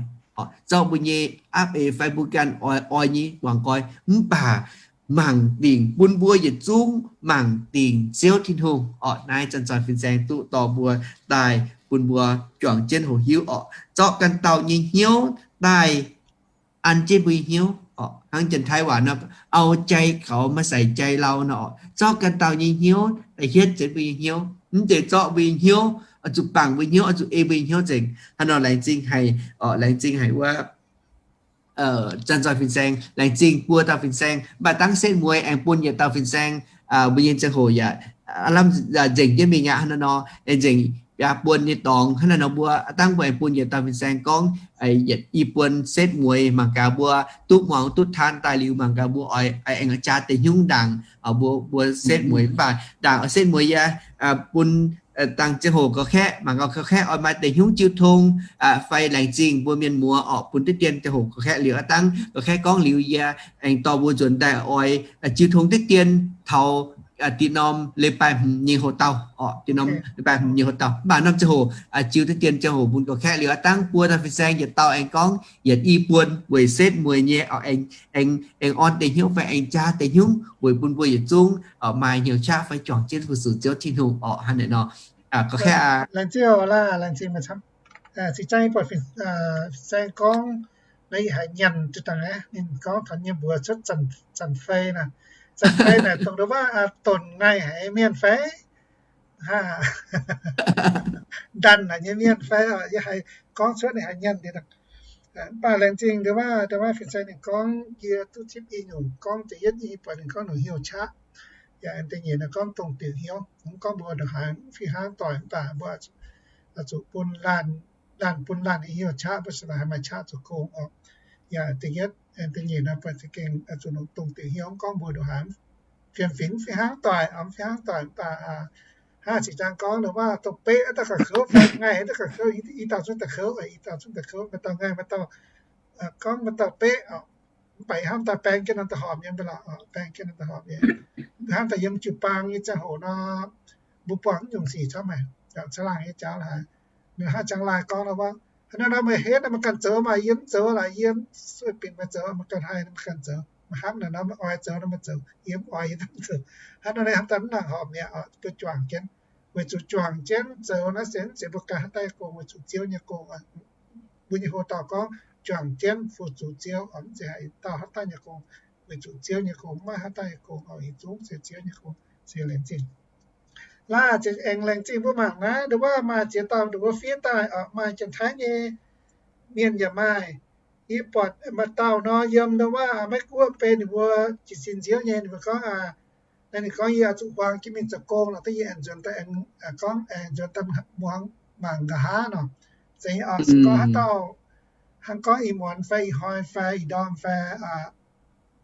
zorqv mbuo nyei apv eix fai mbuo ganh oix oix nyei guangc nqoi, mv baac mangc dingc, bun mbuo yietc zungv mangc dingc Ziouv Tin-Hungh. Orqc, naaiv Zanc Zoih Fin-Saeng duqv dorh mbuo daaih bun mbuo juangc jienv hoqc hiuv orqc. Zorqv ganh dauh nyei hnyouv daaih an jienv mbuo nyei hnyouv orqc. Hnangv Janx-Taiv waac nor, เอาใจเขามาใส่ใจเรา nor orqc. Zorqv ganh dauh nyei hnyouv daaih hietv jienv mbuo nyei hnyouv. Mv zeiz zorqv mbuo nyei hnyouv oix zuqc bangc mbuo nyei hnyouv, oix zuqc ei mbuo nyei hnyouv nzengc. Hnangv nor laengz zingh haic, laengz zingh haic wuov Zanc Zoih Fin-Saeng, laengz zingh buo dauh Fin-Saeng, mv baac dangv setv mueiz aengx bun yietc dauh Fin-Saeng, mbuo nyei ziangh hoc yaac lamh nzengc jienv mingh aqv. Hnangv nor, laengz zingh biaa buonc nyei dorngx. Hnangv naaiv nor mbuo aav dangh mbuo aengx bun yietc dauh fin-saeng gorngv, yietc i buonc setv mueiz mangc gaax mbuo duqv muangx duqv taan daaih liuz mangc gaax mbuo oix aengx jaa deix hnyungv ndaangc, mbuo, mbuo setv mueiz mv baac ndaangc oix setv mueiz yie bun dangh ziangh hoc ga'kaeqv mangc gaax ga'kaeqv oix maaih deix hnyungv jiu tong fai laengz zingh mbuo mienh muoz orqc, bun diqv dien ziangh hoc ga'kaeqv liuz aav dangh ga'kaeqv gorngv liuz yie aengx dorh mbuo nzuonx daaih oix jiu tong diqv dien taux diqc norm leiz-baaix hmz nyei hoc-dauh orqc, diqc norm leiz-baaix hmz nyei hoc-dauh. Mv baac norm ziangh hoc jiu diqv dien ziangh hoc bun ga'kaeqv liuz aav dangh buo dauh fin-saeng yietc dauh aengx gorngv yietc i buonc weic setv mueiz nyei orqc, aengx, aengx orn deix hnyouv fai aengx jaa deix hnyungv weic bun mbuo yietc zungv maaih hnyouv qaqv fai juangc jienv fu-sux Ziouv Tin-Hungh orqc. Hnangv naaiv nor, ga'kaeqv aac. Laengz zingh oc, laengz zingh maiv camv. Zinh zeiz buatc fin-saeng gorngv naaiv yie haiz nyanc ziouc dangh aqv. Ninh gorngv taux yie mbuox cuotv zanc fei naaic, zanc fei naaic dongh ndau wuov donx ngaih haic mienh fai ndanc haic nyei mienh fai, yie haiz gorngv cuotv ninh haiz nyanc deix. Mv baac laengz zingh ndau wuov, ndau wuov fin-saeng ninh gorngv yie duqv zipv i nyungc gorngv da'yietv nyei buatc ninh gorngv longc hnyouv qaqv. Yaac da'nyeic naaic gorngv dongh diuc hnyouv, mv gorngv mbuo ndongc haaix fih hnangv doic mv baac mbuo zuqc bun laanh, laanh bun laanh nyei hnyouv qaqv, mbuo se laaix haaix maaih qaqv zoux gong orqc. Yaac da'yietv, da'nyeic naaic buatc za'gengh zuqc longc dongh diuc hnyouv, mv gorngv mbuo ndongc haaix fiem-fingx fih hnangv doic, fih hnangv doic mv baac hnangv zinh ndaangc gorngv ndau wuov dongh beqv duqv ga'kouv fai ngaih duqv ga'kouv, i dauh zungv da'kouv, i dauh zungv da'kouv, maaih dauh ngaih, maaih dauh gorngv maaih dauh beqv orqc. Mv baac hnamv daaih baeng jienv norm da'horpc nyei mv baac lorqc, baeng jienv norm da'horpc nyei. Hnamv daaih yiem jiu-baang nyei ziangh hoc nor, mbuo buangh mv nyungc sic camv haic, caangv laangh nyei jauv laaix. Ninh hnangv caangv laangh gorngv nor, hnangv naaiv nor meih henv nor meih ganh zoux maah, yie mv zoux laaix, yie mv sueih binc meih zoux, meih ganh haih nor meih ganh zoux, meih hnamv naaic nor meih oix zoux nor meih zoux, yie mv oix yie mv zoux. Hnangv nor hnamv daaih mv nangc horpc mi'aqv, duqv juangc jienv. Weic zuqc juangc jienv zoux naaiv se mv zeiz mbuo ganh haaix dauh nyei gong, weic zuqc Ziouv nyei gong. Mbuo nyei hoc-dauh gorngv juangc jienv fu-sux Ziouv, mv zeiz haaix dauh haaix dauh nyei gong. Weic zuqc Ziouv nyei gong, mv maaih haaix dauh nyei gong, oix hiuv zungv se Ziouv nyei gong. Se laengz zingh. Laah, aengx laengz zingh mbuo mangc naaiv, ndau wuov maaih ziex dauh ndau wuov fiev daaih orqc, maaih Janx-Taiv nyei mienh yaac maaih. Yie buatc maaih dauh nor yiem ndau wuov Meiv Guoqv benx ninh mbuo jiez sin nziouv nyei, ninh mbuo gorngv, naaiv ninh gorngv yie zuqc huaang jienv mingh zoux gong lorqc, duqv yie aengx nzuonx daaih, gorngv aengx nzuonx daaih muangx mangc nqa'haav nor. Zeiz orqc, se gorngv haaix dauh hnangv gorngv ih muonz fai ih hnoi fai ih ndorm fai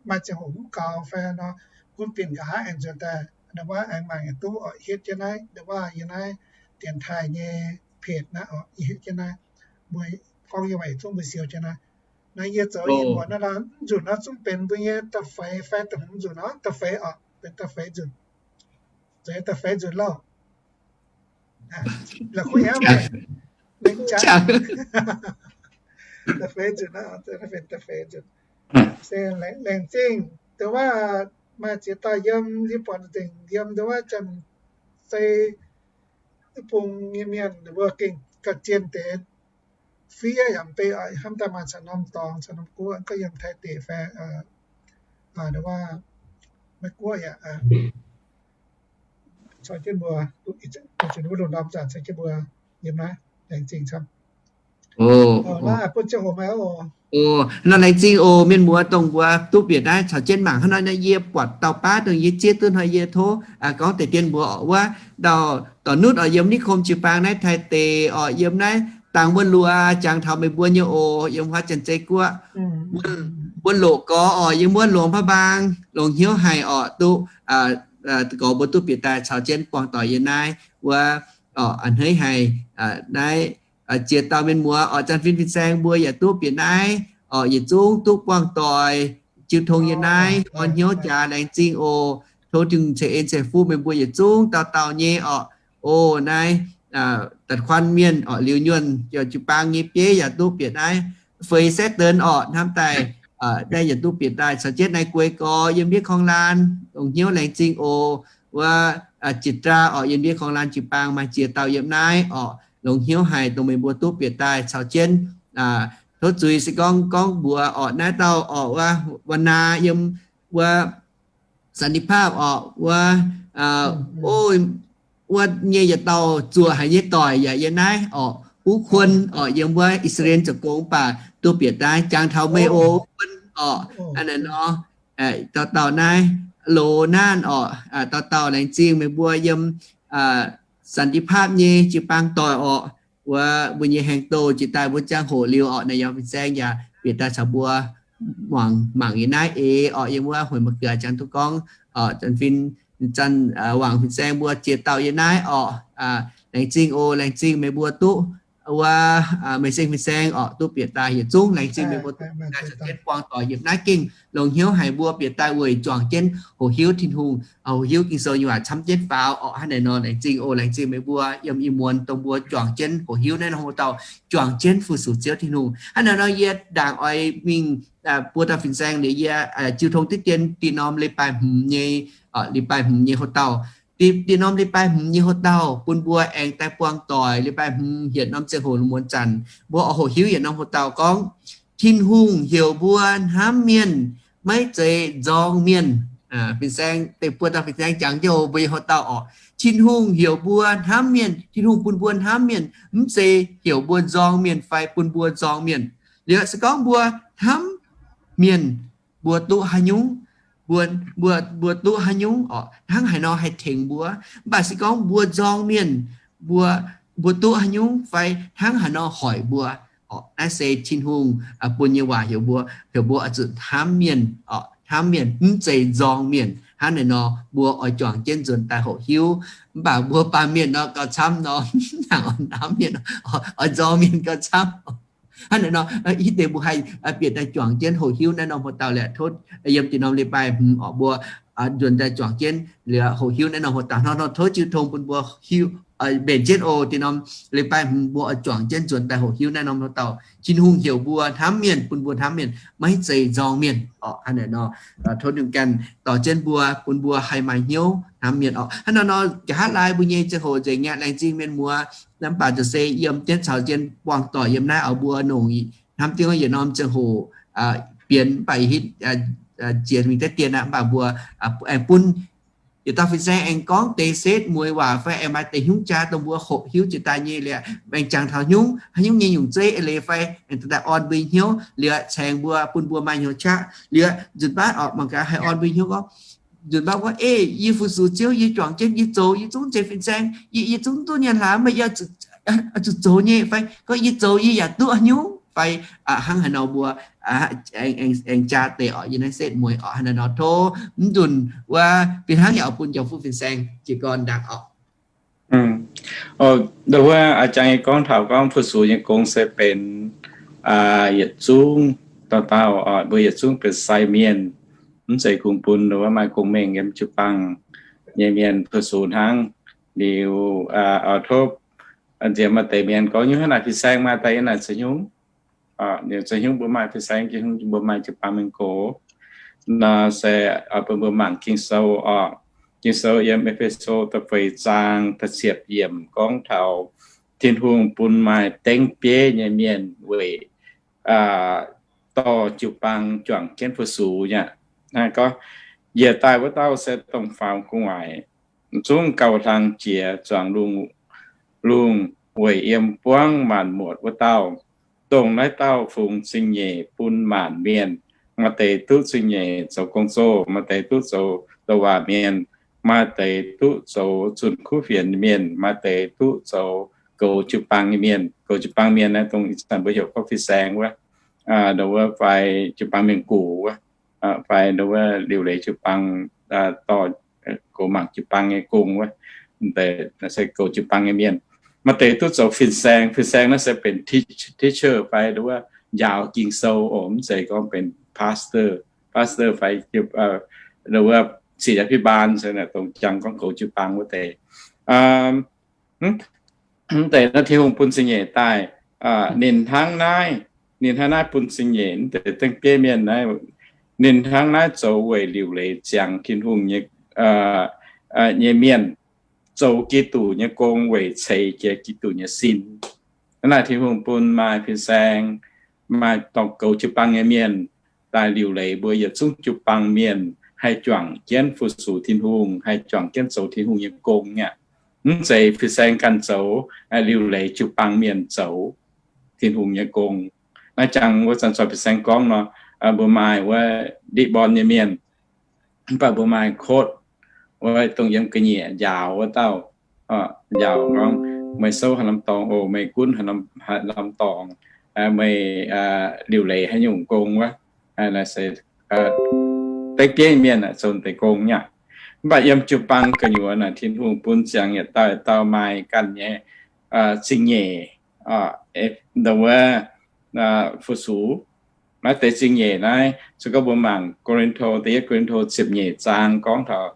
maaih ziangh hoc mv gaux fai nor, gunv binc nqa'haav aengx nzuonx daaih, ndau wuov aengx mangc yietc duqv orqc, hietv jienv naaiv, ndau wuov yiem naaiv dienx taaih nyei page naaiv orqc, hietv jienv naaiv, mbuo gorngv yiem waaic zungv mbuo siou jienv naaiv. Naaiv yie zoux ih muonz naaiv nor, mv nzunc nor zungv benx mbuo nyei da'feix fai da'hmz nzunc orqc, da'feix orqc, benx da'feix nzunc. Zoux da'feix nzunc lauh. La'kuqv aqv, mengh jangx. Da'feix nzunc, da'feix nzunc. Se laengz zingh ndau wuov maaih ziex dauh yiem, yie buatc nzengc yiem ndau wuov Janx-Zei bung nyei mienh mbuo gengh ga'zien deix fiev yaac mbei oc, hnamv daaih maaih caux norm dorngx caux norm guoqv, gorngv yiem Taiv deic fai ndau wuov Meiv Guoqv yaac caux jienv mbuo, wuov lungh ndorm zaah caux jienv mbuo yiem naaiv. Laengz zingh camv. Bun ziangh hoc maaih oc. Nor laengz zingh oc mienh muoz dongh mbuo duqv bieqc naaiv caux jienv mangc hnangv nor. Naaiv yie buatc dauh baav dongh yie zieqv duqv hnoi yie tov gorngv deix dien mbuox orqc, wuov dauh dorc nutv orqc, yiem niv kom jiu-baang naaiv Taiv deic orqc, yiem naaiv dangx wuov luoz jangx taux meih mbuo nyei oc, yiem huaav Janx-Zei Guoqv. Wuov loqc gorx orqc, yiem wuov Luangh Pa'baang, longx hnyouv haic orqc, duqv gorx mbuo duqv bieqc daaih caux jienv buangh doic yiem naaiv wuov orqc, a'hneiv haic. Naaiv ziex dauh mienh muoz orqc, Janx fin fin-saeng mbuo yaac duqv bieqc naaiv orqc, yietc zungv duqv buangh doic jiu tong yiem naaiv, orn hnyouv jaax, laengz zingh oc. Tov Tin-Hungh ceix en ceix fuqv meih mbuo yietc zungv dauh dauh nyei orqc. O naaiv, da'kuan mienh orqc, liuz nyuonh yaac jiu-baang nyei bieiv yaac duqv bieqc naaiv feix Saturday orqc, hnamv daaih naaiv yaac duqv bieqc daaih caux jienv naaiv guei gorx yiem ndiev korng-laanh, longx hnyouv laengz zingh oc. Wuov Jitra orqc, yiem ndiev korng-laanh jiu-baang maaih ziex dauh yiem naaiv orqc, longx hnyouv haic dongh meih mbuo duqv bieqc daaih caux jienv. Tov zuiz se gorngv gorngv mbuox orqc, naaiv dauh orqc, wuov Wana yiem wuov Sandipav orqc, wuov, o, wuov nyei yietc dauh zuoqc haic nyei doic yaac yiem naaiv orqc. Uv Kuon orqc, yiem wuov I^saa^laa^en zoux gong mv baac duqv bieqc daaih jangx taux meih oc, Uv Kuon orqc. Aa, naaiv nor, dauh dauh naaiv, Loz Naanv orqc, dauh dauh laengz zingh meih mbuo yiem สันติภาพ nyei jiu-baang doic orqc. Wuov mbuo nyei heng doh jiex daaih mbuo ziangh hoc liuz orqc, naaiv yaac fin-saeng yaac bieqc daaih caux mbuo mangc, mangc yiem naaiv eix orqc, yiem wuov hueix ma'gaax jangx duqv gorngv, fin, zanc wangc fin-saeng mbuo ziex dauh yiem naaiv orqc. Laengz zingh oc, laengz zingh meih mbuo duqv wuov meih zingh fin-saeng orqc, duqv bieqc daaih yietc zungv laengz zingh meih mbuo duqv bieqc daaih caux jienv buangh doic yiem naaiv gengh longx hnyouv haic mbuo bieqc daaih weic juangc jienv hoqc hiuv Tin-Hungh, hoqc hiuv Ging-Sou nyei waac camv jienv faaux orqc. Hnangv naaic nor, laengz zingh oc, laengz zingh meih mbuo yiem ih muonz dongh mbuo juangc jienv hoqc hiuv naaiv norm hoc-dauh, juangc jienv fu-sux Ziouv Tin-Hungh. Hnangv naaic nor, yie ndaangc oix mingh buo dauh fin-saeng liuz, yie jiu tong diqv dien dinh norm leiz-baaix hmz nyei, leiz-baaix hmz nyei hoc-dauh. Dinh norm leiz-baaix hmz nyei hoc-dauh bun mbuo aengx daaih buangh doic. Leiz-baaix hmz yietc norm ziangh hoc lungh muonz zanc mbuo oix hoqc hiuv yietc norm hoc-dauh gorngv, Tin-Hungh heuc mbuo hnamv mienh, maiv zeiz nzorng mienh. Fin-saeng, deix buo dauh fin-saeng jangx jienv mbuo nyei hoc-dauh orqc. Tin-Hungh heuc mbuo hnamv mienh, Tin-Hungh bun mbuo hnamv mienh, mv zeiz heuc mbuo nzorng mienh fai bun mbuo nzorng mienh. Liuz se gorngv mbuo hnamv mienh, mbuo duqv haaix nyungc, mbuo, mbuo duqv haaix nyungc orqc, hnangv haaix nor haih tengx mbuo. Mv baac se gorngv mbuo nzorng mienh, mbuo, mbuo duqv haaix nyungc fai hnangv haaix nor hoic mbuo orqc. Naaiv se Tin-Hungh bun nyei waac heuc mbuo, heuc mbuo oix zuqc hnamv mienh orqc, hnamv mienh mv zeiz nzorng mienh. Hnangv naaic nor mbuo oix juangc jienv nzuonx daaih hoqc hiuv. Mv baac mbuo baamh mienh nor gauh camv nor, hnangv oix hnamv mienh, oix nzorng mienh gauh camv. Hnangv naaic nor, hitv deix mbuo haih bieqc daaih juangc jienv hoqc hiuv naaiv norm hoc-dauh liuz, tov yiem dinh norm leiz-baaix hmz orqc, mbuo nzuonx daaih juangc jienv liuz hoqc hiuv naaiv norm hoc-dauh hnangv nor, tov jiu tong bun mbuo hiuv, mbenc jienv oc. Dinh norm leiz-baaix hmz mbuo oix juangc jienv nzuonx daaih hoqc hiuv naaiv norm hoc-dauh, Tin-Hungh heuc mbuo hnamv mienh, bun mbuo hnamv mienh, maiv zeiz nzorng mienh orqc. Hnangv naaic nor, tov ninh ganh dorh jienv mbuo, bun mbuo haih maaih hnyouv hnamv mienh orqc. Hnangv naaic nor, nqa'haav laai mbuo nyei ziangh hoc nzengc aqv. Laengz zingh mienh muoz, mv baac zuqc se yiem jienv caux jienv buangh doic yiem naaiv oc. Mbuo nongc hnamv jienv yietc norm ziangh hoc bienx, mv baac hitv jiex mingh daaih dien aqv. Mv baac mbuo aengx bun yietc dauh fin-saeng aengx gorngv deix setv mueiz waac fai aengx maaih deix hnyungv jaa dongh mbuo hoqc hiuv jiex daaih nyei liuz, aengx jangx taux hnyungv, haaix nyungc nyei nyungc zeiv eix leiz fai aengx daaih orn mbuo hnyouv liuz, caengx mbuo, bun mbuo maaih hnyouv qaqv liuz, nzunc baav orqc, mangc gaax haih orn mbuo hnyouv gorngv, nzunc baav gorngv, Ei, yie fu-sux Ziouv, yie juangc jienv, yie zoux, yie zungv zeiz fin-saeng, yie, yie zungv duqv nyanc hlaax, meih yaac zuqc zoux nyei fai gorngv yie zoux yie yaac duqv haaix nyungc fai hnangv haaix nor mbuo aengx jaa deix orqc, yiem naaiv setv mueiz orqc. Hnangv naaic nor tov mv nzunc wuov fih hnangv yaac bun jauv-fuqv fin-saeng jiez gorn ndaangc orqc. Ndau wuov a'jang nyei gorngv taux gorngv fu-sux nyei gong se benx yietc zungv dauh dauh orqc, mbuo yietc zungv benx sai mienh, mv zeiz kungx bun ndau wuov maaih gong-mengh yiem jiu-baang nyei mienh fu-sux hnangv. Liuz tov nziex maaih deix mienh gorngv nyungc hnangv naaic fin-saeng maaih daaih yiem naaic za'hnyungv, ninh za'hnyungv mbuo maaih fin-saeng, za'hnyungv mbuo maaih jiu-baang mienh gox. Nor se bun mbuo mangc Ging-Sou orqc. Ging-Sou yiem E^fe^so da'feix zaang da'cietv yiemc gorngv taux Tin-Hungh bun maaih dengv bieiv nyei mienh weic dorh jiu-baang juangc jienv fu-sux nyei. Gorngv, Njiec daaih wuov dauh se dongh faaux gu'nguaaic, zungv gauh hlang jiex zuangx lungh, lungh weic yiem buangv maanc muotc wuov dauh. Dongh naaiv dauh fungx zingh nyeic bun maanc mienh. Maaih deix duqv zingh nyeic zoux gong-zoh, maaih deix duqv zoux douc waac mienh, maaih deix duqv zoux zunh kuv fienx mienh, maaih deix duqv zoux goux jiu-baang nyei mienh. Goux jiu-baang mienh naaiv dongh ih zanc mbuo heuc gorngv fin-saeng wuov, ndau wuov fai jiu-baang mienh gox wuov, fai ndau wuov liuc leiz jiu-baang, dorh goux mangc jiu-baang nyei gong wuov, se goux jiu-baang nyei mienh. Maaih deix duqv zoux fin-saeng. Fin-saeng naaiv se benx teacher fai ndau wuov njaaux Ging-Sou oc, mv zeiz gorngv benx pastor. Pastor fai ndau wuov ศิษยาภิบาล se dongh jangx gorngv goux jiu-baang wuov deix. Mv deix naaiv Tin-Hungh bun zingh nyeic daaih, ninh hnangv naaiv, ninh hnangv naaiv bun zingh nyeic mv deix dengv bieiv mienh naaiv, ninh hnangv naaiv zoux weic liuc leiz ziangx Tin-Hungh nyei, nyei mienh, zoux Giduc nyei gong weic ceix jiez Giduc nyei sin. Hnangv naaic Tin-Hungh bun maaih fin-saeng, maaih dorngc goux jiu-baang nyei mienh, daaih liuc leiz mbuo yietc zungv jiu-baang mienh haih juangc jienv fu-sux Tin-Hungh, haih juangc jienv zoux Tin-Hungh nyei gong aqv. Mv zeiz fin-saeng ganh zoux, liuc leiz jiu-baang mienh zoux Tin-Hungh nyei gong. Naaiv jangx wuov zanc zoux fin-saeng gorngv nor, mbuo maaih wuov deacon nyei mienh, mv baac mbuo maaih coach, wuov dongh yiem ga'nyiec njaaux wuov dauh. njaaux gorngv, meih souv haaix norm dorngx oc, meih gunv haaix norm dorngx, meih liuc leiz haaix nyungc gong wuov, se deix bieiv mienh zoux deix gong nyei aqv. Mv baac yiem jiu-baang gu'nyuoz naaic Tin-Hungh bun ziangx yietc dauh dauh maaih ganh nyei zingh nyeic, wuov fu-sux. Naaiv deix zingh nyeic naaiv, se gorngv mbuo mangc Ko^lin^to, da'yietv Ko^lin^to ziepc nyeic zaang gorngv taux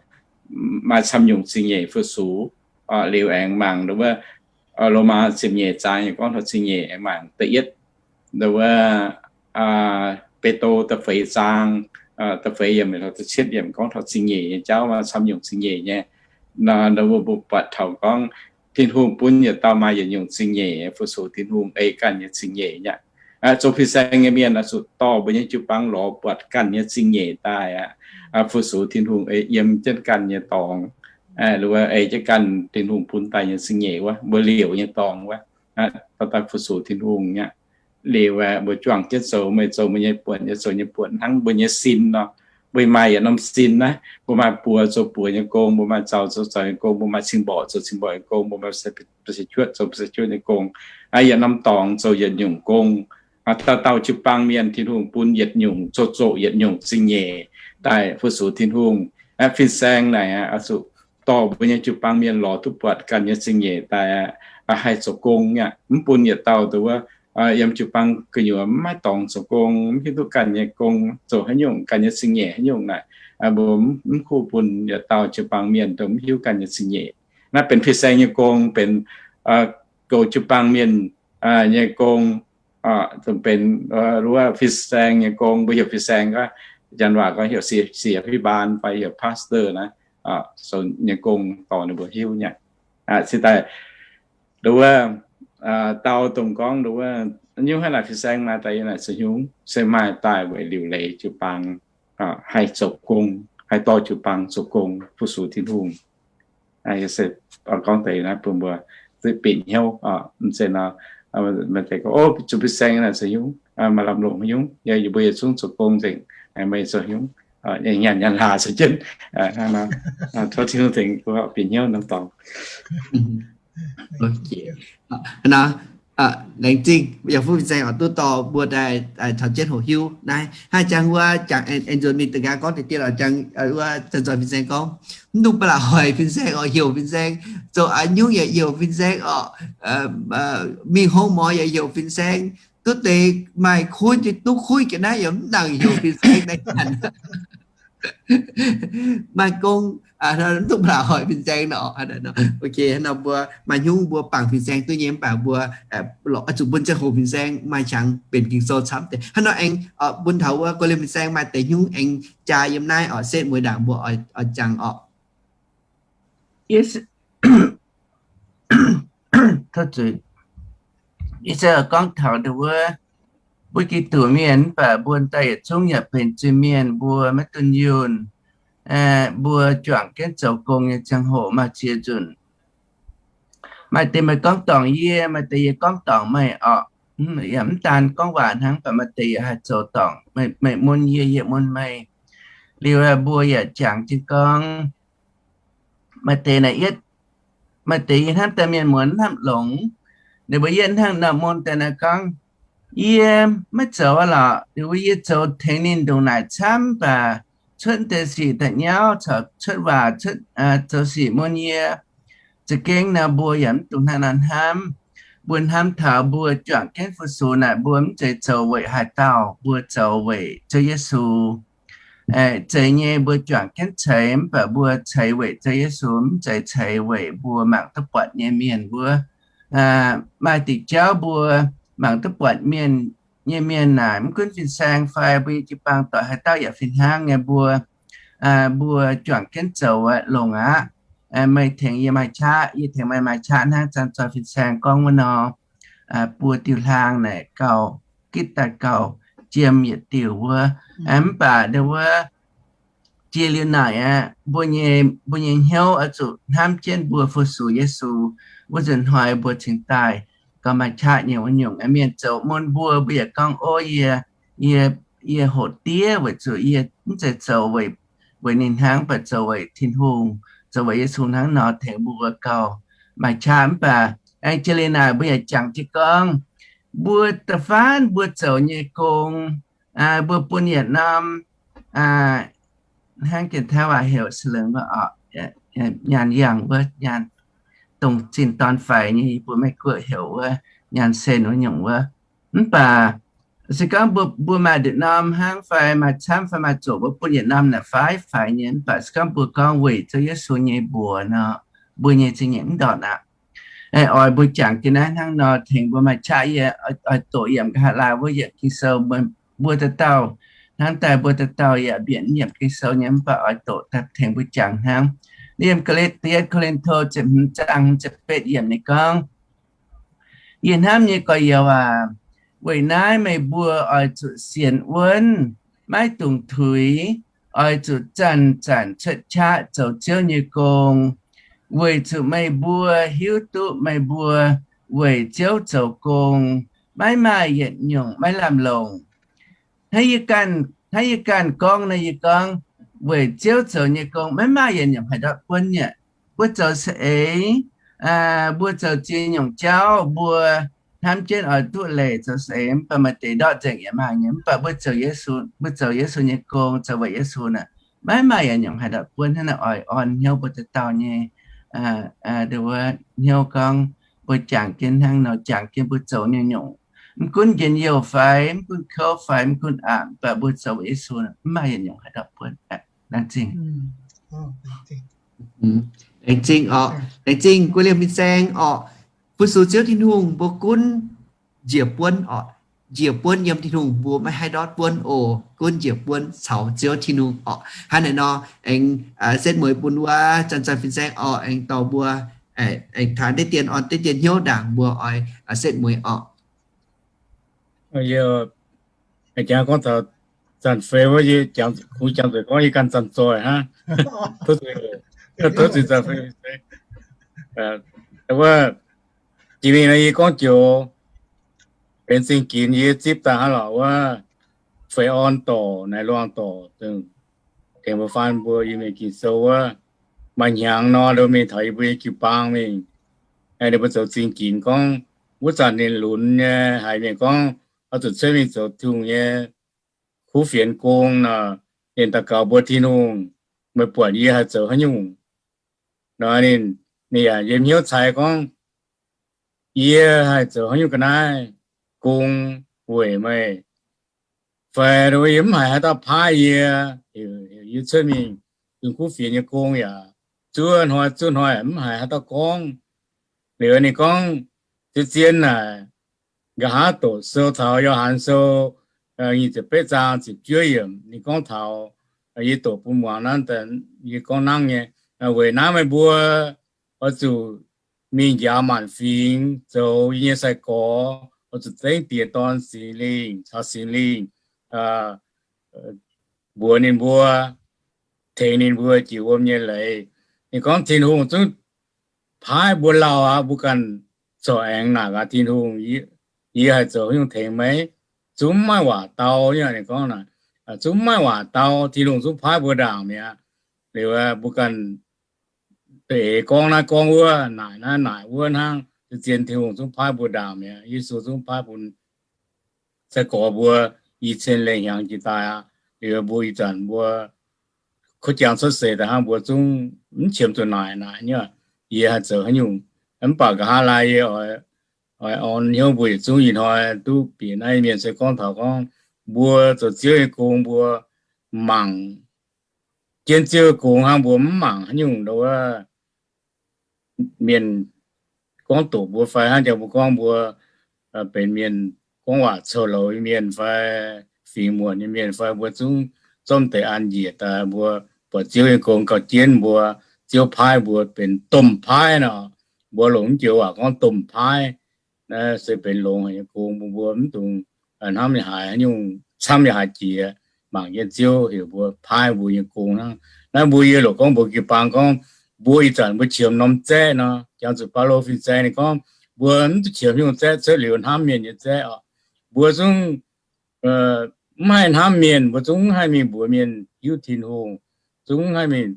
maaih camv nyungc zingh nyeic fu-sux. Liuz aengx mangc wuov Lomaa ziepc nyeic zaang yaac gorngv taux zingh nyeic. Aengx mangc da'yietv wuov Bide^lo da'feix zaang, da'feix yiemc taux da'cietv yiemc gorngv taux zingh nyeic nyei jauv, maaih camv nyungc zingh nyeic nyei. Mbuo mbuo buatc taux gorngv Tin-Hungh bun yietc dauh maaih yietc nyungc zingh nyeic fu-sux Tin-Hungh ei ganh nyei zingh nyeic nyei aqv. Zoux fin-saeng nyei mienh oix zuqc dorh mbuo nyei jiu-baang lorz buatc ganh nyei zingh nyeic daaih aqv, fu-sux Tin-Hungh ei yiem jienv ganh nyei dorngx, ei jienv ganh Tin-Hungh bun daaih nyei zingh nyeic wuov, mbuo liouc nyei dorngx wuov, dorh daaih fu-sux Tin-Hungh nyei aqv. Liuz mbuo juangc jienv zoux, meih zoux meih nyei buonc, yie zoux nyei buonc, hnangv mbuo nyei sin nor. Mbuo maaih yietc norm sin naaiv, mbuo maaih buoz zoux buoz nyei gong, mbuo maaih zaux zoux zaux nyei gong, mbuo maaih cing-mborqc zoux cing-mborqc nyei gong, mbuo maaih ba'siec-cuotv zoux ba'siec-cuotv nyei gong. Yietc norm dorngx zoux yietc nyungc gong. Dauh dauh jiu-baang mienh Tin-Hungh bun yietc nyungc, zoux zoqc yietc nyungc zingh nyeic daaih fu-sux Tin-Hungh. Fin-saeng naaic oix zuqc dorh mbuo nyei jiu-baang mienh lorz duqv buatc ganh nyei zingh nyeic daaih haih zoux gong aqv. Mv bun yietc dauh wuov yiem jiu-baang gu'nyuoz mv maaih dorngx zoux gong, mv hiuv duqv ganh nyei gong zoux haaix nyungc, ganh nyei zingh nyeic haaix nyungc naaic, mbuo mv kuv bun yietc dauh jiu-baang mienh dongh mv hiuv ganh nyei zingh nyeic. Naaiv benx fin-saeng nyei gong, benx goux jiu-baang mienh nyei gong. Dongh benx wuov fin-saeng nyei gong, mbuo heuc fin-saeng, janx waac gorngv heuc ศิษยาภิบาล fai heuc pastor naaiv, zoux nyei gong dorh ninh mbuo hiuv nyei. Cingx daaih wuov dau dongh gorngv wuov, nyungc haaix naaic fin-saeng maaih daaih yiem naaic zoux hnyungv, se maaih daaih weic liuc leiz jiu-baang, haih zoux gong, haih dorh jiu-baang zoux gong fu-sux Tin-Hungh. Se gorngv deix naaiv bun mbuo zuqc bieqc hnyouv. Mv zeiz nor, maaih deix gorngv, o, zuqc fin-saeng naaic zoux hnyungv, maaih lamh longc haaix nyungc, yie mbuo yietc zungv zoux gong nzengc, meih zoux hnyungv, nyanc nyanc hlaax zoux jienv. Tov Tin-Hungh tengx bieqc hnyouv norm dorngx. Laengz zingh yaac fuqv fin-saeng oix duqv dorh mbuo daaih taux jienv hoqc hiuv naaiv. Hnangv jangx wuov jangx aengx nzuonx mingh da'nqaang gorngv deix dieh lorqc, jangx wuov zanc-zoih fin-saeng gorngv, mv dungx ba'laqc hoic fin-saeng oc, heuc fin-saeng, zoux haaix nyungc yaac heuc fin-saeng oc, mingh hong morx yaac heuc fin-saeng, duqv deix maaih kuv, duqv kuv ga'naaiv yaac mv nangc heuc fin-saeng daaih nyanc. Maaih gong, mv dungx ba'laqc hoic fin-saeng nor. Ok, hnangv nor mbuo maaih hnyungv mbuo bangc fin-saeng duqv nyei, mv baac mbuo oix zuqc bun ziangh hoc fin-saeng maaih qangx benx Ging-Sou camv deix. Hnangv nor aengx bun taux wuov go liemh fin-saeng maaih deix hnyungv aengx jaa yiem naaiv oc, setv mueiz ndaangc mbuo oix jangx oc. Yie se gorngv taux wuov, mbuo Giduc mienh mv baac mbuo daaih yietc zungv yaac benx zuiz-mienh, mbuo maiv dunh yunh. Mbuo juangc jienv zoux gong nyei ziangh hoc maaih ziex nzunc, maaih deix meih gorngv dorngc yie, maaih deix yie gorngv dorngc meih oc. Yaac mv daan gorngv waac hnangv, mv baac maaih deix yaac haih zoux dorngc, meih mun yie, yie mun meih. Liuz mbuo yaac jangx jienv gorngv, maaih deix naaic yietv, maaih deix yie hnamv daaih mienh muonz hnamv longx. Ninh mbuo yietv hnangv nor mun daaih naaiv gorngv, yie maiv zoux aqv lorqc. Ninh mbuo yie zoux tengx ninh ndongc naaic camv baac cuotv deix sic da'nyauv caux cuotv waac, cuotv zoux sic mun yie. Za'gengh nor mbuo yaac mv dungx hnangv nor hnamv. Mbuo hnamv taux mbuo juangc jienv fu-sux naaic, mbuo mv zeiz zoux weic haaix dauh, mbuo zoux weic Ziouv Yesu. Zeiz nyei mbuo juangc jienv ceix, mv baac mbuo ceix weic Ziouv Yesu, mv zeiz ceix weic mbuo mangc duqv buatc nyei mienh wuov. Maaih diuc jauv mbuo mangc duqv buatc mienh nyei mienh naaic, mv gunv fin-saeng fai mbuo nyei jiu-baang doic haaix dauh yaac fih hnangv nyei mbuo, mbuo juangc jienv zoux longx aqv. Meih tengx yie maaih qaqv, yie tengx meih maaih qaqv hnangv zanc-zoih fin-saeng gorngv wuov nor, buo diuh hlaang naaic gauh gitv daaih gauh jiem yietc diuh wuov. Mv baac ndau wuov jiex liuz naaic aqv, mbuo nyei, mbuo nyei hnyouv oix zuqc hnamv jienv mbuo fu-sux Yesu wuov nzunc hnoi mbuo cingx daaih gauh maaih qaqv nyei wuov nyungc. Mienh zoux mun mbuo, mbuo yaac gorngv, o, yie, yie, yie hoqc diev weic zuqc yie mv zeiz zoux weic, weic ninh hnangv, mv baac zoux weic Tin-Hungh, zoux weic Yesu hnangv nor tengx mbuo gauh maaih qaqv. Mv baac aengx jiex liuz naaic mbuo yaac jangx jienv gorngv, mbuo da'faanh mbuo zoux nyei gong, mbuo bun yietc norm hnangv gengh taux waac heuc se lengc wuov oc, nyaanh yangh wuov, nyaanh dongh zinh dorn faix nyei, yie mbuo Meiv Guoqv heuc wuov nyaanh sen wuov nyungc wuov. Mv baac se gorngv mbuo maaih nduqc norm hnangv fai maaih camv fai maaih zoqc, mbuo bun yietc norm naaic faix faix nyei. Mv baac se gorngv mbuo gorngv weic Ziouv Yesu nyei mbuox nor, mbuo nyei zingh nyeic mv ndortv aqv. Oix mbuo jangx jienv naaiv hnangv nor tengx mbuo maaih qaqv. Yie oix doqc yiem nqa'haav laai wuov yiemc Ging-Sou, mbuo dauh dauh, hnangv daaih mbuo dauh dauh yaac mbienc yiemc Ging-Sou nyei, mv baac oix doqc daaih tengx mbuo jangx hnangv. Yiem Ko^lin, Ko^lin^to ziepc hmz zaang ziepc betv yiemc ninh gorngv, Yie hnamv nyei gorx-youz aac, weic naaiv meih mbuo oix zuqc sienx wuonv, maiv dungx tuix, oix zuqc zanc-zanc cuotv qaqv zoux Ziouv nyei gong, weic zuqc meih mbuo hiuv duqv meih mbuo weic Ziouv zoux gong maiv maaih yietc nyungc maiv lamh longc. Hnangv yie ganh gorngv naaiv, yie gorngv, weic Ziouv zoux nyei gong maiv maaih yietc nyungc haih ndortv buonv nyei. Mbuo zoux saeng-eix, mbuo zoux ziex nyungc jauv, mbuo hnamv jienv oix duqv leiz zoux saeng-eix, mv baac maaih deix ndortv nzengc yaac maaih nyei. Mv baac mbuo zoux Yesu, mbuo zoux Yesu nyei gong, zoux weic Yesu naaic, maiv maaih yietc nyungc haih ndortv buonv. Hnangv naaic oix orn hnyouv mbuo dauh dauh nyei hnyouv gorngv, mbuo jangx jienv hnangv nor, jangx jienv mbuo zoux nyei nyungc, mv gunv njien-youh fai, mv gunv kouv fai, mv gunv aqc, mv baac mbuo zoux weic Yesu, mv maaih yietc nyungc haih ndortv buonv. Laengz zingh. Laengz zingh oc. Laengz zingh guei liemh fin-saeng orqc. Fu-sux Ziouv Tin-Hungh mbuo gunv njiec buonv orqc. Njiec buonv yiem Tin-Hungh mbuo maiv haih ndortv buonv oc. Gunv njiec buonv caux Ziouv Tin-Hungh orqc. Hnangv naaic nor, aengx setv mueiz bun wuov zanc-zanc fin-saeng orqc, aengx dorh mbuo aengx taux deix dien, orn deix dien hnyouv ndaangc mbuo oix setv mueiz orqc. Yie jangx gorngv taux zanc fei wuov, yie kungx jangx zuqc gorngv yie ganh zanc zoih hnangv. Tov zuqc zanc fei. Wuov, jiex mingh nor yie gorngv joux benx zingh ginx yie zipv daaih hnangv lorqc wuov, feix orn dorc, naaiv luangh dorc, tengx mbuo faan mbuo yie mingh Ging-Sou wuov, maaih hnyangx nor, nduov mingh taux yie mbuo nyei jiu-baang mingh, ninh mbuo zoux zingh ginx gorngv, wuov zanc ninh lunx nyei haiz mienh gorngv, oix zuqc cuotv mingh zoux Tin-Hungh nyei kuv fienx gong nor, ninh daux gaux mbuox Tin-Hungh, meih buatc yie haih zoux haaix nyungc nor, ninh, ninh yaac yiem hnyouv ceix gorngv, yie haih zoux haaix nyungc ga'naaiv gong weic meih, fai yie mv haiz haaix dauh paaiv yie, heuc yie cuotv mingh yungz kuv fienx nyei gong yaac zuov hnoi zuov hnoi mv haiz haaix dauh gorngv. Liuz ninh gorngv, zien-zien naaic, nqa'haav doqc sou taux Yo^han Sou nyic ziepc betv zaang ziepc juov yiemc, ninh gorngv taux, yie doqc bun muangx naaiv, yie gorngv nangv nyei, weic naaiv meih mbuo oix zuqc mingh njaaux maanc fingx zoux yie nyei sai-gorx, oix zuqc zengv Diex, Dorn, Singx Lingh caux Singx Lingh mbuox ninh mbuo, tengx ninh mbuo jiex wuom nyei leiz. Ninh gorngv Tin-Hungh zungv paaiv mbuo lauh aqv, mbuo ganh corc aengx naaic gaax Tin-Hungh, yie haih zoux haaix nyungc tengx meih? Zungv maiv waac dau. Ninh gorngv naaic, zungv maiv waac dau, Tin-Hungh zungv paaiv mbuo ndaangc mi'aqv. Liuz mbuo ganh eix gorngv naaiv gorngv wuov, naaic naaiv naaic wuov hnangv, zien Tin-Hungh zungv paaiv mbuo ndaangc mi'aqv. Yesu zungv paaiv bun sai-gorx mbuo i cien lengh hnyangx jiex daaih aqv. Liuz mbuo ih zanc mbuo kuv jangx cuotv seix daaih hnangv, mbuo zungv mv qiemx zuqc naaic naaic nyei, yie haih zoux haaix nyungc. Mv baac nqa'haav laai yie oix orn hnyouv mbuo yietc zungv ih hnoi duqv bieqc naaiv mienh se gorngv taux gorngv mbuo zoux Ziouv nyei gong, mbuo mangc jienv Ziouv nyei gong hnangv, mbuo mv mangc haaix nyungc wuov mienh gorngv doqc mbuo fai hnangv jangx mbuo gorngv mbuo benx mienh gorngv waac coux louz nyei mienh fai fingx muonc nyei mienh fai, mbuo zungv zorqv deix an njiec daaih mbuo buatc Ziouv nyei gong gauh jienv mbuo, Ziouv paaiv mbuo benx domh paaiv nor, mbuo longc mv joux waac gorngv domh paaiv. Naaiv se benx longx haic nyei gong, mbuo mbuo mv dungx hnamv yaac haiz haaix nyungc, camv yaac haiz jiex, mangc jienv Ziouv heuc mbuo paaiv mbuo nyei gong hnangv. Naaiv mbuo yie loc gorngv mbuox jiu-baang gorngv, mbuo ih zanc mbuo qiemx norm zaeqv nor, jangx zuqc Baulo fin-saeng ninh gorngv, mbuo mv duqv qiemx nyungc zaeqv cuotv liuz hnamv mienh nyei zaeqv oc. Mbuo zungv mv haih hnamv mienh, mbuo zungv mv haih mingh mbuox mienh hiuv Tin-Hungh, zungv mv haih mingh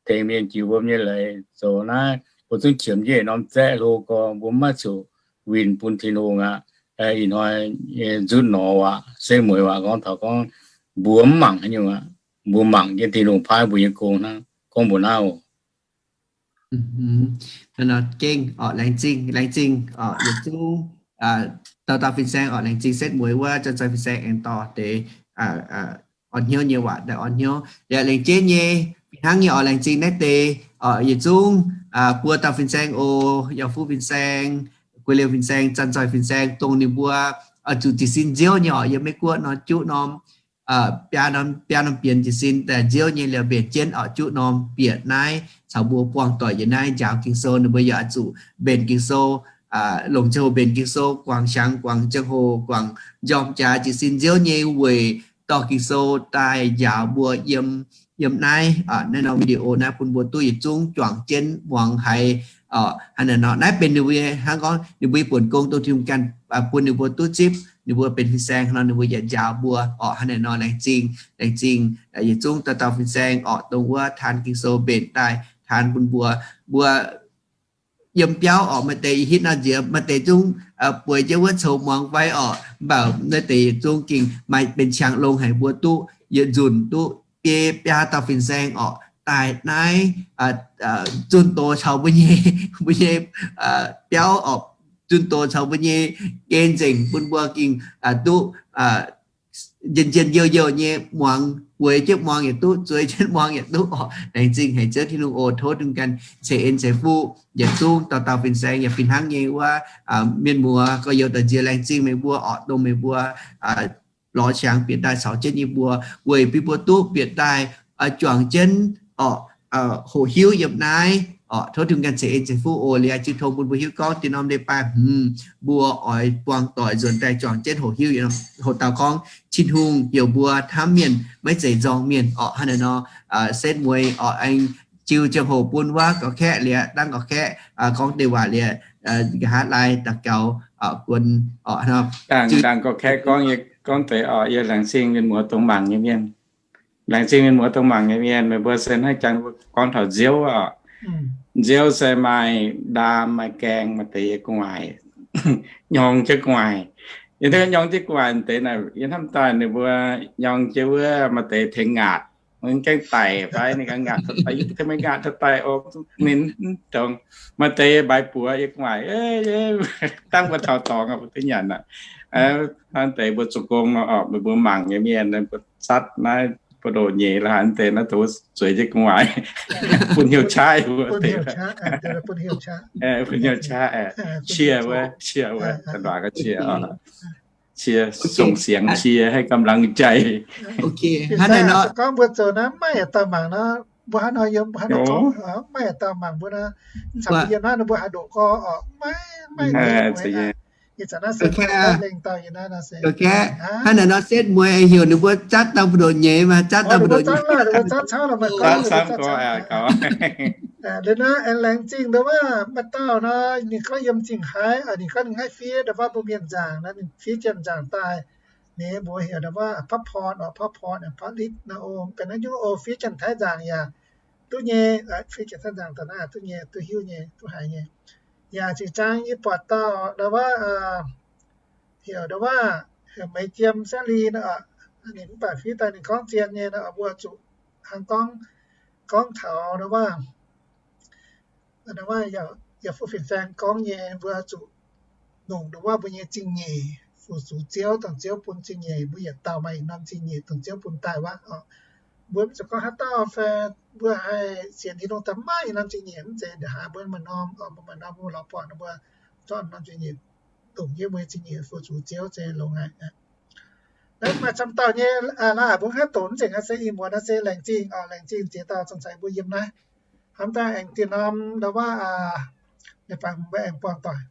tengx mienh jiex wuom nyei leiz zoux naaiv mbuo zungv qiemx jienv norm zaeqv hlo gorx, mbuo maiv zuqc winh bun Tin-Hungh aqv. Ih hnoi nzutv nor waac, setv mueiz waac gorngv taux gorngv mbuo mv mangc haaix nyungc aqv. Mbuo mangc jienv Tin-Hungh paaiv mbuo nyei gong hnangv. Gorngv mbuo naaiv oc. Gengh oc, laengz zingh, laengz zingh oc, yietc zungv dauh dauh fin-saeng oc, laengz zingh setv mueiz wuov zanc-zoih fin-saeng aengx dorh deix orn hnyouv nyei waac daaih orn hnyouv. Liuz laengz jienv nyei, fih hnangv nyei oc, laengz zingh naaiv deix oc, yietc zungv buo dauh fin-saeng oc, Yauh Fuqv fin-saeng, Guei Liouh fin-saeng, zanc-zoih fin-saeng, dongh ninh mbuo oix zuqc jiez sin nziouv nyei oc, yiem Meiv Guoqv nor juqv norm biaa norm, biaa norm bienx jiez sin daaih nziouv nyei liuz mbenc jienv oc, juqv norm bieqc naaiv caux mbuo buangh doic yiem naaiv njaaux Ging-Sou. Ninh mbuo yaac oix zuqc mbenc Ging-Sou, longc ziangh hoc mbenc Ging-Sou, guangc siangx guangc ziangh hoc, guangc njormh jaax jiez sin nziouv nyei weic dorh Ging-Sou daaih njaaux mbuo yiem, yiem naaiv, naaiv norm video naaiv bun mbuo duqv yietc zungv juangc jienv muangx haiz oc. Hnangv naaiv nor, naaiv benx ninh mbuo, hnangv gorngv ninh mbuo nyei buonc gong dongh Tin-Hungh ganh bun ninh mbuo duqv zipv, ninh mbuo benx fin-saeng nor, ninh mbuo yaac njaaux mbuo oc. Hnangv naaiv nor, laengz zingh, laengz zingh, yietc zungv dauh dauh fin-saeng oc, dongh wuov taan Ging-Sou mbenc daaih taan bun mbuo, mbuo yiem biauv oc, maaih deix ih hitv nor nziex, maaih deix zungv bueix jienv wuov coux muangx fai oc, mv baac naaiv deix yietc zungv gengh maaih benx qangx longx haic, mbuo duqv yietc nzunc duqv biei biaa dauh fin-saeng oc daaih naaiv zunh doz caux mbuo nyei, mbuo nyei biauv oc, zunh doz caux mbuo nyei gen nzengc bun mbuo gengh duqv njien-njien youh youh nyei muangx, bueix jienv muangx yietc duqv, zueiz jienv muangx yietc duqv oc. Laengz zingh haic Ziouv Tin-Hungh oc. Tov Tin-Hungh ganh ceix en ceix fuqv yietc zungv dauh dauh fin-saeng yaac fih hnangv nyei wuov mienh muoz gorx-youz da'nziex, laengz zingh meih mbuo oc, dongh meih mbuo lorz qangx bieqc daaih caux jienv yie mbuo, weic bun mbuo duqv bieqc daaih juangc jienv oc, hoqc hiuv yiem naaiv oc. Tov Tin-Hungh ganh ceix en ceix fuqv oc. Liuz jiu tong bun mbuo hiuv gorngv dinh norm leiz-baaix hmz mbuo oix buangh doic nzuonx daaih juangc jienv hoqc hiuv, hoqc dauh gorngv Tin-Hungh heuc mbuo hnamv mienh maiv zeiz nzorng mienh oc. Hnangv naaiv nor, setv mueiz oc, aengx jiu ziangh hoc bun wuov ga'kaeqv liuz, dangv ga'kaeqv gorngv deix waac liuz, nqa'haav laai daux gaux guon oc. Dangh ga'kaeqv gorngv, gorngv deix oc, yie laengz zingh mienh muoz dongh mangc nyei mienh. Laengz zingh mienh muoz dongh mangc nyei mienh. Meih mbuo se hnangv jangx mbuo gorngv taux nziouv oc. Nziouv se maaih ndaam maaih gaeng, maaih deix yie gu'nguaaic, nyorng jienv gu'nguaaic. Yie hnamv nyorng jienv gu'nguaaic deix naaic, yie hnamv daaih ninh mbuo nyorng jienv wuov maaih deix tengx ngaatc, mv gaengh daic fai ninh ganh ngaatc taux daic, yie mv tengx meih ngaatc taux daic oc, ninh dongh maaih deix mbaaix buoz yie gu'nguaaic, dangv mbuo taux dorngx mbuo duqv nyanc aqv. Hnangv deix mbuo zoux gong nor oc, meih mbuo mangc nyei mienh, mbuo zatv naaiv buoz-ndoqv nyeiz la'haaix deix naaiv, zueiz jienv gu'nguaaic, bun hnyouv qaqv mbuo deix, bun hnyouv qaqv, qiex wuov, qiex wuov, nduqc ga'qiex oc. Qiex, ส่งเสียงเชียร์ ให้กำลังใจ. Hnangv naaiv nor, gorngv mbuo zoux naaiv maiv yietc dauh mangc nor, mbuo hnangv nor yiem, hnangv nor gorngv maiv yietc dauh mangc mbuo nor, mv caux mbuo yiem naaiv nor mbuo haaix ndoqc gorngv oc, maiv, maiv, ih zanc naaiv se lengh dauh yiem naaiv nor se. Hnangv naaiv nor setv mueiz heuc ninh mbuo zatv dauh mbu'ndongx nyeiz maah, zatv dauh mbu'ndongx nyeiz, zatv camv, zatv camv gorngv. Liuz naaiv aengx laengz zingh ndau wuov maaih dauh nor, ninh gorngv yiem Zingh Haaix, ninh gorngv ninh haih fiev ndau wuov mbuo mienh nzaangc nor, ninh fiev janx nzaangc daaih. Ninh mbuox heuc ndau wuov พระพร oc, พระพร oc, พระฤทธิ์ nor, o, ga'naaiv nyungc o, fiev janx-taiv nzaangc yaac duqv nyei, fiev janx-taiv nzaangc daaih naaiv duqv nyei, duqv hiuv nyei, duqv haiz nyei. Yaac zinh zaang yie buatc dauh ndau wuov heuc ndau wuov heuc Meix Jiem Saengv Li nor, ninh mv baac fiev daaih ninh gorngv zien nyei nor, mbuo zuqc hnangv gorngv, gorngv taux ndau wuov Yaac fuqv fin-saeng gorngv nyei, mbuo zuqc longc ndongc wuov mbuo nyei zingh nyeic fu-sux Ziouv, dongh Ziouv bun zingh nyeic, mbuo yietc dauh maaih yietc norm zingh nyeic dongh Ziouv bun daaih wuov oc. Mbuo mv zuqc gorngv haaix dauh fai mbuo haih sienx Tin-Hungh daaih maiv yietc norm zingh nyeic mv zeiz, ndongc haaix mbuo maaih norm oc, mbuo maaih norm mbuo lorz buatc nor mbuo zorqv norm zingh nyeic longc jienv mbuo nyei zingh nyeic fu-sux Ziouv zeix longx aqv. Naaiv maaih camv dauh nyei la'haic mbuo haaix doqc mv nzengc, naaiv se ih muonz naaiv se laengz zingh oc, laengz zingh ziex dauh zong ceix mbuo yiem naaiv. Hnamv daaih aengx dinh norm ndau wuov, mbuo aengx buangh doic.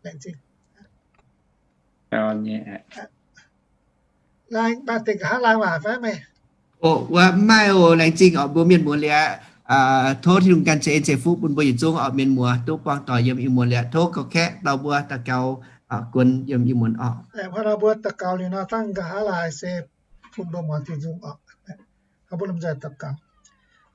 Laengz zingh. Laengz, maaih deix nqa'haav laanh waac fai meih? Oc, wuov mv maaih oc. Laengz zingh oc mbuo mienh muoz liuz aqv. Tov Tin-Hungh ganh ceix en ceix fuqv bun mbuo yietc zungv oc. Mienh muoz duqv buangh doic yiem ih muonz liuz aqv. Tov ga'kaeqv dauh mbuo daux gaux guon yiem ih muonz oc. Hnangv nor mbuo daux gaux liuz nor, dangh nqa'haav laanh se bun mbuo muangx Tin-Hungh oc. Mbuo lomh nzoih daux gaux.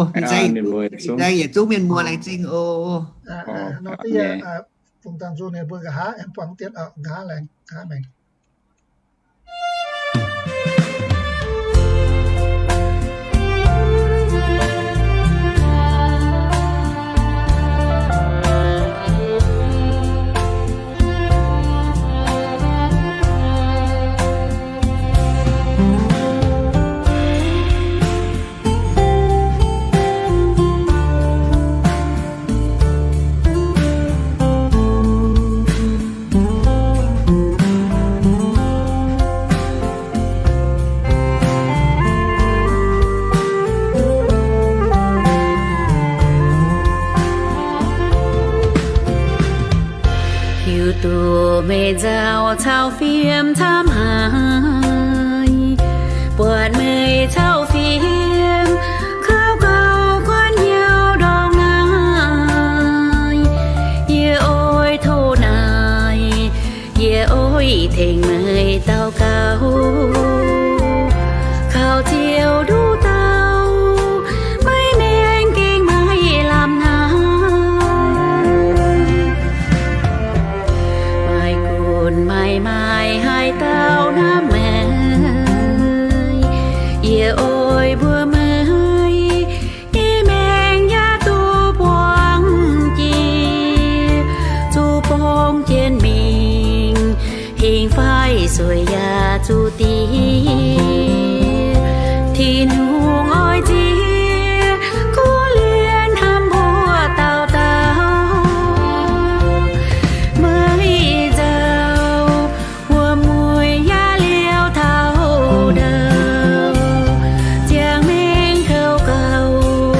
Ih zanc yietc zungv mienh muoz laengz zingh oc. Nor deix yie fungx dangh nzung ninh mbuo nqa'haav aengx buangh dien, nqa'haav laengz, nqa'haav maengx. Hiuv duqv meih nzauh caux fiem camv haic, buatc meih caux fiem kaux gauh guanh hnyouv ndortv naaiv. Yie oix tov naaic, yie oix tengx meih daux gaux, kaux Ziouv nduqc dauh, maiv maengx gengh maiv lamh hnangv. Maaih gunv maaih maaiz haaix dauh hnamv meih, yie oix mbuox meih, yie maengx yaac duqv buangh jiex, zuqc borngz jienv mingh, hingh fai sueih yaac zuqc diex. Tin-Hungh oix nziex kuv lienh hnamv mbuo dauh dauh. Meih nzauh wuom-mueiz yaac liouh taux ndau, ziangh maengx kouv gauh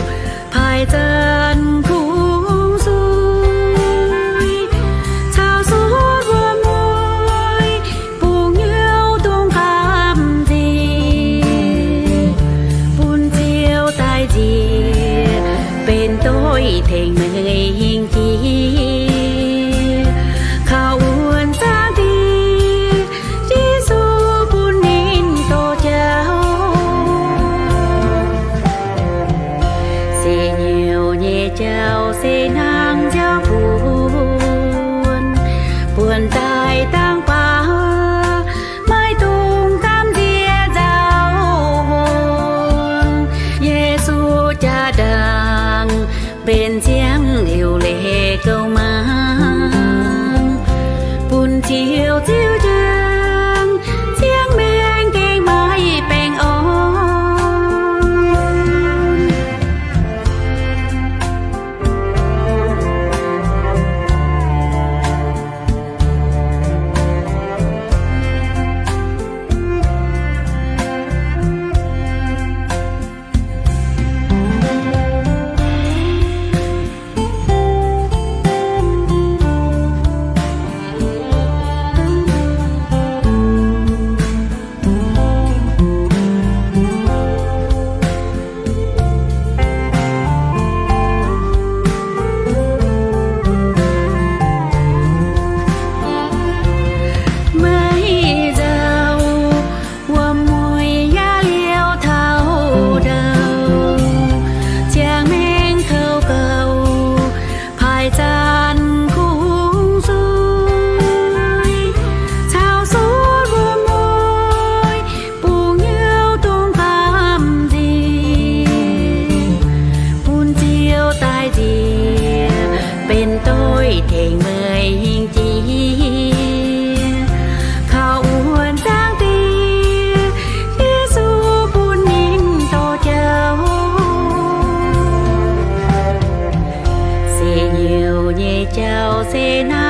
paaiv zanc kungx zuiz, caux suonc wuom-mueiz bungx nyei weih tengx meih nyei jiex. Kaux wuonh zaangv Diex, Yesu bun ninh dorh jauv. Se hnyouv nyei jauv se naaiv